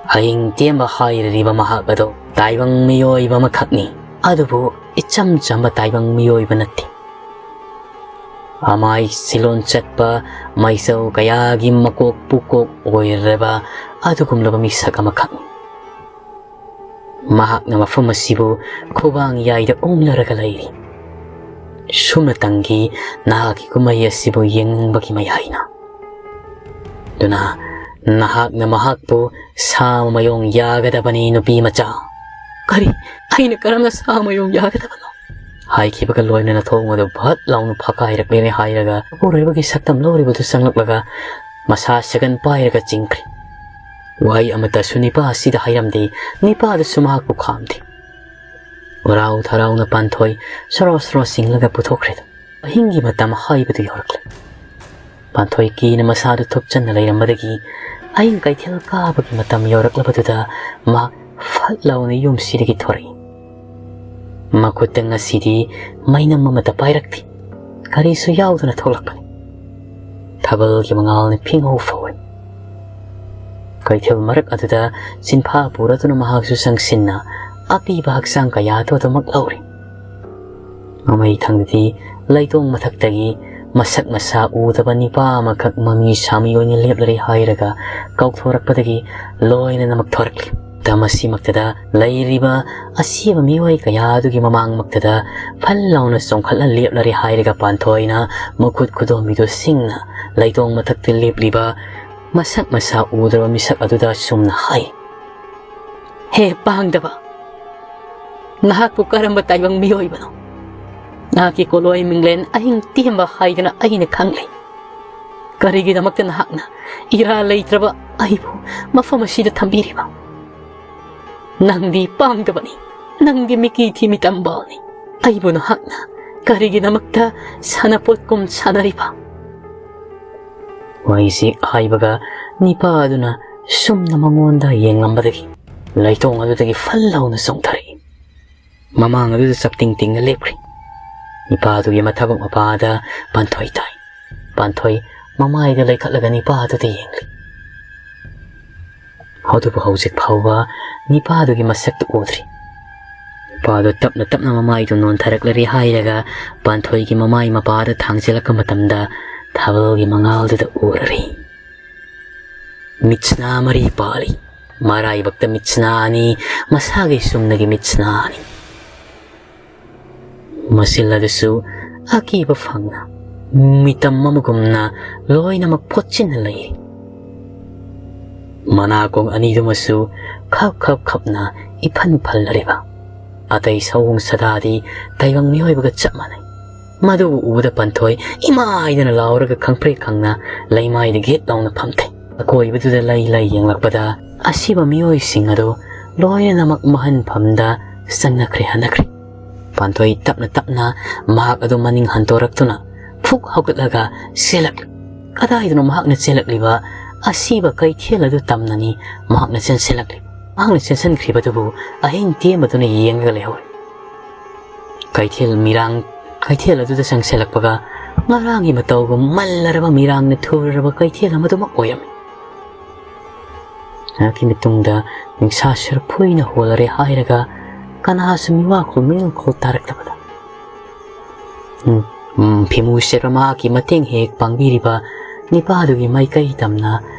ꯍꯌꯤꯡ ꯇꯦꯝꯕ ꯍꯥꯏꯔꯤꯕ ꯃꯍꯥꯛ ꯑꯗꯣ ꯇꯥꯏꯕꯪ ꯃꯤꯑꯣꯏꯕ ꯑꯃꯈꯛꯅꯤ, ꯑꯗꯨꯕꯨ ꯏꯆꯝ ꯆꯝꯕ ꯇꯥꯏꯕꯪ ꯃꯤꯑꯣꯏꯕ ꯅꯠꯇꯦ꯫ ꯑꯃꯥꯏ ꯁꯤꯂꯣꯟ ꯆꯠꯄ, ꯃꯥꯏꯆꯧ ꯀꯌꯥꯒꯤ ꯃꯀꯣꯛ ꯄꯨꯀꯣꯛ ꯑꯣꯏꯔꯕ ꯑꯗꯨꯒꯨꯝꯂꯕ ꯃꯤꯁꯛ ꯑꯃꯈꯛꯅꯤ꯫ ꯃꯍꯥꯛꯅ ꯃꯐꯝ ꯑꯁꯤꯕꯨ ꯈꯨꯕꯥꯡ ꯌꯥꯏꯗ ꯎꯪꯂꯔꯒ ꯂꯩꯔꯤ꯫ ꯁꯨꯞꯅꯇꯪꯒꯤ ꯅꯍꯥꯛꯀꯤ ꯀꯨꯝꯍꯩ ꯑꯁꯤꯕꯨ ꯌꯦꯡꯅꯤꯡꯕꯒꯤ ꯃꯌꯥꯏꯅ꯫ ꯑꯗꯨꯅ ꯅꯍꯥꯛꯅ ꯃꯍꯥꯛꯄꯨ ꯁꯥ ꯃꯌꯣꯡ ꯌꯥꯒꯗꯕꯅꯤ, ꯅꯨꯄꯤ ꯃꯆꯥ꯫ "ꯀꯔꯤ? ꯑꯩꯅ ꯀꯔꯝꯅ ꯁꯥ ꯃꯌꯣꯡ ꯌꯥꯒꯗꯕꯅꯣ?" ꯍꯥꯏꯈꯤꯕꯒ ꯂꯣꯏꯅꯅ ꯊꯣꯡ ꯑꯗꯨ ꯚꯠ ꯂꯥꯎꯅ ꯐꯛꯀꯥꯏꯔꯛꯂꯦꯅꯦ ꯍꯥꯏꯔꯒ, ꯎꯔꯣꯏꯕꯒꯤ ꯁꯛꯇꯝ ꯂꯧꯔꯤꯕꯗꯨ ꯆꯪꯂꯛꯂꯒ ꯃꯁꯥ ꯁꯦꯒꯟ ꯄꯥꯏꯔꯒ ꯆꯤꯡꯈ꯭ꯔꯦ꯫ ꯋꯥꯍꯩ ꯑꯃꯠꯇꯁꯨ ꯅꯤꯄꯥ ꯑꯁꯤꯗ ꯍꯥꯏꯔꯝꯗꯦ, ꯅꯤꯄꯥꯗꯁꯨ ꯃꯍꯥꯛꯄꯨ ꯈꯥꯝꯗꯦ꯫ ꯎꯔꯥꯎ ꯊꯔꯥꯎꯅ ꯄꯥꯟꯊꯣꯏ ꯁꯣꯔꯣ ꯁꯣꯔꯣ ꯆꯤꯡꯂꯒ ꯄꯨꯊꯣꯛꯈ꯭ꯔꯦ꯫ ꯑꯍꯤꯡꯒꯤ ꯃꯇꯝ ꯍꯥꯏꯕꯗꯨ ꯌꯧꯔꯛꯂꯦ꯫ ꯄꯥꯟꯊꯣꯏ ꯀꯤꯅ ꯃꯁꯥꯗꯨ ꯊꯨꯞꯆꯟꯅ ꯂꯩꯔꯝꯕꯗꯒꯤ ꯑꯍꯤꯡ ꯀꯩꯊꯦꯜ ꯀꯥꯕꯒꯤ ꯃꯇꯝ ꯌꯧꯔꯛꯂꯕꯗꯨꯗ ꯃꯍꯥꯛ ꯐꯠ ꯂꯥꯎꯅ ꯌꯨꯝꯁꯤꯗꯒꯤ ꯊꯣꯔꯛꯏ꯫ ꯃꯈꯨꯠꯇ ꯉꯁꯤꯗꯤ ꯃꯩꯅꯝ ꯑꯃꯠꯇ ꯄꯥꯏꯔꯛꯇꯦ꯫ ꯀꯔꯤꯁꯨ ꯌꯥꯎꯗꯅ ꯊꯣꯛꯂꯛꯄꯅꯤ꯫ ꯊꯥꯕꯜꯒꯤ ꯃꯉꯥꯜꯅ ꯐꯤꯉꯧ ꯐꯧꯏ꯫ ꯀꯩꯊꯦꯜ ꯃꯔꯛ ꯑꯗꯨꯗ ꯆꯤꯟꯐꯥ ꯄꯨꯔꯗꯨꯅ ꯃꯍꯥꯛꯁꯨ ꯆꯪꯁꯤꯟꯅ ꯑꯄꯤꯕ ꯍꯛꯆꯥꯡ ꯀꯌꯥꯗꯨ ꯑꯗꯨꯃꯛ ꯂꯧꯔꯤ꯫ ꯃꯃꯩ ꯊꯪꯗꯗꯤ ꯂꯩꯇꯣꯡ ꯃꯊꯛꯇꯒꯤ ꯃꯁꯛ ꯃꯁꯥ ꯎꯗꯕ ꯅꯤꯄꯥ ꯑꯃꯈꯛ ꯃꯃꯤ ꯁꯥꯃꯤ ꯑꯣꯏꯅ ꯂꯦꯞꯂꯔꯦ ꯍꯥꯏꯔꯒ ꯀꯥꯎꯊꯣꯔꯛꯄꯗꯒꯤ ꯂꯣꯏꯅꯅꯃꯛ ꯊꯣꯔꯛꯂꯤ꯫ ꯃꯇꯝ ꯑꯁꯤꯃꯛꯇꯗ ꯂꯩꯔꯤꯕ ꯑꯁꯤꯕ ꯃꯤꯑꯣꯏ ꯀꯌꯥ ꯑꯗꯨꯒꯤ ꯃꯃꯥꯡꯃꯛꯇꯗ ꯐꯜ ꯂꯥꯎꯅ ꯆꯣꯡꯈꯠꯂ ꯂꯦꯞꯂꯔꯦ ꯍꯥꯏꯔꯒ ꯄꯥꯟꯊꯣꯏꯅ ꯃꯈꯨꯠ ꯈꯨꯗꯣꯝꯕꯤꯗꯨ ꯁꯤꯡꯅ ꯂꯩꯇꯣꯡ ꯃꯊꯛꯇ ꯂꯦꯞꯂꯤꯕ ꯃꯁꯛ ꯃꯁꯥ ꯎꯗ꯭ꯔꯕ ꯃꯤꯁꯛ ꯑꯗꯨꯗ ꯑꯁꯨꯝꯅ ꯍꯥꯏ, "ꯍꯦ ꯄꯥꯡꯗꯕ, ꯅꯍꯥꯛꯄꯨ ꯀꯔꯝꯕ ꯇꯥꯏꯕꯪ ꯃꯤꯑꯣꯏꯕꯅꯣ? ꯅꯍꯥꯛꯀꯤ ꯀꯣꯂꯣꯏ ꯃꯤꯡꯂꯦꯟ ꯑꯍꯤꯡ ꯇꯦꯝꯕ ꯍꯥꯏꯗꯅ ꯑꯩꯅ ꯈꯪꯂꯦ꯫ ꯀꯔꯤꯒꯤꯗꯃꯛꯇ ꯅꯍꯥꯛꯅ ꯏꯔꯥ ꯂꯩꯇ꯭ꯔꯕ ꯑꯩꯕꯨ ꯃꯐꯝ ꯑꯁꯤꯗ ꯊꯝꯕꯤꯔꯤꯕ? ꯅꯪꯗꯤ ꯄꯥꯡꯗꯕꯅꯤ, ꯅꯪꯗꯤ ꯃꯤꯀꯤ ꯊꯤ ꯃꯤꯇꯝꯕꯥꯜꯅꯤ꯫ ꯑꯩꯕꯨ ꯅꯍꯥꯛꯅ ꯀꯔꯤꯒꯤꯗꯃꯛꯇ ꯁꯥꯟꯅꯄꯣꯠꯀꯨꯝ ꯁꯥꯟꯅꯔꯤꯕ?" ꯋꯥꯍꯩꯁꯤ ꯍꯥꯏꯕꯒ ꯅꯤꯄꯥ ꯑꯗꯨꯅ ꯁꯨꯝꯅ ꯃꯉꯣꯟꯗ ꯌꯦꯡꯂꯝꯕꯗꯒꯤ ꯂꯩꯇꯣꯡ ꯑꯗꯨꯗꯒꯤ ꯐꯜ ꯂꯥꯎꯅ ꯆꯣꯡꯊꯔꯛꯏ꯫ ꯃꯃꯥꯡ ꯑꯗꯨꯗ ꯆꯞꯇꯤꯡ ꯇꯤꯡꯅ ꯂꯦꯞꯈ꯭ꯔꯤ꯫ ꯅꯤꯄꯥ ꯑꯗꯨꯒꯤ ꯃꯊꯕꯛ ꯃꯄꯥꯗ ꯄꯥꯟꯊꯣꯏ ꯇꯥꯏ꯫ ꯄꯥꯟꯊꯣꯏ ꯃꯃꯥꯏꯗ ꯂꯩꯈꯠꯂꯒ ꯅꯤꯄꯥ ꯑꯗꯨꯗ ꯌꯦꯡꯂꯤ꯫ ꯑꯗꯨꯕꯨ ꯍꯧꯖꯤꯛ ꯐꯥꯎꯕ ꯅꯤꯄꯥ ꯑꯗꯨꯒꯤ ꯃꯁꯛꯇꯨ ꯎꯗ꯭ꯔꯤ꯫ ꯅꯤꯄꯥ ꯑꯗꯨ ꯇꯞꯅ ꯇꯞꯅ ꯃꯃꯥꯏꯗꯨ ꯅꯣꯟꯊꯔꯛꯂꯔꯦ ꯍꯥꯏꯔꯒ ꯄꯥꯟꯊꯣꯏꯒꯤ ꯃꯃꯥꯏ ꯃꯄꯥꯗ ꯊꯥꯡꯖꯤꯜꯂꯛꯄ ꯃꯇꯝꯗ ꯊꯥꯕꯜꯒꯤ ꯃꯉꯥꯜꯗꯨꯗ ꯎꯔꯔꯤ꯫ ꯃꯤꯠꯁꯅꯥ ꯃꯔꯤ ꯄꯥꯜꯂꯤ꯫ ꯃꯔꯥꯏꯕꯛꯇ ꯃꯤꯠꯁꯅꯥ ꯑꯅꯤ, ꯃꯁꯥꯒꯤ ꯆꯨꯝꯅꯒꯤ ꯃꯤꯠꯁꯅꯥ ꯑꯅꯤ꯫ ꯃꯁꯤꯜ ꯑꯗꯨꯁꯨ ꯑꯀꯤꯕ ꯐꯪꯅ, ꯃꯤꯇꯝ ꯑꯃꯒꯨꯝꯅ ꯂꯣꯏꯅꯃꯛ ꯐꯣꯠꯆꯤꯟꯅ ꯂꯩꯔꯤ꯫ ꯃꯅꯥꯀꯣꯡ ꯑꯅꯤꯗꯨꯃꯁꯨ ꯈꯞ ꯈꯞ ꯈꯞꯅ ꯏꯐꯟ ꯐꯜꯂꯔꯤꯕ꯫ ꯑꯇꯩ ꯁꯑꯣꯡ ꯁꯥꯗꯥꯗꯤ ꯇꯥꯏꯕꯪ ꯃꯤꯑꯣꯏꯕꯒ ꯆꯞ ꯃꯥꯟꯅꯩ꯫ ꯃꯗꯨꯕꯨ ꯎꯕꯗ ꯄꯥꯟꯊꯣꯏ ꯏꯃꯥꯏꯗꯅ ꯂꯥꯎꯔꯒ ꯈꯪꯄ꯭ꯔꯦꯛ ꯈꯪꯅ ꯂꯩꯃꯥꯏꯗ ꯒꯦꯠ ꯂꯥꯎꯅ ꯐꯝꯊꯩ꯫ ꯑꯀꯣꯏꯕꯗꯨꯗ ꯂꯩ ꯂꯩ ꯌꯦꯡꯂꯛꯄꯗ ꯑꯁꯤꯕ ꯃꯤꯑꯣꯏꯁꯤꯡ ꯑꯗꯨ ꯂꯣꯏꯅꯃꯛ ꯃꯍꯟꯐꯝꯗ ꯆꯪꯅꯈ꯭ꯔꯦ ꯍꯟꯅꯈ꯭ꯔꯦ꯫ ꯄꯥꯟꯊꯣꯏ ꯇꯞꯅ ꯇꯞꯅ ꯃꯍꯥꯛ ꯑꯗꯨ ꯃꯅꯤꯡ ꯍꯟꯗꯣꯔꯛꯇꯨꯅ ꯐꯨꯛ ꯍꯧꯒꯠꯂꯒ ꯆꯦꯜꯂꯛꯂꯤ꯫ ꯀꯗꯥꯏꯗꯅꯣ ꯃꯍꯥꯛꯅ ꯆꯦꯜꯂꯛꯂꯤꯕ? ꯑꯁꯤꯕ ꯀꯩꯊꯦꯜ ꯑꯗꯨ ꯇꯝꯅꯅꯤ ꯃꯍꯥꯛꯅ ꯆꯦꯟꯁꯤꯜꯂꯛꯂꯤ꯫ ꯃꯍꯥꯛꯅ ꯆꯦꯟꯁꯤꯟꯈ꯭ꯔꯤꯕꯗꯨꯕꯨ ꯑꯍꯤꯡ ꯇꯦꯝꯕꯗꯨꯅ ꯌꯦꯡꯂꯒ ꯂꯩꯍꯧꯔꯤ꯫ ꯀꯩꯊꯦꯜ ꯃꯤꯔꯥꯡ, ꯀꯩꯊꯦꯜ ꯑꯗꯨꯗ ꯆꯪꯁꯤꯜꯂꯛꯄꯒ ꯉꯔꯥꯡꯒꯤ ꯃꯇꯧꯒꯨꯝ ꯃꯜꯂꯔꯕ ꯃꯤꯔꯥꯡꯅ ꯊꯨꯔꯔꯕ ꯀꯩꯊꯦꯜ ꯑꯃꯗꯨꯃꯛ ꯑꯣꯏꯔꯝꯃꯤ꯫ ꯉꯥꯏꯍꯥꯛꯀꯤ ꯃꯇꯨꯡꯗ ꯅꯤꯡꯁꯥ ꯁꯔꯐꯣꯏꯅ ꯍꯣꯜꯂꯔꯦ ꯍꯥꯏꯔꯒ ꯀꯅꯥꯁꯨ ꯃꯤꯋꯥꯈꯣꯜ ꯃꯤꯅꯣꯜꯈꯣꯜ ꯇꯥꯔꯛꯇꯕꯗ, ꯎꯝ, ꯎꯝ, ꯐꯤꯃꯨ ꯁꯦꯠꯄ ꯃꯍꯥꯛꯀꯤ ꯃꯇꯦꯡ ꯍꯦꯛ ꯄꯥꯡꯕꯤꯔꯤꯕ ꯅꯤꯄꯥꯗꯨꯒꯤ ꯃꯥꯏꯀꯩ ꯇꯝꯅ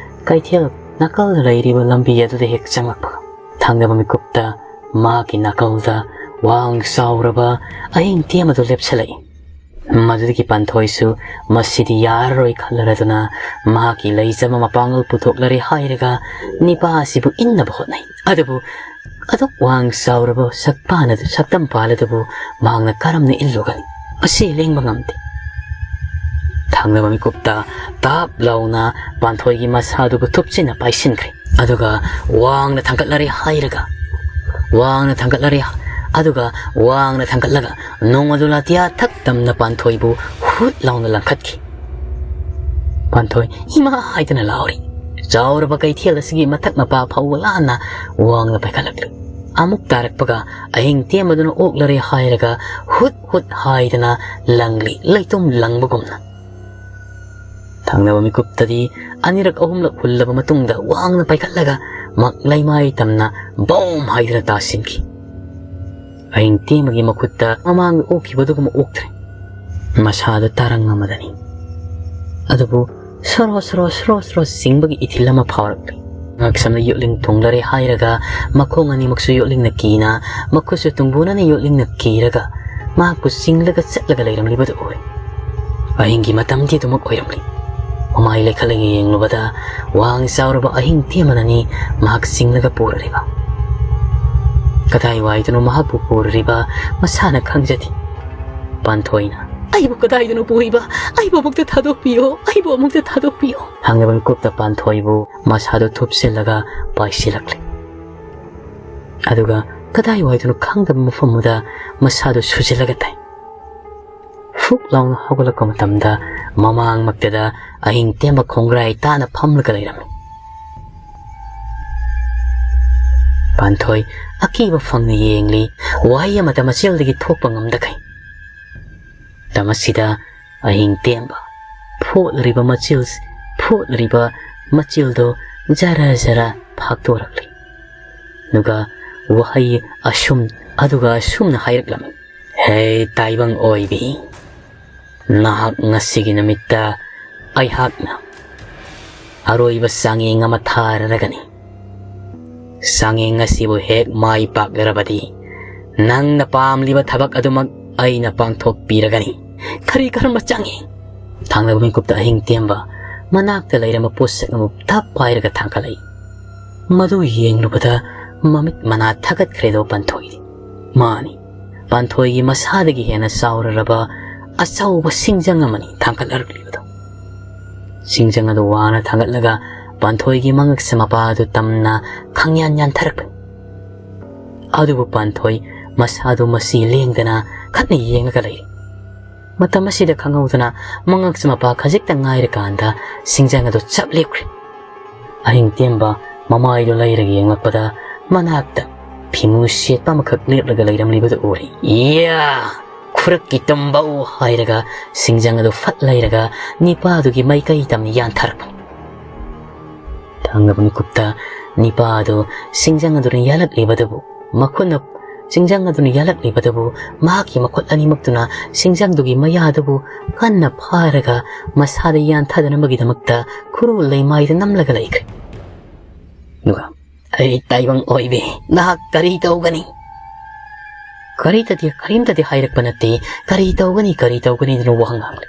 ꯀꯩꯊꯦꯜ ꯅꯥꯀꯜꯗ ꯂꯩꯔꯤꯕ ꯂꯝꯕꯤ ꯑꯗꯨꯗ ꯍꯦꯛ ꯆꯪꯂꯛꯄ ꯊꯪꯅꯕ ꯃꯤꯀꯨꯞꯇ ꯃꯍꯥꯛꯀꯤ ꯅꯥꯀꯜꯗ ꯋꯥꯡ ꯆꯥꯎꯔꯕ ꯑꯍꯤꯡ ꯇꯦꯝ ꯑꯗꯨ ꯂꯦꯞꯁꯤꯜꯂꯛꯏ꯫ ꯃꯗꯨꯗꯒꯤ ꯄꯥꯟꯊꯣꯏꯁꯨ ꯃꯁꯤꯗꯤ ꯌꯥꯔꯔꯣꯏ ꯈꯜꯂꯔꯗꯨꯅ ꯃꯍꯥꯛꯀꯤ ꯂꯩꯖꯕ ꯃꯄꯥꯡꯒꯜ ꯄꯨꯊꯣꯛꯂꯔꯦ ꯍꯥꯏꯔꯒ ꯅꯤꯄꯥ ꯑꯁꯤꯕꯨ ꯏꯟꯅꯕ ꯍꯣꯠꯅꯩ꯫ ꯑꯗꯨꯕꯨ ꯑꯗꯨꯛ ꯋꯥꯡ ꯆꯥꯎꯔꯕ ꯁꯛꯄꯥꯟ ꯑꯗꯨ, ꯁꯛꯇꯝꯄꯥꯜ ꯑꯗꯨꯕꯨ ꯃꯍꯥꯛꯅ ꯀꯔꯝꯅ ꯏꯜꯂꯨꯒꯅꯤ? ꯃꯁꯤ ꯂꯦꯡꯕ ꯉꯝꯗꯦ꯫ ꯊꯪꯅꯕ ꯃꯤꯀꯨꯞꯇ ꯇꯥꯞ ꯂꯥꯎꯅ ꯄꯥꯟꯊꯣꯏꯒꯤ ꯃꯁꯥꯗꯨꯕꯨ ꯊꯨꯞꯆꯤꯟꯅ ꯄꯥꯏꯁꯤꯟꯈ꯭ꯔꯦ꯫ ꯑꯗꯨꯒ ꯋꯥꯡꯅ ꯊꯥꯡꯒꯠꯂꯔꯦ ꯍꯥꯏꯔꯒ, ꯋꯥꯡꯅ ꯊꯥꯡꯒꯠꯂꯔꯦ, ꯑꯗꯨꯒ ꯋꯥꯡꯅ ꯊꯥꯡꯒꯠꯂꯒ ꯅꯣꯡ ꯑꯗꯨ ꯂꯥꯇꯤꯌꯥ ꯊꯛ ꯇꯝꯅ ꯄꯥꯟꯊꯣꯏꯕꯨ ꯍꯨꯠ ꯂꯥꯎꯅ ꯂꯪꯈꯠꯈꯤ꯫ ꯄꯥꯟꯊꯣꯏ "ꯏꯃꯥ" ꯍꯥꯏꯗꯨꯅ ꯂꯥꯎꯔꯤ꯫ ꯆꯥꯎꯔꯕ ꯀꯩꯊꯦꯜ ꯑꯁꯤꯒꯤ ꯃꯊꯛ ꯃꯄꯥ ꯐꯥꯎꯕ ꯂꯥꯟꯅ ꯋꯥꯡꯅ ꯄꯥꯏꯈꯠꯂꯛꯂꯤ꯫ ꯑꯃꯨꯛ ꯇꯥꯔꯛꯄꯒ ꯑꯍꯤꯡ ꯇꯦꯝꯕꯗꯨꯅ ꯑꯣꯛꯂꯔꯦ ꯍꯥꯏꯔꯒ ꯍꯨꯠ ꯍꯨꯠ ꯍꯥꯏꯗꯅ ꯂꯪꯂꯤ, ꯂꯩꯇꯨꯝ ꯂꯪꯕꯒꯨꯝꯅ꯫ ꯊꯪꯅꯕ ꯃꯤꯀꯨꯞꯇꯗꯤ ꯑꯅꯤꯔꯛ ꯑꯍꯨꯝꯂꯛ ꯍꯨꯜꯂꯕ ꯃꯇꯨꯡꯗ ꯋꯥꯡꯅ ꯄꯥꯏꯈꯠꯂꯒ ꯃꯛ ꯂꯩꯃꯥꯏ ꯇꯝꯅ ꯕꯣꯝ ꯍꯥꯏꯗꯨꯅ ꯇꯥꯁꯤꯟꯈꯤ꯫ ꯑꯍꯤꯡ ꯇꯦꯝꯕꯒꯤ ꯃꯈꯨꯠꯇ ꯃꯃꯥꯡꯗ ꯑꯣꯛꯈꯤꯕꯗꯨꯒꯨꯝꯕ ꯑꯣꯛꯇ꯭ꯔꯦ꯫ ꯃꯁꯥꯗ ꯇꯔꯪ ꯑꯃꯗꯅꯤ꯫ ꯑꯗꯨꯕꯨ ꯁꯣꯔꯣ ꯁꯣꯔꯣ ꯁꯣꯔꯣ ꯁꯣꯔꯣ ꯆꯤꯡꯕꯒꯤ ꯏꯊꯤꯜ ꯑꯃ ꯐꯥꯎꯔꯛꯂꯤ꯫ ꯉꯛꯁꯝꯅ ꯌꯣꯠꯂꯤꯡ ꯊꯨꯡꯂꯔꯦ ꯍꯥꯏꯔꯒ ꯃꯈꯣꯡ ꯑꯅꯤꯃꯛꯁꯨ ꯌꯣꯠꯂꯤꯡꯅ ꯀꯤꯅ, ꯃꯈꯨꯠꯁꯨ ꯇꯨꯡꯕꯨꯅꯅ ꯌꯣꯠꯂꯤꯡꯅ ꯀꯤꯔꯒ ꯃꯍꯥꯛꯄꯨ ꯆꯤꯡꯂꯒ ꯆꯠꯂꯒ ꯂꯩꯔꯝꯂꯤꯕꯗꯨ ꯎꯔꯦ꯫ ꯑꯍꯤꯡꯒꯤ ꯃꯇꯝꯗꯤ ꯑꯗꯨꯃꯛ ꯑꯣꯏꯔꯝꯂꯤ꯫ ꯃꯃꯥꯏ ꯂꯩꯈꯠꯂꯒ ꯌꯦꯡꯂꯨꯕꯗ ꯋꯥꯡ ꯆꯥꯎꯔꯕ ꯑꯍꯤꯡ ꯇꯦꯝꯕꯅꯅꯤ ꯃꯍꯥꯛ ꯆꯤꯡꯂꯒ ꯄꯨꯔꯔꯤꯕ꯫ ꯀꯗꯥꯏꯋꯥꯏꯗꯅꯣ ꯃꯍꯥꯛꯄꯨ ꯄꯨꯔꯔꯤꯕ ꯃꯁꯥꯅ ꯈꯪꯖꯗꯦ꯫ ꯄꯥꯟꯊꯣꯏꯅ, "ꯑꯩꯕꯨ ꯀꯗꯥꯏꯗꯅꯣ ꯄꯨꯔꯤꯕ? ꯑꯩꯕꯨ ꯑꯃꯨꯛꯇ ꯊꯥꯗꯣꯛꯄꯤꯌꯣ, ꯑꯩꯕꯨ ꯑꯃꯨꯛꯇ ꯊꯥꯗꯣꯛꯄꯤꯌꯣ!" ꯍꯪꯂꯕ ꯃꯤꯀꯨꯞꯇ ꯄꯥꯟꯊꯣꯏꯕꯨ ꯃꯁꯥꯗꯨ ꯊꯨꯞꯆꯤꯜꯂꯒ ꯄꯥꯏꯁꯤꯜꯂꯛꯂꯤ꯫ ꯑꯗꯨꯒ ꯀꯗꯥꯏꯋꯥꯏꯗꯅꯣ ꯈꯪꯗꯕ ꯃꯐꯝ ꯑꯃꯗ ꯃꯁꯥꯗꯨ ꯁꯨꯖꯤꯜꯂꯒ ꯊꯥꯏ꯫ ꯐꯨꯛ ꯂꯥꯎꯅ ꯍꯧꯒꯠꯂꯛꯄ ꯃꯇꯝꯗ ꯃꯃꯥꯡꯃꯛꯇꯗ ꯑꯍꯤꯡ ꯇꯦꯝꯕ ꯈꯣꯡꯒ꯭ꯔꯥꯏ ꯇꯥꯅ ꯐꯝꯂꯒ ꯂꯩꯔꯝꯃꯤ꯫ ꯄꯥꯟꯊꯣꯏ ꯑꯀꯤꯕ ꯐꯪꯅ ꯌꯦꯡꯂꯤ, ꯋꯥꯍꯩ ꯑꯃꯇ ꯃꯆꯤꯜꯗꯒꯤ ꯊꯣꯛꯄ ꯉꯝꯗꯈꯩ꯫ ꯃꯇꯝ ꯑꯁꯤꯗ ꯑꯍꯤꯡ ꯇꯦꯝꯕ ꯐꯣꯠꯂꯔꯤꯕ ꯃꯆꯤꯜ, ꯐꯣꯠꯂꯔꯤꯕ ꯃꯆꯤꯜꯗꯣ ꯖꯔ ꯖꯔ ꯐꯥꯛꯇꯣꯔꯛꯂꯤ꯫ ꯑꯗꯨꯒ ꯋꯥꯍꯩ ꯑꯁꯨꯝ, ꯑꯗꯨꯒ ꯑꯁꯨꯝꯅ ꯍꯥꯏꯔꯛꯂꯝꯃꯤ, "ꯍꯦ ꯇꯥꯏꯕꯪ ꯑꯣꯏꯕꯤ, ꯅꯍꯥꯛ ꯉꯁꯤꯒꯤ ꯅꯨꯃꯤꯠꯇ ꯑꯩꯍꯥꯛꯅ ꯑꯔꯣꯏꯕ ꯆꯥꯡꯌꯦꯡ ꯑꯃ ꯊꯥꯔꯔꯒꯅꯤ꯫ ꯆꯥꯡꯌꯦꯡ ꯑꯁꯤꯕꯨ ꯍꯦꯛ ꯃꯥꯏ ꯄꯥꯛꯂꯔꯕꯗꯤ ꯅꯪꯅ ꯄꯥꯝꯂꯤꯕ ꯊꯕꯛ ꯑꯗꯨꯃꯛ ꯑꯩꯅ ꯄꯥꯡꯊꯣꯛꯄꯤꯔꯒꯅꯤ꯫ ꯀꯔꯤ ꯀꯔꯝꯕ ꯆꯥꯡꯌꯦꯡ?" ꯊꯥꯡꯂꯕ ꯃꯤꯀꯨꯞꯇ ꯑꯍꯤꯡ ꯇꯦꯝꯕ ꯃꯅꯥꯛꯇ ꯂꯩꯔꯝꯕ ꯄꯣꯠꯁꯛ ꯑꯃ ꯊꯞ ꯄꯥꯏꯔꯒ ꯊꯥꯡꯒꯠꯂꯛꯏ꯫ ꯃꯗꯨ ꯌꯦꯡꯂꯨꯕꯗ ꯃꯃꯤꯠ ꯃꯅꯥ ꯊꯥꯒꯠꯈ꯭ꯔꯦꯗꯣ ꯄꯥꯟꯊꯣꯏꯗꯤ꯫ ꯃꯥꯅꯤ, ꯄꯥꯟꯊꯣꯏꯒꯤ ꯃꯁꯥꯗꯒꯤ ꯍꯦꯟꯅ ꯆꯥꯎꯔꯔꯕ ꯑꯆꯧꯕ ꯁꯤꯡꯖꯪ ꯑꯃꯅꯤ ꯊꯥꯡꯒꯠꯂꯛꯂꯤꯕꯗꯣ꯫ ꯁꯤꯡꯖꯪ ꯑꯗꯨ ꯋꯥꯅ ꯊꯥꯡꯒꯠꯂꯒ ꯄꯥꯟꯊꯣꯏꯒꯤ ꯃꯉꯛꯁ ꯃꯄꯥ ꯑꯗꯨ ꯇꯝꯅ ꯈꯪꯌꯥꯟ ꯌꯥꯟꯊꯔꯛꯄꯅꯤ꯫ ꯑꯗꯨꯕꯨ ꯄꯥꯟꯊꯣꯏ ꯃꯁꯥꯗꯨ ꯃꯁꯤ ꯂꯦꯡꯗꯅ ꯈꯠꯅ ꯌꯦꯡꯂꯒ ꯂꯩꯔꯤ꯫ ꯃꯇꯝ ꯑꯁꯤꯗ ꯈꯪꯍꯧꯗꯅ ꯃꯉꯛꯁ ꯃꯄꯥ ꯈꯖꯤꯛꯇ ꯉꯥꯏꯔꯀꯥꯟꯗ ꯁꯤꯡꯖꯪ ꯑꯗꯨ ꯆꯞ ꯂꯦꯞꯈ꯭ꯔꯦ꯫ ꯑꯍꯤꯡ ꯇꯦꯝꯕ ꯃꯃꯥꯏꯗꯨ ꯂꯩꯔꯒ ꯌꯦꯡꯂꯛꯄꯗ ꯃꯅꯥꯛꯇ ꯐꯤꯃꯨ ꯁꯦꯠꯄ ꯑꯃꯈꯛ ꯂꯦꯞꯂꯒ ꯂꯩꯔꯝꯂꯤꯕꯗꯨ ꯎꯔꯦ꯫ "ꯏꯌꯥ! ꯈꯨꯔꯛꯀꯤ ꯇꯨꯝꯕꯧ!" ꯍꯥꯏꯔꯒ ꯁꯤꯡꯖꯪ ꯑꯗꯨ ꯐꯠ ꯂꯩꯔꯒ ꯅꯤꯄꯥꯗꯨꯒꯤ ꯃꯥꯏꯀꯩ ꯇꯝꯅ ꯌꯥꯟꯊꯔꯛꯄꯅꯤ꯫ ꯊꯥꯡꯂꯕ ꯃꯤꯀꯨꯞꯇ ꯅꯤꯄꯥ ꯑꯗꯨ ꯁꯤꯡꯖꯪ ꯑꯗꯨꯅ ꯌꯥꯜꯂꯛꯂꯤꯕꯗꯨꯕꯨ ꯃꯈꯨꯠꯅ, ꯁꯤꯡꯖꯪ ꯑꯗꯨꯅ ꯌꯥꯜꯂꯛꯂꯤꯕꯗꯨꯕꯨ ꯃꯍꯥꯛꯀꯤ ꯃꯈꯨꯠ ꯑꯅꯤꯃꯛꯇꯨꯅ ꯁꯤꯡꯖꯪꯗꯨꯒꯤ ꯃꯌꯥ ꯑꯗꯨꯕꯨ ꯀꯟꯅ ꯐꯥꯔꯒ ꯃꯁꯥꯗ ꯌꯥꯟꯊꯗꯅꯕꯒꯤꯗꯃꯛꯇ ꯈꯨꯔꯨ ꯂꯩꯃꯥꯏꯗ ꯅꯝꯂꯒ ꯂꯩꯈ꯭ꯔꯦ꯫ ꯑꯗꯨꯒ, "ꯑꯩ ꯇꯥꯏꯕꯪ ꯑꯣꯏꯕꯤ, ꯅꯍꯥꯛ ꯀꯔꯤ ꯇꯧꯒꯅꯤ?" ꯀꯔꯤꯇꯗꯤ, ꯀꯔꯤꯝꯇꯗꯤ ꯍꯥꯏꯔꯛꯄ ꯅꯠꯇꯦ꯫ "ꯀꯔꯤ ꯇꯧꯒꯅꯤ, ꯀꯔꯤ ꯇꯧꯒꯅꯤꯗꯅ ꯋꯥꯍꯪ ꯍꯪꯂꯤ꯫"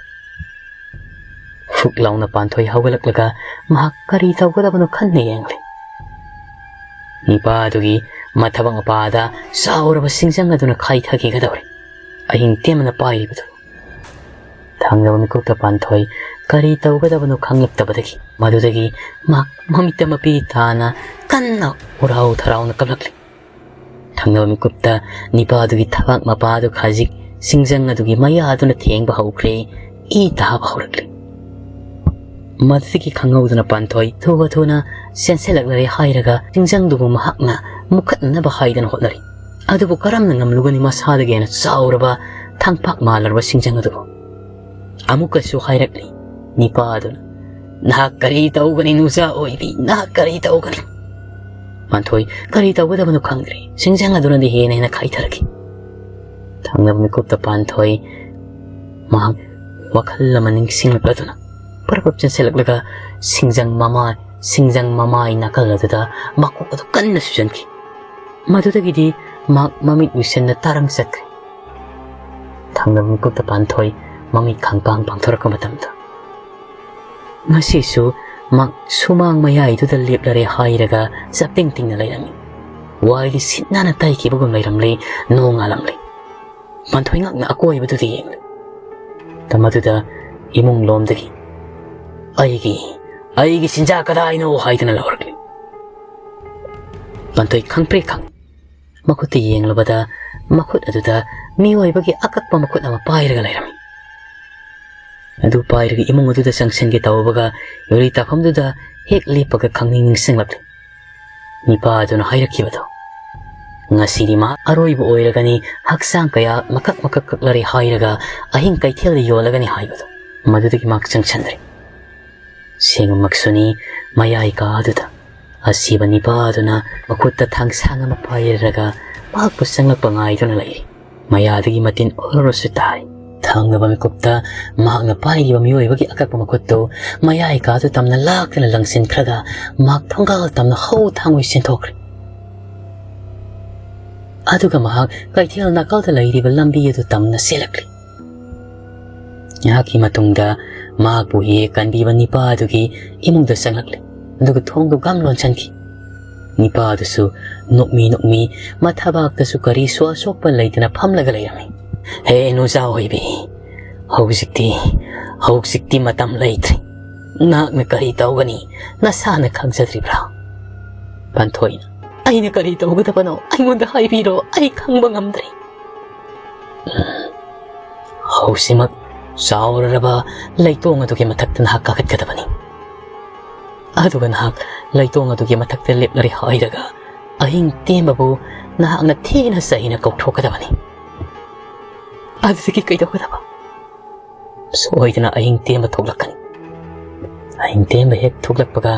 ꯐꯨꯛ ꯂꯥꯎꯅ ꯄꯥꯟꯊꯣꯏ ꯍꯧꯒꯠꯂꯛꯂꯒ ꯃꯍꯥꯛ ꯀꯔꯤ ꯇꯧꯒꯗꯕꯅꯣ ꯈꯟꯅ ꯌꯦꯡꯂꯤ꯫ ꯅꯤꯄꯥ ꯑꯗꯨꯒꯤ ꯃꯊꯕꯛ ꯃꯄꯥꯗ ꯆꯥꯎꯔꯕ ꯁꯤꯡꯖꯪ ꯑꯗꯨꯅ ꯈꯥꯏꯊꯈꯤꯒꯗꯧꯔꯦ꯫ ꯑꯍꯤꯡ ꯇꯦꯝꯅ ꯄꯥꯏꯔꯤꯕꯗꯨ꯫ ꯊꯥꯡꯂꯕ ꯃꯤꯀꯨꯞꯇ ꯄꯥꯟꯊꯣꯏ ꯀꯔꯤ ꯇꯧꯒꯗꯕꯅꯣ ꯈꯪꯂꯛꯇꯕꯗꯒꯤ, ꯃꯗꯨꯗꯒꯤ ꯃꯍꯥꯛ ꯃꯃꯤꯠꯇ ꯃꯄꯤ ꯇꯥꯅ ꯀꯟꯅ ꯎꯔꯥꯎ ꯊꯔꯥꯎꯅ ꯀꯞꯂꯛꯂꯤ꯫ ꯈꯪꯅꯕ ꯃꯤꯀꯨꯞꯇ ꯅꯤꯄꯥꯗꯨꯒꯤ ꯊꯕꯥꯛ ꯃꯄꯥꯗꯨ ꯈꯖꯤꯛ ꯁꯤꯡꯖꯪ ꯑꯗꯨꯒꯤ ꯃꯌꯥꯗꯨꯅ ꯊꯦꯡꯕ ꯍꯧꯈ꯭ꯔꯦ꯫ ꯏ ꯇꯥꯕ ꯍꯧꯔꯛꯂꯦ꯫ ꯃꯗꯨꯗꯒꯤ ꯈꯪꯍꯧꯗꯅ ꯄꯥꯟꯊꯣꯏ ꯊꯨꯕ ꯊꯨꯅ ꯆꯦꯟꯁꯤꯜꯂꯛꯂꯔꯦ ꯍꯥꯏꯔꯒ ꯁꯤꯡꯖꯪꯗꯨꯕꯨ ꯃꯍꯥꯛꯅ ꯃꯨꯈꯠꯅꯅꯕ ꯍꯥꯏꯗꯅ ꯍꯣꯠꯅꯔꯤ꯫ ꯑꯗꯨꯕꯨ ꯀꯔꯝꯅ ꯉꯝꯂꯨꯒꯅꯤ ꯃꯁꯥꯗꯒꯤ ꯍꯦꯟꯅ ꯆꯥꯎꯔꯕ ꯊꯥꯡꯄꯥꯛ ꯃꯥꯜꯂꯔꯕ ꯁꯤꯡꯖꯪ ꯑꯗꯨꯕꯨ? ꯑꯃꯨꯛꯀꯁꯨ ꯍꯥꯏꯔꯛꯂꯤ ꯅꯤꯄꯥ ꯑꯗꯨꯅ, "ꯅꯍꯥꯛ ꯀꯔꯤ ꯇꯧꯒꯅꯤ ꯅꯨꯖꯥ ꯑꯣꯏꯕꯤ, ꯅꯍꯥꯛ ꯀꯔꯤ ꯇꯧꯒꯅꯤ?" ꯄꯥꯟꯊꯣꯏ ꯀꯔꯤ ꯇꯧꯒꯗꯕꯅꯣ ꯈꯪꯗ꯭ꯔꯦ꯫ ꯁꯤꯡꯖꯪ ꯑꯗꯨꯅꯗꯤ ꯍꯦꯟꯅ ꯍꯦꯟꯅ ꯈꯥꯏꯊꯔꯛꯈꯤ꯫ ꯊꯪꯅꯕ ꯃꯤꯀꯨꯞꯇ ꯄꯥꯟꯊꯣꯏ ꯃꯍꯥꯛ ꯋꯥꯈꯜ ꯑꯃ ꯅꯤꯡꯁꯤꯡꯂꯛꯂꯗꯨꯅ ꯄꯔꯞ ꯄꯔꯞ ꯆꯦꯟꯁꯤꯜꯂꯛꯂꯒ ꯁꯤꯡꯖꯪ ꯃꯃꯥꯏ, ꯁꯤꯡꯖꯪ ꯃꯃꯥꯏ ꯅꯥꯀꯜ ꯑꯗꯨꯗ ꯃꯀꯣꯛ ꯑꯗꯨ ꯀꯟꯅ ꯁꯨꯖꯟꯈꯤ꯫ ꯃꯗꯨꯗꯒꯤꯗꯤ ꯃꯍꯥꯛ ꯃꯃꯤꯠ ꯎꯏꯁꯤꯟꯅ ꯇꯥꯔꯪ ꯆꯠꯈ꯭ꯔꯦ꯫ ꯊꯪꯅꯕ ꯃꯤꯀꯨꯞꯇ ꯄꯥꯟꯊꯣꯏ ꯃꯃꯤꯠ ꯈꯪꯄꯥꯡ ꯄꯥꯡꯊꯣꯔꯛꯄ ꯃꯇꯝꯗ, ꯉꯁꯤꯁꯨ ꯃꯍꯥꯛ ꯁꯨꯃꯥꯡ ꯃꯌꯥꯏꯗꯨꯗ ꯂꯦꯞꯂꯔꯦ ꯍꯥꯏꯔꯒ ꯆꯞꯇꯤꯡ ꯇꯤꯡꯅ ꯂꯩꯔꯝꯃꯤ꯫ ꯋꯥꯏꯗꯤ ꯁꯤꯠ ꯅꯥꯟꯅ ꯇꯩꯈꯤꯕꯒꯨꯝ ꯂꯩꯔꯝꯂꯦ, ꯅꯣꯡꯉꯥꯜꯂꯝꯂꯦ꯫ ꯄꯥꯟꯊꯣꯏ ꯉꯥꯛꯅ ꯑꯀꯣꯏꯕꯗꯨꯗ ꯌꯦꯡꯂꯦ꯫ ꯃꯗꯨꯗ ꯏꯃꯨꯡ ꯂꯣꯝꯗꯒꯤ, "ꯑꯩꯒꯤ, ꯑꯩꯒꯤ ꯆꯤꯟꯖꯥꯛ ꯀꯗꯥꯏꯅꯣ?" ꯍꯥꯏꯗꯨꯅ ꯂꯥꯎꯔꯛꯂꯤ꯫ ꯄꯥꯟꯊꯣꯏ ꯈꯪꯄ꯭ꯔꯦꯛ ꯈꯪꯏ꯫ ꯃꯈꯨꯠꯇ ꯌꯦꯡꯂꯨꯕꯗ ꯃꯈꯨꯠ ꯑꯗꯨꯗ ꯃꯤꯑꯣꯏꯕꯒꯤ ꯑꯀꯛꯄ ꯃꯈꯨꯠ ꯑꯃ ꯄꯥꯏꯔꯒ ꯂꯩꯔꯝꯃꯤ꯫ ꯑꯗꯨ ꯄꯥꯏꯔꯒ ꯏꯃꯨꯡ ꯑꯗꯨꯗ ꯆꯪꯁꯤꯟꯒꯦ ꯇꯧꯕꯒ ꯌꯨꯔꯤ ꯇꯥꯐꯝꯗꯨꯗ ꯍꯦꯛ ꯂꯦꯞꯄꯒ ꯈꯪꯅꯤꯡ ꯅꯤꯡꯁꯤꯡꯂꯛꯂꯤ꯫ ꯅꯤꯄꯥ ꯑꯗꯨꯅ ꯍꯥꯏꯔꯛꯈꯤꯕꯗꯣ, "ꯉꯁꯤꯗꯤ ꯃꯍꯥꯛ ꯑꯔꯣꯏꯕ ꯑꯣꯏꯔꯒꯅꯤ, ꯍꯛꯆꯥꯡ ꯀꯌꯥ ꯃꯀꯛ ꯃꯀꯛ ꯀꯛꯂꯔꯦ ꯍꯥꯏꯔꯒ ꯑꯍꯤꯡ ꯀꯩꯊꯦꯜꯗ ꯌꯣꯜꯂꯒꯅꯤ" ꯍꯥꯏꯕꯗꯣ, ꯃꯗꯨꯗꯒꯤ ꯃꯍꯥꯛ ꯆꯪꯁꯤꯟꯗ꯭ꯔꯦ꯫ ꯁꯦꯡꯕꯃꯛꯁꯨꯅꯤ, ꯃꯌꯥꯏ ꯀꯥ ꯑꯗꯨꯗ ꯑꯁꯤꯕ ꯅꯤꯄꯥ ꯑꯗꯨꯅ ꯃꯈꯨꯠꯇ ꯊꯥꯡꯁꯥꯡ ꯑꯃ ꯄꯥꯏꯔꯒ ꯃꯍꯥꯛꯄꯨ ꯆꯪꯂꯛꯄ ꯉꯥꯏꯗꯨꯅ ꯂꯩꯔꯤ꯫ ꯃꯌꯥꯗꯒꯤ ꯃꯇꯤꯟ ꯑꯣꯔꯣꯔꯣꯁꯨ ꯇꯥꯏ꯫ ꯊꯪꯅꯕ ꯃꯤꯀꯨꯞꯇ ꯃꯍꯥꯛꯅ ꯄꯥꯏꯔꯤꯕ ꯃꯤꯑꯣꯏꯕꯒꯤ ꯑꯀꯛꯄ ꯃꯈꯨꯠꯇꯨ ꯃꯌꯥꯏ ꯀꯥꯗꯨ ꯇꯝꯅ ꯂꯥꯛꯇꯨꯅ ꯂꯪꯁꯤꯟꯈ꯭ꯔꯒ ꯃꯍꯥꯛ ꯊꯣꯡꯒꯥꯜ ꯇꯝꯅ ꯍꯧ ꯊꯥꯡꯉꯣꯏ ꯆꯦꯟꯊꯣꯛꯈ꯭ꯔꯦ꯫ ꯑꯗꯨꯒ ꯃꯍꯥꯛ ꯀꯩꯊꯦꯜ ꯅꯥꯀꯜꯗ ꯂꯩꯔꯤꯕ ꯂꯝꯕꯤ ꯑꯗꯨ ꯇꯝꯅ ꯆꯦꯜꯂꯛꯂꯤ꯫ ꯉꯥꯏꯍꯥꯛꯀꯤ ꯃꯇꯨꯡꯗ ꯃꯍꯥꯛꯄꯨ ꯍꯦꯛ ꯀꯟꯕꯤꯕ ꯅꯤꯄꯥ ꯑꯗꯨꯒꯤ ꯏꯃꯨꯡꯗ ꯆꯪꯂꯛꯂꯦ꯫ ꯑꯗꯨꯒ ꯊꯣꯡꯗꯨ ꯒꯝ ꯂꯣꯟꯁꯤꯟꯈꯤ꯫ ꯅꯤꯄꯥ ꯑꯗꯨꯁꯨ ꯅꯣꯛꯃꯤ ꯅꯣꯛꯃꯤ ꯃꯊꯕꯥꯛꯇꯁꯨ ꯀꯔꯤꯁꯨ ꯑꯁꯣꯛꯄ ꯂꯩꯇꯅ ꯐꯝꯂꯒ ꯂꯩꯔꯝꯃꯤ꯫ "ꯍꯦ ꯅꯨꯖꯥ ꯑꯣꯏꯕꯤ, ꯍꯧꯖꯤꯛꯇꯤ, ꯍꯧꯖꯤꯛꯇꯤ ꯃꯇꯝ ꯂꯩꯇ꯭ꯔꯦ꯫ ꯅꯍꯥꯛꯅ ꯀꯔꯤ ꯇꯧꯒꯅꯤ ꯅꯁꯥꯅ ꯈꯪꯖꯗ꯭ꯔꯤꯕ꯭ꯔꯥ?" ꯄꯥꯟꯊꯣꯏꯅ, ꯑꯩꯅ ꯀꯔꯤ ꯇꯧꯒꯗꯕꯅꯣ? ꯑꯩꯉꯣꯟꯗ ꯍꯥꯏꯕꯤꯔꯣ, ꯑꯩ ꯈꯪꯕ ꯉꯝꯗ꯭ꯔꯦ꯫ ꯍꯧꯖꯤꯛꯃꯛ ꯆꯥꯎꯔꯔꯕ ꯂꯩꯇꯣꯡ ꯑꯗꯨꯒꯤ ꯃꯊꯛꯇ ꯅꯍꯥꯛ ꯀꯥꯈꯠꯀꯗꯕꯅꯤ꯫ ꯑꯗꯨꯒ ꯅꯍꯥꯛ ꯂꯩꯇꯣꯡ ꯑꯗꯨꯒꯤ ꯃꯊꯛꯇ ꯂꯦꯞꯂꯔꯦ ꯍꯥꯏꯔꯒ ꯑꯍꯤꯡ ꯇꯦꯟꯕꯕꯨ ꯅꯍꯥꯛꯅ ꯊꯤꯅ ꯆꯩꯅ ꯀꯧꯊꯣꯛꯀꯗꯕꯅꯤ꯫ ꯑꯗꯨꯗꯒꯤ ꯀꯩꯗꯧꯒꯗꯕ? ꯁꯣꯏꯗꯅ ꯑꯍꯤꯡ ꯇꯦꯟꯕ ꯊꯣꯛꯂꯛꯀꯅꯤ꯫ ꯑꯍꯤꯡ ꯇꯦꯟꯕ ꯍꯦꯛ ꯊꯣꯛꯂꯛꯄꯒ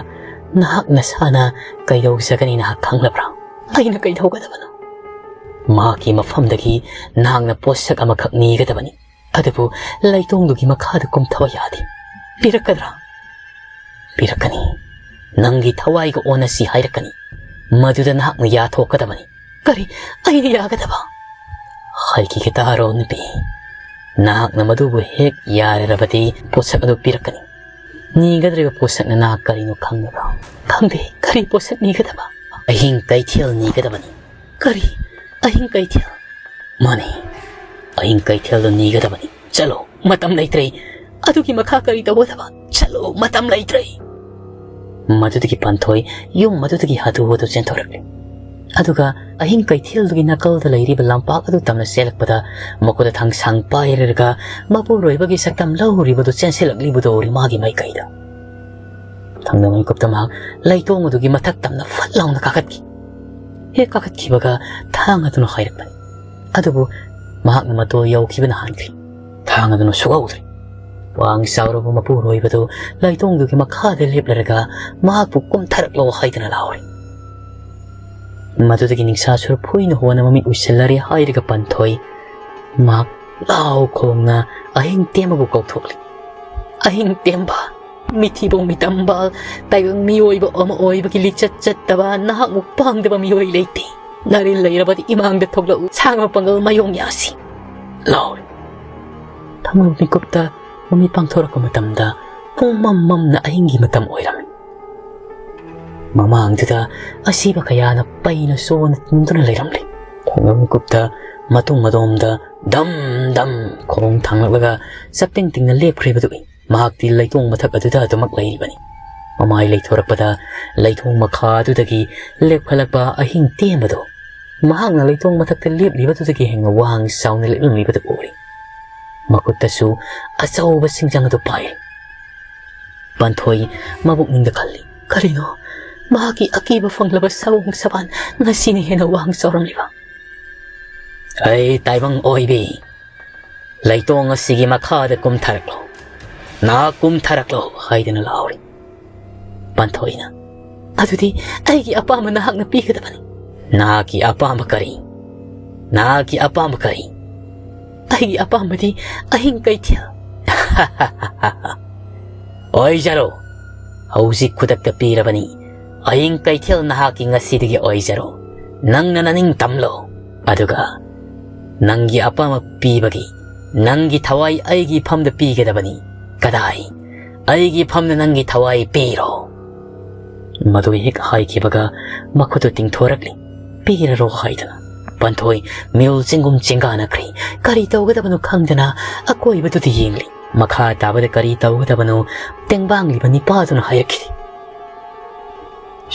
ꯅꯍꯥꯛ ꯅꯁꯥꯅ ꯀꯩꯗꯧꯖꯒꯅꯤ ꯅꯍꯥꯛ ꯈꯪꯂꯕ꯭ꯔꯥ? ꯑꯩꯅ ꯀꯩꯗꯧꯒꯗꯕꯅꯣ? ꯃꯍꯥꯛꯀꯤ ꯃꯐꯝꯗꯒꯤ ꯅꯍꯥꯛꯅ ꯄꯣꯠꯁꯛ ꯑꯃꯈꯛ ꯅꯤꯒꯗꯕꯅꯤ꯫ ꯑꯗꯨꯕꯨ ꯂꯩꯇꯣꯡꯗꯨꯒꯤ ꯃꯈꯥꯗ ꯀꯨꯝꯊꯕ ꯌꯥꯗꯦ꯫ ꯄꯤꯔꯛꯀꯗ꯭ꯔꯥ? ꯄꯤꯔꯛꯀꯅꯤ꯫ ꯅꯪꯒꯤ ꯊꯋꯥꯏꯒ ꯑꯣꯟꯅꯁꯤ ꯍꯥꯏꯔꯛꯀꯅꯤ꯫ ꯃꯗꯨꯗ ꯅꯍꯥꯛꯅ ꯌꯥꯊꯣꯛꯀꯗꯕꯅꯤ꯫ ꯀꯔꯤ? ꯑꯩꯅ ꯌꯥꯒꯗꯕ? ꯍꯥꯏꯈꯤꯒꯦ ꯇꯥꯔꯣ, ꯅꯨꯄꯤ꯫ ꯅꯍꯥꯛꯅ ꯃꯗꯨꯕꯨ ꯍꯦꯛ ꯌꯥꯔꯔꯕꯗꯤ ꯄꯣꯠꯁꯛ ꯑꯗꯨ ꯄꯤꯔꯛꯀꯅꯤ꯫ ꯅꯤꯒꯗꯧꯔꯤꯕ ꯄꯣꯠꯁꯛꯅ ꯅꯍꯥꯛ ꯀꯔꯤꯅꯣ ꯈꯪꯂꯕ꯭ꯔꯥ? ꯈꯪꯗꯦ꯫ ꯀꯔꯤ ꯄꯣꯠꯁꯛ ꯅꯤꯒꯗꯕ? ꯑꯍꯤꯡ ꯀꯩꯊꯦꯜ ꯅꯤꯒꯗꯕꯅꯤ꯫ ꯀꯔꯤ? ꯑꯍꯤꯡ ꯀꯩꯊꯦꯜ? ꯃꯥꯅꯤ, ꯑꯍꯤꯡ ꯀꯩꯊꯦꯜꯗ ꯅꯤꯒꯗꯕꯅꯤ꯫ ꯆꯠꯂꯣ, ꯃꯇꯝ ꯂꯩꯇ꯭ꯔꯦ꯫ ꯑꯗꯨꯒꯤ ꯃꯈꯥ ꯀꯔꯤ ꯇꯧꯒꯗꯕ? ꯆꯠꯂꯣ, ꯃꯇꯝ ꯂꯩꯇ꯭ꯔꯦ꯫ ꯃꯗꯨꯗꯒꯤ ꯄꯥꯟꯊꯣꯏ ꯌꯨꯝ ꯑꯗꯨꯗꯒꯤ ꯍꯥꯊꯨ ꯍꯥꯊꯨ ꯆꯦꯟꯊꯣꯔꯛꯂꯦ꯫ ꯑꯗꯨꯒ ꯑꯍꯤꯡ ꯀꯩꯊꯦꯜꯗꯨꯒꯤ ꯅꯥꯀꯜꯗ ꯂꯩꯔꯤꯕ ꯂꯝꯄꯥꯛ ꯑꯗꯨ ꯇꯝꯅ ꯆꯦꯜꯂꯛꯄꯗ ꯃꯈꯨꯠꯇ ꯊꯥꯡꯁꯥꯡ ꯄꯥꯏꯔꯒ ꯃꯄꯨꯔꯣꯏꯕꯒꯤ ꯁꯛꯇꯝ ꯂꯧꯔꯤꯕꯗꯨ ꯆꯦꯟꯁꯤꯜꯂꯛꯂꯤꯕꯗꯨ ꯎꯔꯦ ꯃꯥꯒꯤ ꯃꯥꯏꯀꯩꯗ꯫ ꯊꯪꯅꯕ ꯃꯤꯀꯨꯞꯇ ꯃꯍꯥꯛ ꯂꯩꯇꯣꯡ ꯑꯗꯨꯒꯤ ꯃꯊꯛ ꯇꯝꯅ ꯐꯠ ꯂꯥꯎꯅ ꯀꯥꯈꯠꯈꯤ꯫ ꯍꯦꯛ ꯀꯥꯈꯠꯈꯤꯕꯒ ꯊꯥꯡ ꯑꯗꯨꯅ ꯍꯥꯏꯔꯛꯄꯅꯤ꯫ ꯑꯗꯨꯕꯨ ꯃꯍꯥꯛꯅ ꯃꯇꯣ ꯌꯧꯈꯤꯕꯅ ꯍꯥꯟꯈ꯭ꯔꯦ꯫ ꯊꯥꯡ ꯑꯗꯨꯅ ꯁꯨꯛꯍꯧꯗ꯭ꯔꯦ꯫ ꯋꯥꯡ ꯆꯥꯎꯔꯕ ꯃꯄꯨꯔꯣꯏꯕꯗꯨ ꯂꯩꯇꯣꯡꯗꯨꯒꯤ ꯃꯈꯥꯗ ꯂꯦꯞꯂꯔꯒ ꯃꯍꯥꯛꯄꯨ ꯀꯨꯝꯊꯔꯛꯂꯣ ꯍꯥꯏꯗꯨꯅ ꯂꯥꯎꯔꯤ꯫ ꯃꯗꯨꯗꯒꯤ ꯅꯤꯡꯁꯥ ꯁꯨꯔꯨ ꯐꯨꯏꯅ ꯍꯣꯟꯅ ꯃꯃꯤꯠ ꯎꯏꯁꯤꯜꯂꯔꯦ ꯍꯥꯏꯔꯒ ꯄꯥꯟꯊꯣꯏ ꯃꯍꯥꯛ ꯂꯥꯎ ꯈꯣꯡꯅ ꯑꯍꯤꯡ ꯇꯦꯝꯕꯕꯨ ꯀꯧꯊꯣꯛꯂꯤ꯫ ꯑꯍꯤꯡ ꯇꯦꯝꯕ, ꯃꯤꯊꯤꯕꯣꯡ ꯃꯤꯇꯝꯕ, ꯇꯥꯏꯕꯪ ꯃꯤꯑꯣꯏꯕ ꯑꯃ ꯑꯣꯏꯕꯒꯤ ꯂꯤꯆꯠ ꯆꯠꯇꯕ, ꯅꯍꯥꯛꯃꯨꯛ ꯄꯥꯡꯗꯕ ꯃꯤꯑꯣꯏ ꯂꯩꯇꯦ꯫ ꯅꯔꯤꯜ ꯂꯩꯔꯕꯗꯤ ꯏꯃꯥꯡꯗ ꯊꯣꯛꯂꯛꯎ, ꯁꯥꯡꯕ ꯄꯥꯡꯒꯜ ꯃꯌꯣꯡ ꯌꯥꯁꯤ꯫ ꯂꯥꯎꯔꯤ꯫ ꯊꯪꯅꯕ ꯃꯤꯀꯨꯞꯇ ꯃꯃꯤꯠ ꯄꯥꯡꯊꯣꯔꯛꯄ ꯃꯇꯝꯗ ꯄꯨꯡ ꯃꯝ ꯃꯝꯅ ꯑꯍꯤꯡꯒꯤ ꯃꯇꯝ ꯑꯣꯏꯔꯝꯃꯤ꯫ ꯃꯃꯥꯡꯗꯨꯗ ꯑꯁꯤꯕ ꯀꯌꯥꯅ ꯄꯩꯅ ꯆꯣꯟꯅ ꯇꯨꯝꯗꯨꯅ ꯂꯩꯔꯝꯂꯤ꯫ ꯊꯪꯅꯕ ꯃꯤꯀꯨꯞꯇ ꯃꯇꯨꯡ ꯑꯗꯣꯝꯗ ꯗꯝ ꯗꯝ ꯈꯣꯡ ꯊꯥꯡꯂꯛꯂꯒ ꯆꯞꯇꯤꯡ ꯇꯤꯡꯅ ꯂꯦꯞꯈ꯭ꯔꯤꯕꯗꯨ ꯎꯏ꯫ ꯃꯍꯥꯛꯇꯤ ꯂꯩꯇꯣꯡ ꯃꯊꯛ ꯑꯗꯨꯗ ꯑꯗꯨꯃꯛ ꯂꯩꯔꯤꯕꯅꯤ꯫ ꯃꯃꯥꯏ ꯂꯩꯊꯣꯔꯛꯄꯗ ꯂꯩꯊꯣꯡ ꯃꯈꯥꯗꯨꯗꯒꯤ ꯂꯦꯞꯈꯠꯂꯛꯄ ꯑꯍꯤꯡ ꯇꯦꯟꯕꯗꯣ ꯃꯍꯥꯛꯅ ꯂꯩꯊꯣꯡ ꯃꯊꯛꯇ ꯂꯦꯞꯂꯤꯕꯗꯨꯗꯒꯤ ꯍꯦꯟꯅ ꯋꯥꯡ ꯆꯥꯎꯅ ꯂꯦꯞꯂꯝꯂꯤꯕꯗꯨ ꯎꯔꯤ꯫ ꯃꯈꯨꯠꯇꯁꯨ ꯑꯆꯧꯕ ꯁꯤꯡꯖꯪ ꯑꯗꯨ ꯄꯥꯏꯔꯤ꯫ ꯄꯥꯟꯊꯣꯏ ꯃꯕꯨꯛꯅꯤꯡꯗ ꯈꯜꯂꯤ, "ꯀꯔꯤꯅꯣ? ꯃꯍꯥꯛꯀꯤ ꯑꯀꯤꯕ ꯐꯪꯂꯕ ꯁꯑꯣꯡ ꯁꯕꯥꯟ ꯉꯁꯤꯅ ꯍꯦꯟꯅ ꯋꯥꯡ ꯆꯥꯎꯔꯝꯂꯤꯕ?" "ꯑꯩ ꯇꯥꯏꯕꯪ ꯑꯣꯏꯕꯤ, ꯂꯩꯇꯣꯡ ꯑꯁꯤꯒꯤ ꯃꯈꯥꯗ ꯀꯨꯝꯊꯔꯛꯂꯣ, ꯅꯍꯥꯛ ꯀꯨꯝꯊꯔꯛꯂꯣ" ꯍꯥꯏꯗꯨꯅ ꯂꯥꯎꯔꯤ꯫ ꯄꯥꯟꯊꯣꯏꯅ, "ꯑꯗꯨꯗꯤ ꯑꯩꯒꯤ ꯑꯄꯥꯝꯕ ꯅꯍꯥꯛꯅ ꯄꯤꯒꯗꯕꯅꯤ꯫" "ꯅꯍꯥꯛꯀꯤ ꯑꯄꯥꯝꯕ ꯀꯔꯤ? ꯅꯍꯥꯛꯀꯤ ꯑꯄꯥꯝꯕ ꯀꯔꯤ?" "ꯑꯩꯒꯤ ꯑꯄꯥꯝꯕꯗꯤ ꯑꯍꯤꯡ ꯀꯩꯊꯦꯜ꯫" "ꯑꯣꯏꯖꯔꯣ, ꯍꯧꯖꯤꯛ ꯈꯨꯗꯛꯇ ꯄꯤꯔꯕꯅꯤ꯫ ꯑꯍꯤꯡ ꯀꯩꯊꯦꯜ ꯅꯍꯥꯛꯀꯤ ꯉꯁꯤꯗꯒꯤ ꯑꯣꯏꯖꯔꯣ꯫ ꯅꯪꯅ ꯅꯅꯤꯡ ꯇꯝꯂꯣ꯫ ꯑꯗꯨꯒ ꯅꯪꯒꯤ ꯑꯄꯥꯝꯕ ꯄꯤꯕꯒꯤ ꯅꯪꯒꯤ ꯊꯋꯥꯏ ꯑꯩꯒꯤ ꯐꯝꯗ ꯄꯤꯒꯗꯕꯅꯤ꯫ ꯀꯗꯥꯏ? ꯑꯩꯒꯤ ꯐꯝꯗ ꯅꯪꯒꯤ ꯊꯋꯥꯏ ꯄꯤꯔꯣ꯫" ꯃꯗꯨ ꯍꯦꯛ ꯍꯥꯏꯈꯤꯕꯒ ꯃꯈꯨꯠꯇꯨ ꯇꯤꯡꯊꯣꯔꯛꯂꯤ, "ꯄꯤꯔꯔꯣ" ꯍꯥꯏꯗꯨꯅ꯫ ꯄꯥꯟꯊꯣꯏ ꯃꯤꯍꯨꯜ ꯆꯤꯡꯒꯨꯝ ꯆꯤꯡꯒꯥꯅꯈ꯭ꯔꯤ꯫ ꯀꯔꯤ ꯇꯧꯒꯗꯕꯅꯣ ꯈꯪꯗꯅ ꯑꯀꯣꯏꯕꯗꯨꯗ ꯌꯦꯡꯂꯤ꯫ ꯃꯈꯥ ꯇꯥꯕꯗ ꯀꯔꯤ ꯇꯧꯒꯗꯕꯅꯣ ꯇꯦꯡꯕꯥꯡꯂꯤꯕ ꯅꯤꯄꯥꯗꯨꯅ ꯍꯥꯏꯔꯛꯈꯤꯗꯦ꯫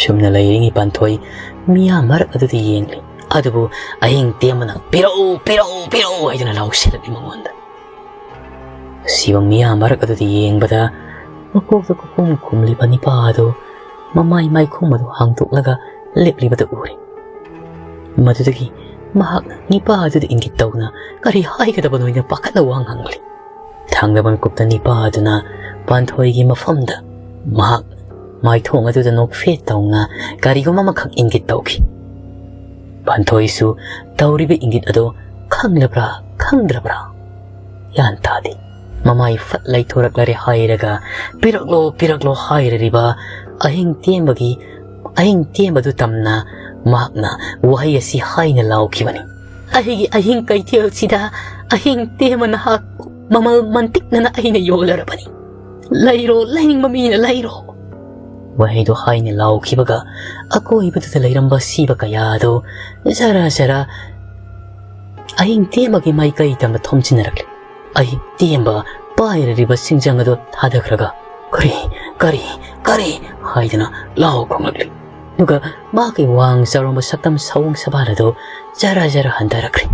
ꯁꯨꯝꯅ ꯂꯩꯔꯤꯉꯩ ꯄꯥꯟꯊꯣꯏ ꯃꯤꯌꯥꯝ ꯃꯔꯛ ꯑꯗꯨꯗ ꯌꯦꯡꯂꯤ꯫ ꯑꯗꯨꯕꯨ ꯑꯍꯤꯡ ꯇꯦꯝꯕꯅ, "ꯄꯤꯔꯛꯎ, ꯄꯤꯔꯛꯎ, ꯄꯤꯔꯛꯎ" ꯍꯥꯏꯗꯨꯅ ꯂꯥꯎꯁꯤꯜꯂꯛꯂꯤ ꯃꯉꯣꯟꯗ꯫ ꯁꯤꯕ ꯃꯤꯌꯥꯝ ꯃꯔꯛ ꯑꯗꯨꯗ ꯌꯦꯡꯕꯗ ꯃꯀꯣꯛꯇ ꯀꯨꯀꯨꯝ ꯈꯨꯝꯂꯤꯕ ꯅꯤꯄꯥ ꯑꯗꯨ ꯃꯃꯥꯏ ꯃꯥꯏꯈꯨꯝ ꯑꯗꯨ ꯍꯥꯡꯗꯣꯛꯂꯒ ꯂꯦꯞꯂꯤꯕꯗꯨ ꯎꯔꯦ꯫ ꯃꯗꯨꯗꯒꯤ ꯃꯍꯥꯛꯅ ꯅꯤꯄꯥ ꯑꯗꯨꯗ ꯏꯪꯒꯤꯠ ꯇꯧꯗꯨꯅ ꯀꯔꯤ ꯍꯥꯏꯒꯗꯕꯅꯣ ꯍꯥꯏꯅ ꯄꯥꯈꯠꯅ ꯋꯥ ꯉꯥꯡꯂꯤ꯫ ꯊꯥꯡꯗꯕ ꯃꯤꯀꯨꯞꯇ ꯅꯤꯄꯥ ꯑꯗꯨꯅ ꯄꯥꯟꯊꯣꯏꯒꯤ ꯃꯐꯝꯗ ꯃꯍꯥꯛ ꯃꯥꯏꯊꯣꯡ ꯑꯗꯨꯗ ꯅꯣꯛꯐꯦꯠ ꯇꯧꯅ ꯀꯔꯤꯒꯨꯝꯕ ꯑꯃꯈꯛ ꯏꯪꯒꯤꯠ ꯇꯧꯈꯤ꯫ ꯄꯥꯟꯊꯣꯏꯁꯨ ꯇꯧꯔꯤꯕ ꯏꯪꯒꯤꯠ ꯑꯗꯨ ꯈꯪꯂꯕ꯭ꯔꯥ ꯈꯪꯗ꯭ꯔꯕ꯭ꯔꯥ ꯒ꯭ꯌꯥꯟ ꯇꯥꯗꯦ꯫ ꯃꯃꯥꯏ ꯐꯠ ꯂꯩꯊꯣꯔꯛꯂꯔꯦ ꯍꯥꯏꯔꯒ "ꯄꯤꯔꯛꯂꯣ, ꯄꯤꯔꯛꯂꯣ" ꯍꯥꯏꯔꯤꯕ ꯑꯍꯤꯡ ꯇꯦꯝꯕꯒꯤ, ꯑꯍꯤꯡ ꯇꯦꯝꯕꯗꯨ ꯇꯝꯅ ꯃꯍꯥꯛꯅ ꯋꯥꯍꯩ ꯑꯁꯤ ꯍꯥꯏꯅ ꯂꯥꯎꯈꯤꯕꯅꯤ, "ꯑꯩꯒꯤ ꯑꯍꯤꯡ ꯀꯩꯊꯦꯜꯁꯤꯗ ꯑꯍꯤꯡ ꯇꯦꯝꯕ ꯅꯍꯥꯛ ꯃꯃꯜ ꯃꯟꯇꯤꯛꯅꯅ ꯑꯩꯅ ꯌꯣꯜꯂꯔꯕꯅꯤ꯫ ꯂꯩꯔꯣ, ꯂꯩꯅꯤꯡꯕ ꯃꯤꯅ ꯂꯩꯔꯣ꯫" ꯋꯥꯍꯩꯗꯣ ꯍꯥꯏꯅ ꯂꯥꯎꯈꯤꯕꯒ ꯑꯀꯣꯏꯕꯗꯨꯗ ꯂꯩꯔꯝꯕ ꯁꯤꯕ ꯀꯌꯥ ꯑꯗꯨ ꯖꯔ ꯖꯔ ꯑꯍꯤꯡ ꯇꯦꯝꯕꯒꯤ ꯃꯥꯏꯀꯩ ꯇꯝꯅ ꯊꯣꯝꯖꯤꯟꯅꯔꯛꯂꯤ꯫ ꯑꯍꯤꯡ ꯇꯦꯝꯕ ꯄꯥꯏꯔꯤꯕ ꯁꯤꯡꯖꯪ ꯑꯗꯨ ꯊꯥꯗꯈ꯭ꯔꯒ, "ꯀꯔꯤ, ꯀꯔꯤ, "ꯑꯔꯦ!" ꯍꯥꯏꯗꯨꯅ ꯂꯥꯎ ꯈꯣꯡꯂꯛꯂꯤ꯫ ꯑꯗꯨꯒ ꯃꯍꯥꯛꯀꯤ ꯋꯥꯡ ꯆꯥꯎꯔꯝꯕ ꯁꯛꯇꯝ ꯁꯑꯣꯡ ꯁꯕꯥꯜ ꯑꯗꯨ ꯖꯔ ꯖꯔ ꯍꯟꯊꯔꯛꯈ꯭ꯔꯦ꯫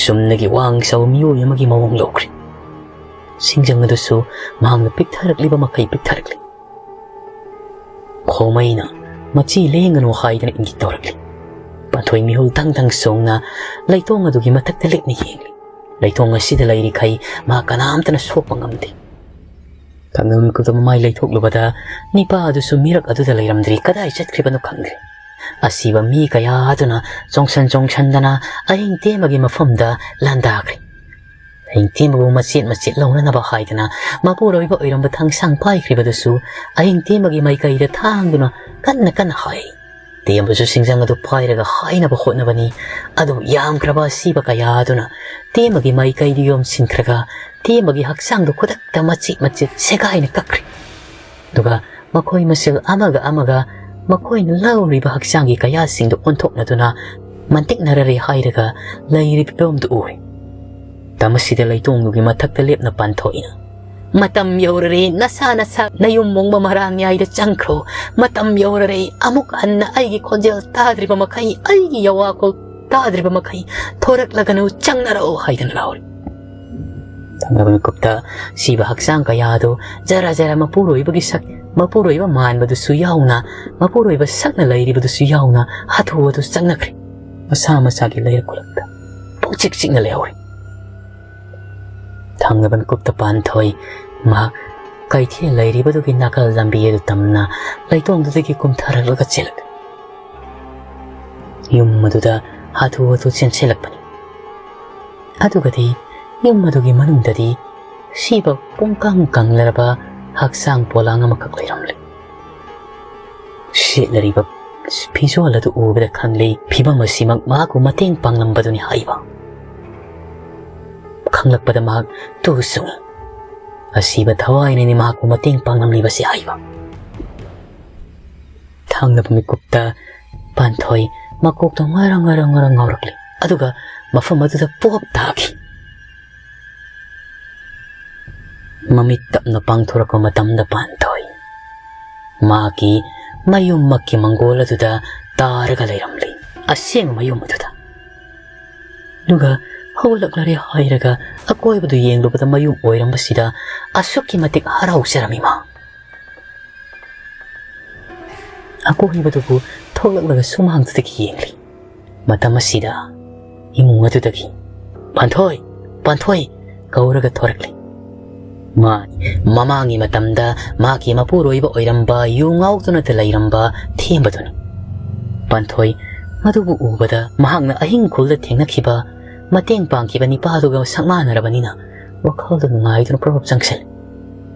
ꯆꯨꯝꯅꯒꯤ ꯋꯥꯡ ꯆꯥꯎꯕ ꯃꯤꯑꯣꯏ ꯑꯃꯒꯤ ꯃꯑꯣꯡ ꯂꯧꯈ꯭ꯔꯦ꯫ ꯁꯤꯡꯖꯪ ꯑꯗꯨꯁꯨ ꯃꯍꯥꯛꯅ ꯄꯤꯛꯊꯔꯛꯂꯤꯕ ꯃꯈꯩ ꯄꯤꯛꯊꯔꯛꯂꯤ꯫ ꯈꯣꯃꯩꯅ "ꯃꯆꯤ ꯂꯦꯡꯒꯅꯨ" ꯍꯥꯏꯗꯅ ꯏꯪꯒꯤꯠ ꯇꯧꯔꯛꯂꯤ꯫ ꯄꯥꯟꯊꯣꯏ ꯃꯤꯍꯨꯜ ꯊꯪ ꯊꯪ ꯆꯣꯡꯅ ꯂꯩꯇꯣꯡ ꯑꯗꯨꯒꯤ ꯃꯊꯛꯇ ꯂꯦꯞꯅ ꯌꯦꯡꯂꯤ꯫ ꯂꯩꯇꯣꯡ ꯑꯁꯤꯗ ꯂꯩꯔꯤꯈꯩ ꯃꯍꯥꯛ ꯀꯅꯥꯝꯇꯅ ꯁꯣꯛꯄ ꯉꯝꯗꯦ꯫ ꯊꯪꯅꯕ ꯃꯤꯀꯨꯞꯇ ꯃꯃꯥꯏ ꯂꯩꯊꯣꯛꯂꯨꯕꯗ ꯅꯤꯄꯥ ꯑꯗꯨꯁꯨ ꯃꯤꯔꯛ ꯑꯗꯨꯗ ꯂꯩꯔꯝꯗ꯭ꯔꯤ꯫ ꯀꯗꯥꯏ ꯆꯠꯈ꯭ꯔꯤꯕꯅꯣ ꯈꯪꯗ꯭ꯔꯦ꯫ ꯑꯁꯤꯕ ꯃꯤ ꯀꯌꯥ ꯑꯗꯨꯅ ꯆꯣꯡꯁꯟ ꯆꯣꯡꯁꯟꯗꯅ ꯑꯍꯤꯡ ꯇꯦꯝꯕꯒꯤ ꯃꯐꯝꯗ ꯂꯥꯟꯗꯥꯈ꯭ꯔꯦ꯫ ꯑꯍꯤꯡ ꯇꯦꯝꯕꯕꯨ ꯃꯆꯦꯠ ꯃꯆꯦꯠ ꯂꯧꯅꯅꯕ ꯍꯥꯏꯗꯅ ꯃꯄꯨꯔꯣꯏꯕ ꯑꯣꯏꯔꯝꯕ ꯊꯥꯡꯁꯥꯡ ꯄꯥꯏꯈ꯭ꯔꯤꯕꯗꯨꯁꯨ ꯑꯍꯤꯡ ꯇꯦꯝꯕꯒꯤ ꯃꯥꯏꯀꯩꯗ ꯊꯥꯡꯗꯨꯅ ꯀꯟꯅ ꯀꯟꯅ ꯍꯥꯏ꯫ ꯇꯦꯝꯕꯁꯨ ꯁꯤꯡꯖꯪ ꯑꯗꯨ ꯄꯥꯏꯔꯒ ꯍꯥꯏꯅꯕ ꯍꯣꯠꯅꯕꯅꯤ꯫ ꯑꯗꯨꯕꯨ ꯌꯥꯝꯈ꯭ꯔꯕ ꯑꯁꯤꯕ ꯀꯌꯥ ꯑꯗꯨꯅ ꯇꯦꯝꯕꯒꯤ ꯃꯥꯏꯀꯩꯗꯨ ꯌꯣꯝꯁꯤꯟꯈ꯭ꯔꯒ ꯇꯦꯝꯕꯒꯤ ꯍꯛꯆꯥꯡꯗꯨ ꯈꯨꯗꯛꯇ ꯃꯆꯦꯠ ꯃꯆꯦꯠ ꯁꯦꯒꯥꯏꯅ ꯀꯛꯈ꯭ꯔꯦ꯫ ꯑꯗꯨꯒ ꯃꯈꯣꯏ ꯃꯁꯦꯜ ꯑꯃꯒ ꯑꯃꯒ ꯃꯈꯣꯏꯅ ꯂꯧꯔꯤꯕ ꯍꯛꯆꯥꯡꯒꯤ ꯀꯌꯥꯁꯤꯡꯗꯨ ꯑꯣꯟꯊꯣꯛꯅꯗꯨꯅ ꯃꯟꯇꯤꯛꯅꯔꯔꯦ ꯍꯥꯏꯔꯒ ꯂꯩꯔꯤꯕ ꯐꯤꯕꯝꯗꯨ ꯎꯔꯦ꯫ ꯃꯇꯝ ꯑꯁꯤꯗ ꯂꯩꯇꯣꯡꯗꯨꯒꯤ ꯃꯊꯛꯇ ꯂꯦꯞꯅ ꯄꯥꯟꯊꯣꯛꯏꯅ, "ꯃꯇꯝ ꯌꯧꯔꯔꯦ, ꯅꯁꯥ ꯅꯁꯥ ꯅꯌꯨꯝ ꯃꯣꯡꯕ ꯃꯔꯥꯡꯌꯥꯏꯗ ꯆꯪꯈ꯭ꯔꯣ꯫ ꯃꯇꯝ ꯌꯧꯔꯔꯦ, ꯑꯃꯨꯛ ꯍꯟꯅ ꯑꯩꯒꯤ ꯈꯣꯟꯖꯦꯜ ꯇꯥꯗ꯭ꯔꯤꯕ ꯃꯈꯩ, ꯑꯩꯒꯤ ꯌꯋꯥꯈꯣꯜ ꯇꯥꯗ꯭ꯔꯤꯕ ꯃꯈꯩ ꯊꯣꯔꯛꯂꯒꯅꯨ, ꯆꯪꯅꯔꯛꯑꯣ" ꯍꯥꯏꯗꯅ ꯂꯥꯎꯔꯤ꯫ ꯊꯪꯅꯕ ꯃꯤꯀꯨꯞꯇ ꯁꯤꯕ ꯍꯛꯆꯥꯡ ꯀꯌꯥ ꯑꯗꯨ ꯖꯔ ꯖꯔ ꯃꯄꯨꯔꯣꯏꯕꯒꯤ ꯁꯛ, ꯃꯄꯨꯔꯣꯏꯕ ꯃꯥꯟꯕꯗꯨꯁꯨ ꯌꯥꯎꯅ, ꯃꯄꯨꯔꯣꯏꯕ ꯁꯛꯅ ꯂꯩꯔꯤꯕꯗꯨꯁꯨ ꯌꯥꯎꯅ ꯍꯥꯊꯨ ꯍꯥꯊꯨ ꯆꯪꯅꯈ꯭ꯔꯦ꯫ ꯃꯁꯥ ꯃꯁꯥꯒꯤ ꯂꯩꯔꯛ ꯈꯨꯂꯛꯇ ꯄꯨꯡꯆꯤꯛ ꯆꯤꯛꯅ ꯂꯩꯍꯧꯔꯦ꯫ ꯊꯪꯅꯕ ꯃꯤꯀꯨꯞꯇ ꯄꯥꯟꯊꯣꯏ꯫ ꯃꯍꯥꯛ ꯀꯩꯊꯦꯜ ꯂꯩꯔꯤꯕꯗꯨꯒꯤ ꯅꯥꯀꯜ ꯂꯝꯕꯤ ꯑꯗꯨ ꯇꯝꯅ ꯂꯩꯇꯣꯡꯗꯨꯗꯒꯤ ꯀꯨꯝꯊꯔꯛꯂꯒ ꯆꯦꯜꯂꯛꯂꯤ꯫ ꯌꯨꯝ ꯑꯗꯨꯗ ꯍꯥꯊꯨ ꯍꯥꯊꯨ ꯆꯦꯟꯁꯤꯜꯂꯛꯄꯅꯤ꯫ ꯑꯗꯨꯒꯗꯤ ꯌꯨꯝ ꯑꯗꯨꯒꯤ ꯃꯅꯨꯡꯗꯗꯤ ꯁꯤꯕ ꯄꯨꯡꯀꯪ ꯀꯪꯂꯔꯕ ꯍꯛꯆꯥꯡ ꯄꯣꯂꯥꯡ ꯑꯃꯈꯛ ꯂꯩꯔꯝꯂꯦ꯫ ꯁꯦꯠꯅꯔꯤꯕ ꯐꯤꯖꯣꯜ ꯑꯗꯨ ꯎꯕꯗ ꯈꯪꯂꯦ, ꯐꯤꯕꯝ ꯑꯁꯤꯃꯛ ꯃꯍꯥꯛꯄꯨ ꯃꯇꯦꯡ ꯄꯥꯡꯂꯝꯕꯗꯨꯅꯤ ꯍꯥꯏꯕ꯫ ꯈꯪꯂꯛꯄꯗ ꯃꯍꯥꯛ ꯇꯨ ꯆꯨꯡꯏ꯫ ꯑꯁꯤꯕ ꯊꯋꯥꯏꯅꯅꯤ ꯃꯍꯥꯛꯄꯨ ꯃꯇꯦꯡ ꯄꯥꯡꯂꯝꯂꯤꯕꯁꯤ ꯍꯥꯏꯕ꯫ ꯊꯪꯅꯕ ꯃꯤꯀꯨꯞꯇ ꯄꯥꯟꯊꯣꯏ ꯃꯀꯣꯛꯇꯣ ꯉꯔꯪ ꯉꯔꯪ ꯉꯔꯪ ꯉꯥꯎꯔꯛꯂꯤ꯫ ꯑꯗꯨꯒ ꯃꯐꯝ ꯑꯗꯨꯗ ꯄꯣꯞ ꯇꯥꯈꯤ꯫ ꯃꯃꯤꯠ ꯇꯞꯅ ꯄꯥꯡꯊꯣꯔꯛꯄ ꯃꯇꯝꯗ ꯄꯥꯟꯊꯣꯏ ꯃꯍꯥꯛꯀꯤ ꯃꯌꯨꯝꯃꯛꯀꯤ ꯃꯪꯒꯣꯜ ꯑꯗꯨꯗ ꯇꯥꯔꯒ ꯂꯩꯔꯝꯂꯤ, ꯑꯁꯦꯡꯕ ꯃꯌꯨꯝ ꯑꯗꯨꯗ꯫ ꯑꯗꯨꯒ ꯍꯧꯒꯠꯂꯛꯂꯔꯦ ꯍꯥꯏꯔꯒ ꯑꯀꯣꯏꯕꯗꯨ ꯌꯦꯡꯂꯨꯕꯗ ꯃꯌꯨꯝ ꯑꯣꯏꯔꯝꯕꯁꯤꯗ ꯑꯁꯨꯛꯀꯤ ꯃꯇꯤꯛ ꯍꯔꯥꯎꯖꯔꯝꯃꯤ ꯃꯥ꯫ ꯑꯀꯣꯏꯕꯗꯨꯕꯨ ꯊꯣꯛꯂꯛꯂꯒ ꯁꯨꯃꯥꯡꯗꯨꯗꯒꯤ ꯌꯦꯡꯂꯤ꯫ ꯃꯇꯝ ꯑꯁꯤꯗ ꯏꯃꯨꯡ ꯑꯗꯨꯗꯒꯤ "ꯄꯥꯟꯊꯣꯏ, ꯄꯥꯟꯊꯣꯏ" ꯀꯧꯔꯒ ꯊꯣꯔꯛꯂꯤ꯫ ꯃꯥ ꯃꯃꯥꯡꯒꯤ ꯃꯇꯝꯗ ꯃꯍꯥꯛꯀꯤ ꯃꯄꯨꯔꯣꯏꯕ ꯑꯣꯏꯔꯝꯕ ꯌꯨ ꯉꯥꯎꯗꯨꯅꯇ ꯂꯩꯔꯝꯕ ꯊꯦꯝꯕꯗꯨꯅꯤ꯫ ꯄꯥꯟꯊꯣꯏ ꯃꯗꯨꯕꯨ ꯎꯕꯗ ꯃꯍꯥꯛꯅ ꯑꯍꯤꯡ ꯈꯨꯜꯗ ꯊꯦꯡꯅꯈꯤꯕ, ꯃꯇꯦꯡ ꯄꯥꯡꯈꯤꯕ ꯅꯤꯄꯥꯗꯨꯒ ꯁꯛ ꯃꯥꯟꯅꯔꯕꯅꯤꯅ ꯋꯥꯈꯜꯗ ꯅꯨꯡꯉꯥꯏꯗꯨꯅ ꯄ꯭ꯔꯣꯞ ꯆꯪꯁꯤꯜꯂꯤ꯫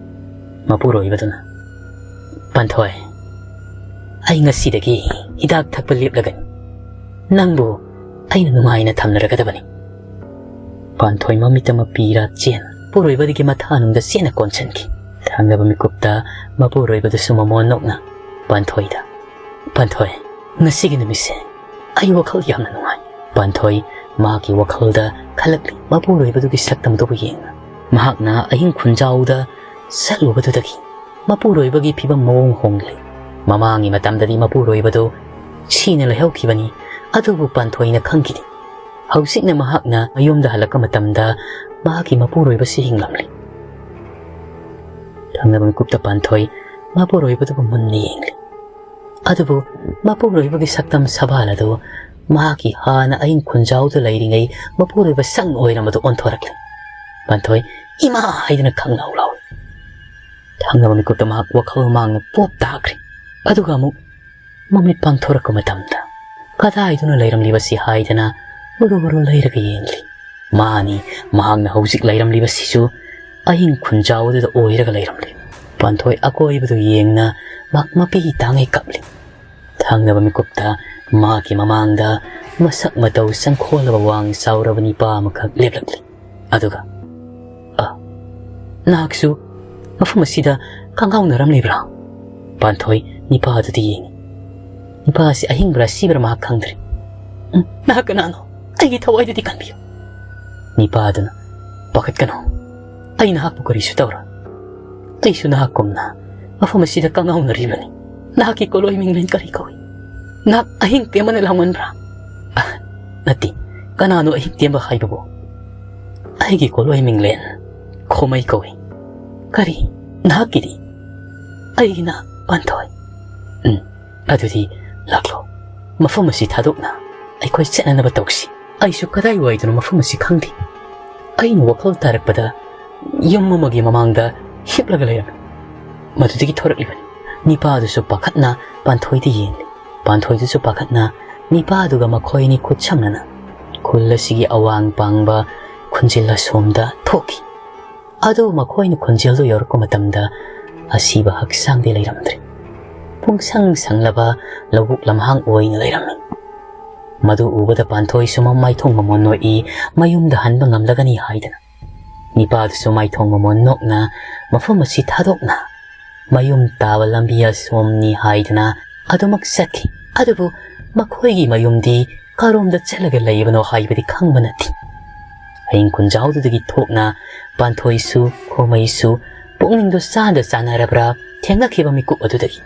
ꯃꯄꯨꯔꯣꯏꯕꯗꯨꯅ, "ꯄꯥꯟꯊꯣꯏ, ꯑꯩ ꯉꯁꯤꯗꯒꯤ ꯍꯤꯗꯥꯛ ꯊꯛꯄ ꯂꯦꯞꯂꯒꯅꯤ꯫ ꯅꯪꯕꯨ ꯑꯩꯅ ꯅꯨꯡꯉꯥꯏꯅ ꯊꯝꯅꯔꯒꯗꯕꯅꯤ"꯫ ꯄꯥꯟꯊꯣꯏ ꯃꯃꯤꯠꯇ ꯃꯄꯤꯔꯥ ꯆꯦꯟ ꯃꯄꯨꯔꯣꯏꯕꯗꯒꯤ ꯃꯊꯥꯅꯨꯡꯗ ꯆꯦꯟꯅ ꯀꯣꯟꯁꯤꯟꯈꯤ꯫ ꯊꯪꯅꯕ ꯃꯤꯀꯨꯞꯇ ꯃꯄꯨꯔꯣꯏꯕꯗꯨꯁꯨ ꯃꯃꯣꯟ ꯅꯣꯛꯅ ꯄꯥꯟꯊꯣꯏꯗ, "ꯄꯥꯟꯊꯣꯏ, ꯉꯁꯤꯒꯤ ꯅꯨꯃꯤꯠꯁꯦ ꯑꯩ ꯋꯥꯈꯜ ꯌꯥꯝꯅ ꯅꯨꯡꯉꯥꯏ"꯫ ꯄꯥꯟꯊꯣꯏ ꯃꯍꯥꯛꯀꯤ ꯋꯥꯈꯜꯗ ꯈꯜꯂꯛꯂꯤ ꯃꯄꯨꯔꯣꯏꯕꯗꯨꯒꯤ ꯁꯛꯇꯝꯗꯨꯕꯨ ꯌꯦꯡꯅ꯫ ꯃꯍꯥꯛꯅ ꯑꯍꯤꯡ ꯈꯨꯟꯖꯥꯎꯗ ꯆꯠꯂꯨꯕꯗꯨꯗꯒꯤ ꯃꯄꯨꯔꯣꯏꯕꯒꯤ ꯐꯤꯕꯝ ꯃꯑꯣꯡ ꯍꯣꯡꯂꯦ꯫ ꯃꯃꯥꯡꯒꯤ ꯃꯇꯝꯗꯗꯤ ꯃꯄꯨꯔꯣꯏꯕꯗꯨ ꯁꯤꯅ ꯂꯩꯍꯧꯈꯤꯕꯅꯤ, ꯑꯗꯨꯕꯨ ꯄꯥꯟꯊꯣꯏꯅ ꯈꯪꯈꯤꯗꯦ꯫ ꯍꯧꯖꯤꯛꯅ ꯃꯍꯥꯛꯅ ꯃꯌꯨꯝꯗ ꯍꯜꯂꯛꯄ ꯃꯇꯝꯗ ꯃꯍꯥꯛꯀꯤ ꯃꯄꯨꯔꯣꯏꯕꯁꯤ ꯍꯤꯡꯂꯝꯂꯦ꯫ ꯊꯪꯅꯕ ꯃꯤꯀꯨꯞꯇ ꯄꯥꯟꯊꯣꯏ ꯃꯄꯨꯔꯣꯏꯕꯗꯨꯕꯨ ꯃꯨꯟꯅ ꯌꯦꯡꯂꯤ꯫ ꯑꯗꯨꯕꯨ ꯃꯄꯨꯔꯣꯏꯕꯒꯤ ꯁꯛꯇꯝ ꯁꯕꯥꯜ ꯑꯗꯨ ꯃꯍꯥꯛꯀꯤ ꯍꯥꯟꯅ ꯑꯍꯤꯡ ꯈꯨꯟꯖꯥꯎꯗ ꯂꯩꯔꯤꯉꯩ ꯃꯄꯨꯔꯣꯏꯕ ꯁꯛ ꯑꯣꯏꯔꯝꯕꯗꯨ ꯑꯣꯟꯊꯣꯔꯛꯂꯦ꯫ ꯄꯥꯟꯊꯣꯏ "ꯏꯃꯥ" ꯍꯥꯏꯗꯨꯅ ꯈꯪꯂꯥꯎ ꯂꯥꯎꯏ꯫ ꯊꯪꯅꯕ ꯃꯤꯀꯨꯞꯇ ꯃꯍꯥꯛ ꯋꯥꯈꯜ ꯃꯥꯡꯅ ꯄꯣꯞ ꯇꯥꯈ꯭ꯔꯦ꯫ ꯑꯗꯨꯒ ꯑꯃꯨꯛ ꯃꯃꯤꯠ ꯄꯥꯡꯊꯣꯔꯛꯄ ꯃꯇꯝꯗ ꯀꯗꯥꯏꯗꯨꯅ ꯂꯩꯔꯝꯂꯤꯕꯁꯤ ꯍꯥꯏꯗꯅ ꯎꯔꯨ ꯎꯔꯨ ꯂꯩꯔꯒ ꯌꯦꯡꯂꯤ꯫ ꯃꯥꯅꯤ, ꯃꯍꯥꯛꯅ ꯍꯧꯖꯤꯛ ꯂꯩꯔꯝꯂꯤꯕꯁꯤꯁꯨ ꯑꯍꯤꯡ ꯈꯨꯟꯖꯥꯎ ꯑꯗꯨꯗ ꯑꯣꯏꯔꯒ ꯂꯩꯔꯝꯂꯤ꯫ ꯄꯥꯟꯊꯣꯏ ꯑꯀꯣꯏꯕꯗꯨ ꯌꯦꯡꯅ ꯃꯍꯥꯛ ꯃꯄꯤ ꯇꯥꯡꯉꯩ ꯀꯞꯂꯤ꯫ ꯊꯪꯅꯕ ꯃꯤꯀꯨꯞꯇ ꯃꯍꯥꯛꯀꯤ ꯃꯃꯥꯡꯗ ꯃꯁꯛ ꯃꯇꯧ ꯆꯪꯈꯣꯜꯂꯕ ꯋꯥꯡ ꯆꯥꯎꯔꯕ ꯅꯤꯄꯥ ꯑꯃꯈꯛ ꯂꯦꯞꯂꯛꯂꯤ꯫ ꯑꯗꯨꯒ, "ꯑ, ꯅꯍꯥꯛꯁꯨ ꯃꯐꯝ ꯑꯁꯤꯗ ꯀꯥꯡꯉꯥꯎꯅꯔꯝꯂꯤꯕ꯭ꯔꯥ?" ꯄꯥꯟꯊꯣꯏ ꯅꯤꯄꯥ ꯑꯗꯨꯗ ꯌꯦꯡꯉꯤ꯫ ꯅꯤꯄꯥ ꯑꯁꯤ ꯑꯍꯤꯡꯕꯔꯥ ꯁꯤꯕꯔꯥ ꯃꯍꯥꯛ ꯈꯪꯗ꯭ꯔꯦ꯫ "ꯎꯝ, ꯅꯍꯥꯛ ꯀꯅꯥꯅꯣ? ꯑꯩꯒꯤ ꯊꯋꯥꯏꯗꯨꯗꯤ ꯀꯟꯕꯤꯌꯨ"꯫ ꯅꯤꯄꯥ ꯑꯗꯨꯅ, "ꯄꯥꯈꯠꯀꯅꯨ, ꯑꯩ ꯅꯍꯥꯛꯄꯨ ꯀꯔꯤꯁꯨ ꯇꯧꯔꯣꯏ꯫ ꯑꯩꯁꯨ ꯅꯍꯥꯛꯀꯨꯝꯅ ꯃꯐꯝ ꯑꯁꯤꯗ ꯀꯉꯥꯎꯅꯔꯤꯕꯅꯤ꯫ ꯅꯍꯥꯛꯀꯤ ꯀꯣꯂꯣꯏ ꯃꯤꯡꯂꯦꯟ ꯀꯔꯤ ꯀꯧꯏ? ꯅꯍꯥꯛ ꯑꯍꯤꯡ ꯇꯦꯝꯕꯅ ꯂꯥꯎꯃꯟꯕ꯭ꯔꯥ? ꯑ, ꯅꯠꯇꯦ, ꯀꯅꯥꯅꯣ ꯑꯍꯤꯡ ꯇꯦꯝꯕ ꯍꯥꯏꯕꯕꯨ? ꯑꯩꯒꯤ ꯀꯣꯂꯣꯏ ꯃꯤꯡꯂꯦꯟ ꯈꯣꯃꯩ ꯀꯧꯏ꯫ ꯀꯔꯤ? ꯅꯍꯥꯛꯀꯤꯗꯤ? ꯑꯩꯒꯤꯅ ꯄꯥꯟꯊꯣꯏ꯫ ꯎꯝ, ꯑꯗꯨꯗꯤ ꯂꯥꯛꯂꯣ, ꯃꯐꯝ ꯑꯁꯤ ꯊꯥꯗꯣꯛꯅ ꯑꯩꯈꯣꯏ ꯆꯠꯅꯅꯕ ꯇꯧꯁꯤ꯫ ꯑꯩꯁꯨ ꯀꯗꯥꯏꯋꯥꯏꯗꯅꯣ ꯃꯐꯝ ꯑꯁꯤ ꯈꯪꯗꯦ꯫ ꯑꯩꯅ ꯋꯥꯈꯜ ꯇꯥꯔꯛꯄꯗ ꯌꯨꯝ ꯑꯃꯒꯤ ꯃꯃꯥꯡꯗ ꯍꯤꯞꯂꯒ ꯂꯩꯔꯝꯃꯤ꯫ ꯃꯗꯨꯗꯒꯤ ꯊꯣꯔꯛꯂꯤꯕꯅꯤ꯫ ꯅꯤꯄꯥꯗꯨꯁꯨ ꯄꯥꯈꯠꯅ ꯄꯥꯟꯊꯣꯏꯗ ꯌꯦꯡꯂꯤ꯫ ꯄꯥꯟꯊꯣꯏꯗꯨꯁꯨ ꯄꯥꯈꯠꯅ ꯅꯤꯄꯥꯗꯨꯒ ꯃꯈꯣꯏ ꯑꯅꯤ ꯈꯨꯠꯁꯝꯅꯅ ꯈꯨꯜ ꯑꯁꯤꯒꯤ ꯑꯋꯥꯡ ꯄꯥꯡꯕ ꯈꯨꯟꯖꯤꯜ ꯑꯁꯣꯝꯗ ꯊꯣꯛꯈꯤ꯫ ꯑꯗꯨ ꯃꯈꯣꯏꯅ ꯈꯨꯟꯖꯦꯜꯗꯨ ꯌꯧꯔꯛꯄ ꯃꯇꯝꯗ ꯑꯁꯤꯕ ꯍꯛꯆꯥꯡꯗꯤ ꯂꯩꯔꯝꯗ꯭ꯔꯦ꯫ ꯄꯨꯡꯁꯪ ꯁꯪꯂꯕ ꯂꯧꯕꯨꯛ ꯂꯝꯍꯥꯡ ꯑꯣꯏꯅ ꯂꯩꯔꯝꯃꯤ꯫ ꯃꯗꯨ ꯎꯕꯗ ꯄꯥꯟꯊꯣꯏꯁꯨ ꯃꯃꯥꯏꯊꯣꯡ ꯃꯃꯣꯟ ꯅꯣꯛꯏ, ꯃꯌꯨꯝꯗ ꯍꯟꯕ ꯉꯝꯂꯒꯅꯤ ꯍꯥꯏꯗꯅ꯫ ꯅꯤꯄꯥꯗꯨꯁꯨ ꯃꯥꯏꯊꯣꯡ ꯃꯃꯣꯟ ꯅꯣꯛꯅ ꯃꯐꯝ ꯑꯁꯤ ꯊꯥꯗꯣꯛꯅ ꯃꯌꯨꯝ ꯇꯥꯕ ꯂꯝꯕꯤ ꯑꯁꯣꯝꯅꯤ ꯍꯥꯏꯗꯅ ꯑꯗꯨꯃꯛ ꯆꯠꯈꯤ꯫ ꯑꯗꯨꯕꯨ ꯃꯈꯣꯏꯒꯤ ꯃꯌꯨꯝꯗꯤ ꯀꯔꯣꯝꯗ ꯆꯠꯂꯒ ꯂꯩꯕꯅꯣ ꯍꯥꯏꯕꯗꯤ ꯈꯪꯕ ꯅꯠꯇꯦ꯫ ꯍꯌꯤꯡ ꯈꯨꯟꯖꯥꯎꯗꯨꯗꯒꯤ ꯊꯣꯛꯅ ꯄꯥꯟꯊꯣꯏꯁꯨ ꯈꯣꯃꯩꯁꯨ ꯄꯨꯛꯅꯤꯡꯗꯨ ꯆꯥꯟꯗ ꯆꯥꯟꯅꯔꯕ꯭ꯔꯥ ꯊꯦꯡꯅꯈꯤꯕ ꯃꯤꯀꯨꯞ ꯑꯗꯨꯗꯒꯤ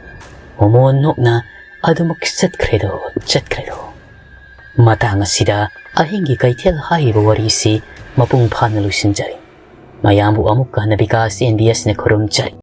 ꯃꯃꯣꯟ ꯅꯣꯛꯅ ꯑꯗꯨꯃꯛ ꯆꯠꯈ꯭ꯔꯦꯗꯣ, ꯆꯠꯈ꯭ꯔꯦꯗꯣ꯫ ꯃꯇꯥꯡ ꯑꯁꯤꯗ ꯑꯍꯤꯡꯒꯤ ꯀꯩꯊꯦꯜ ꯍꯥꯏꯔꯤꯕ ꯋꯥꯔꯤꯁꯤ ꯃꯄꯨꯡ ꯐꯥꯅ ꯂꯣꯏꯁꯤꯟꯖꯔꯦ꯫ ꯃꯌꯥꯝꯕꯨ ꯑꯃꯨꯛꯀ ꯍꯟꯅ ꯕꯤꯀꯥꯁ ꯑꯦꯟ ꯕꯤ ꯑꯦꯁꯅ ꯈꯨꯔꯨꯝꯖꯔꯤ꯫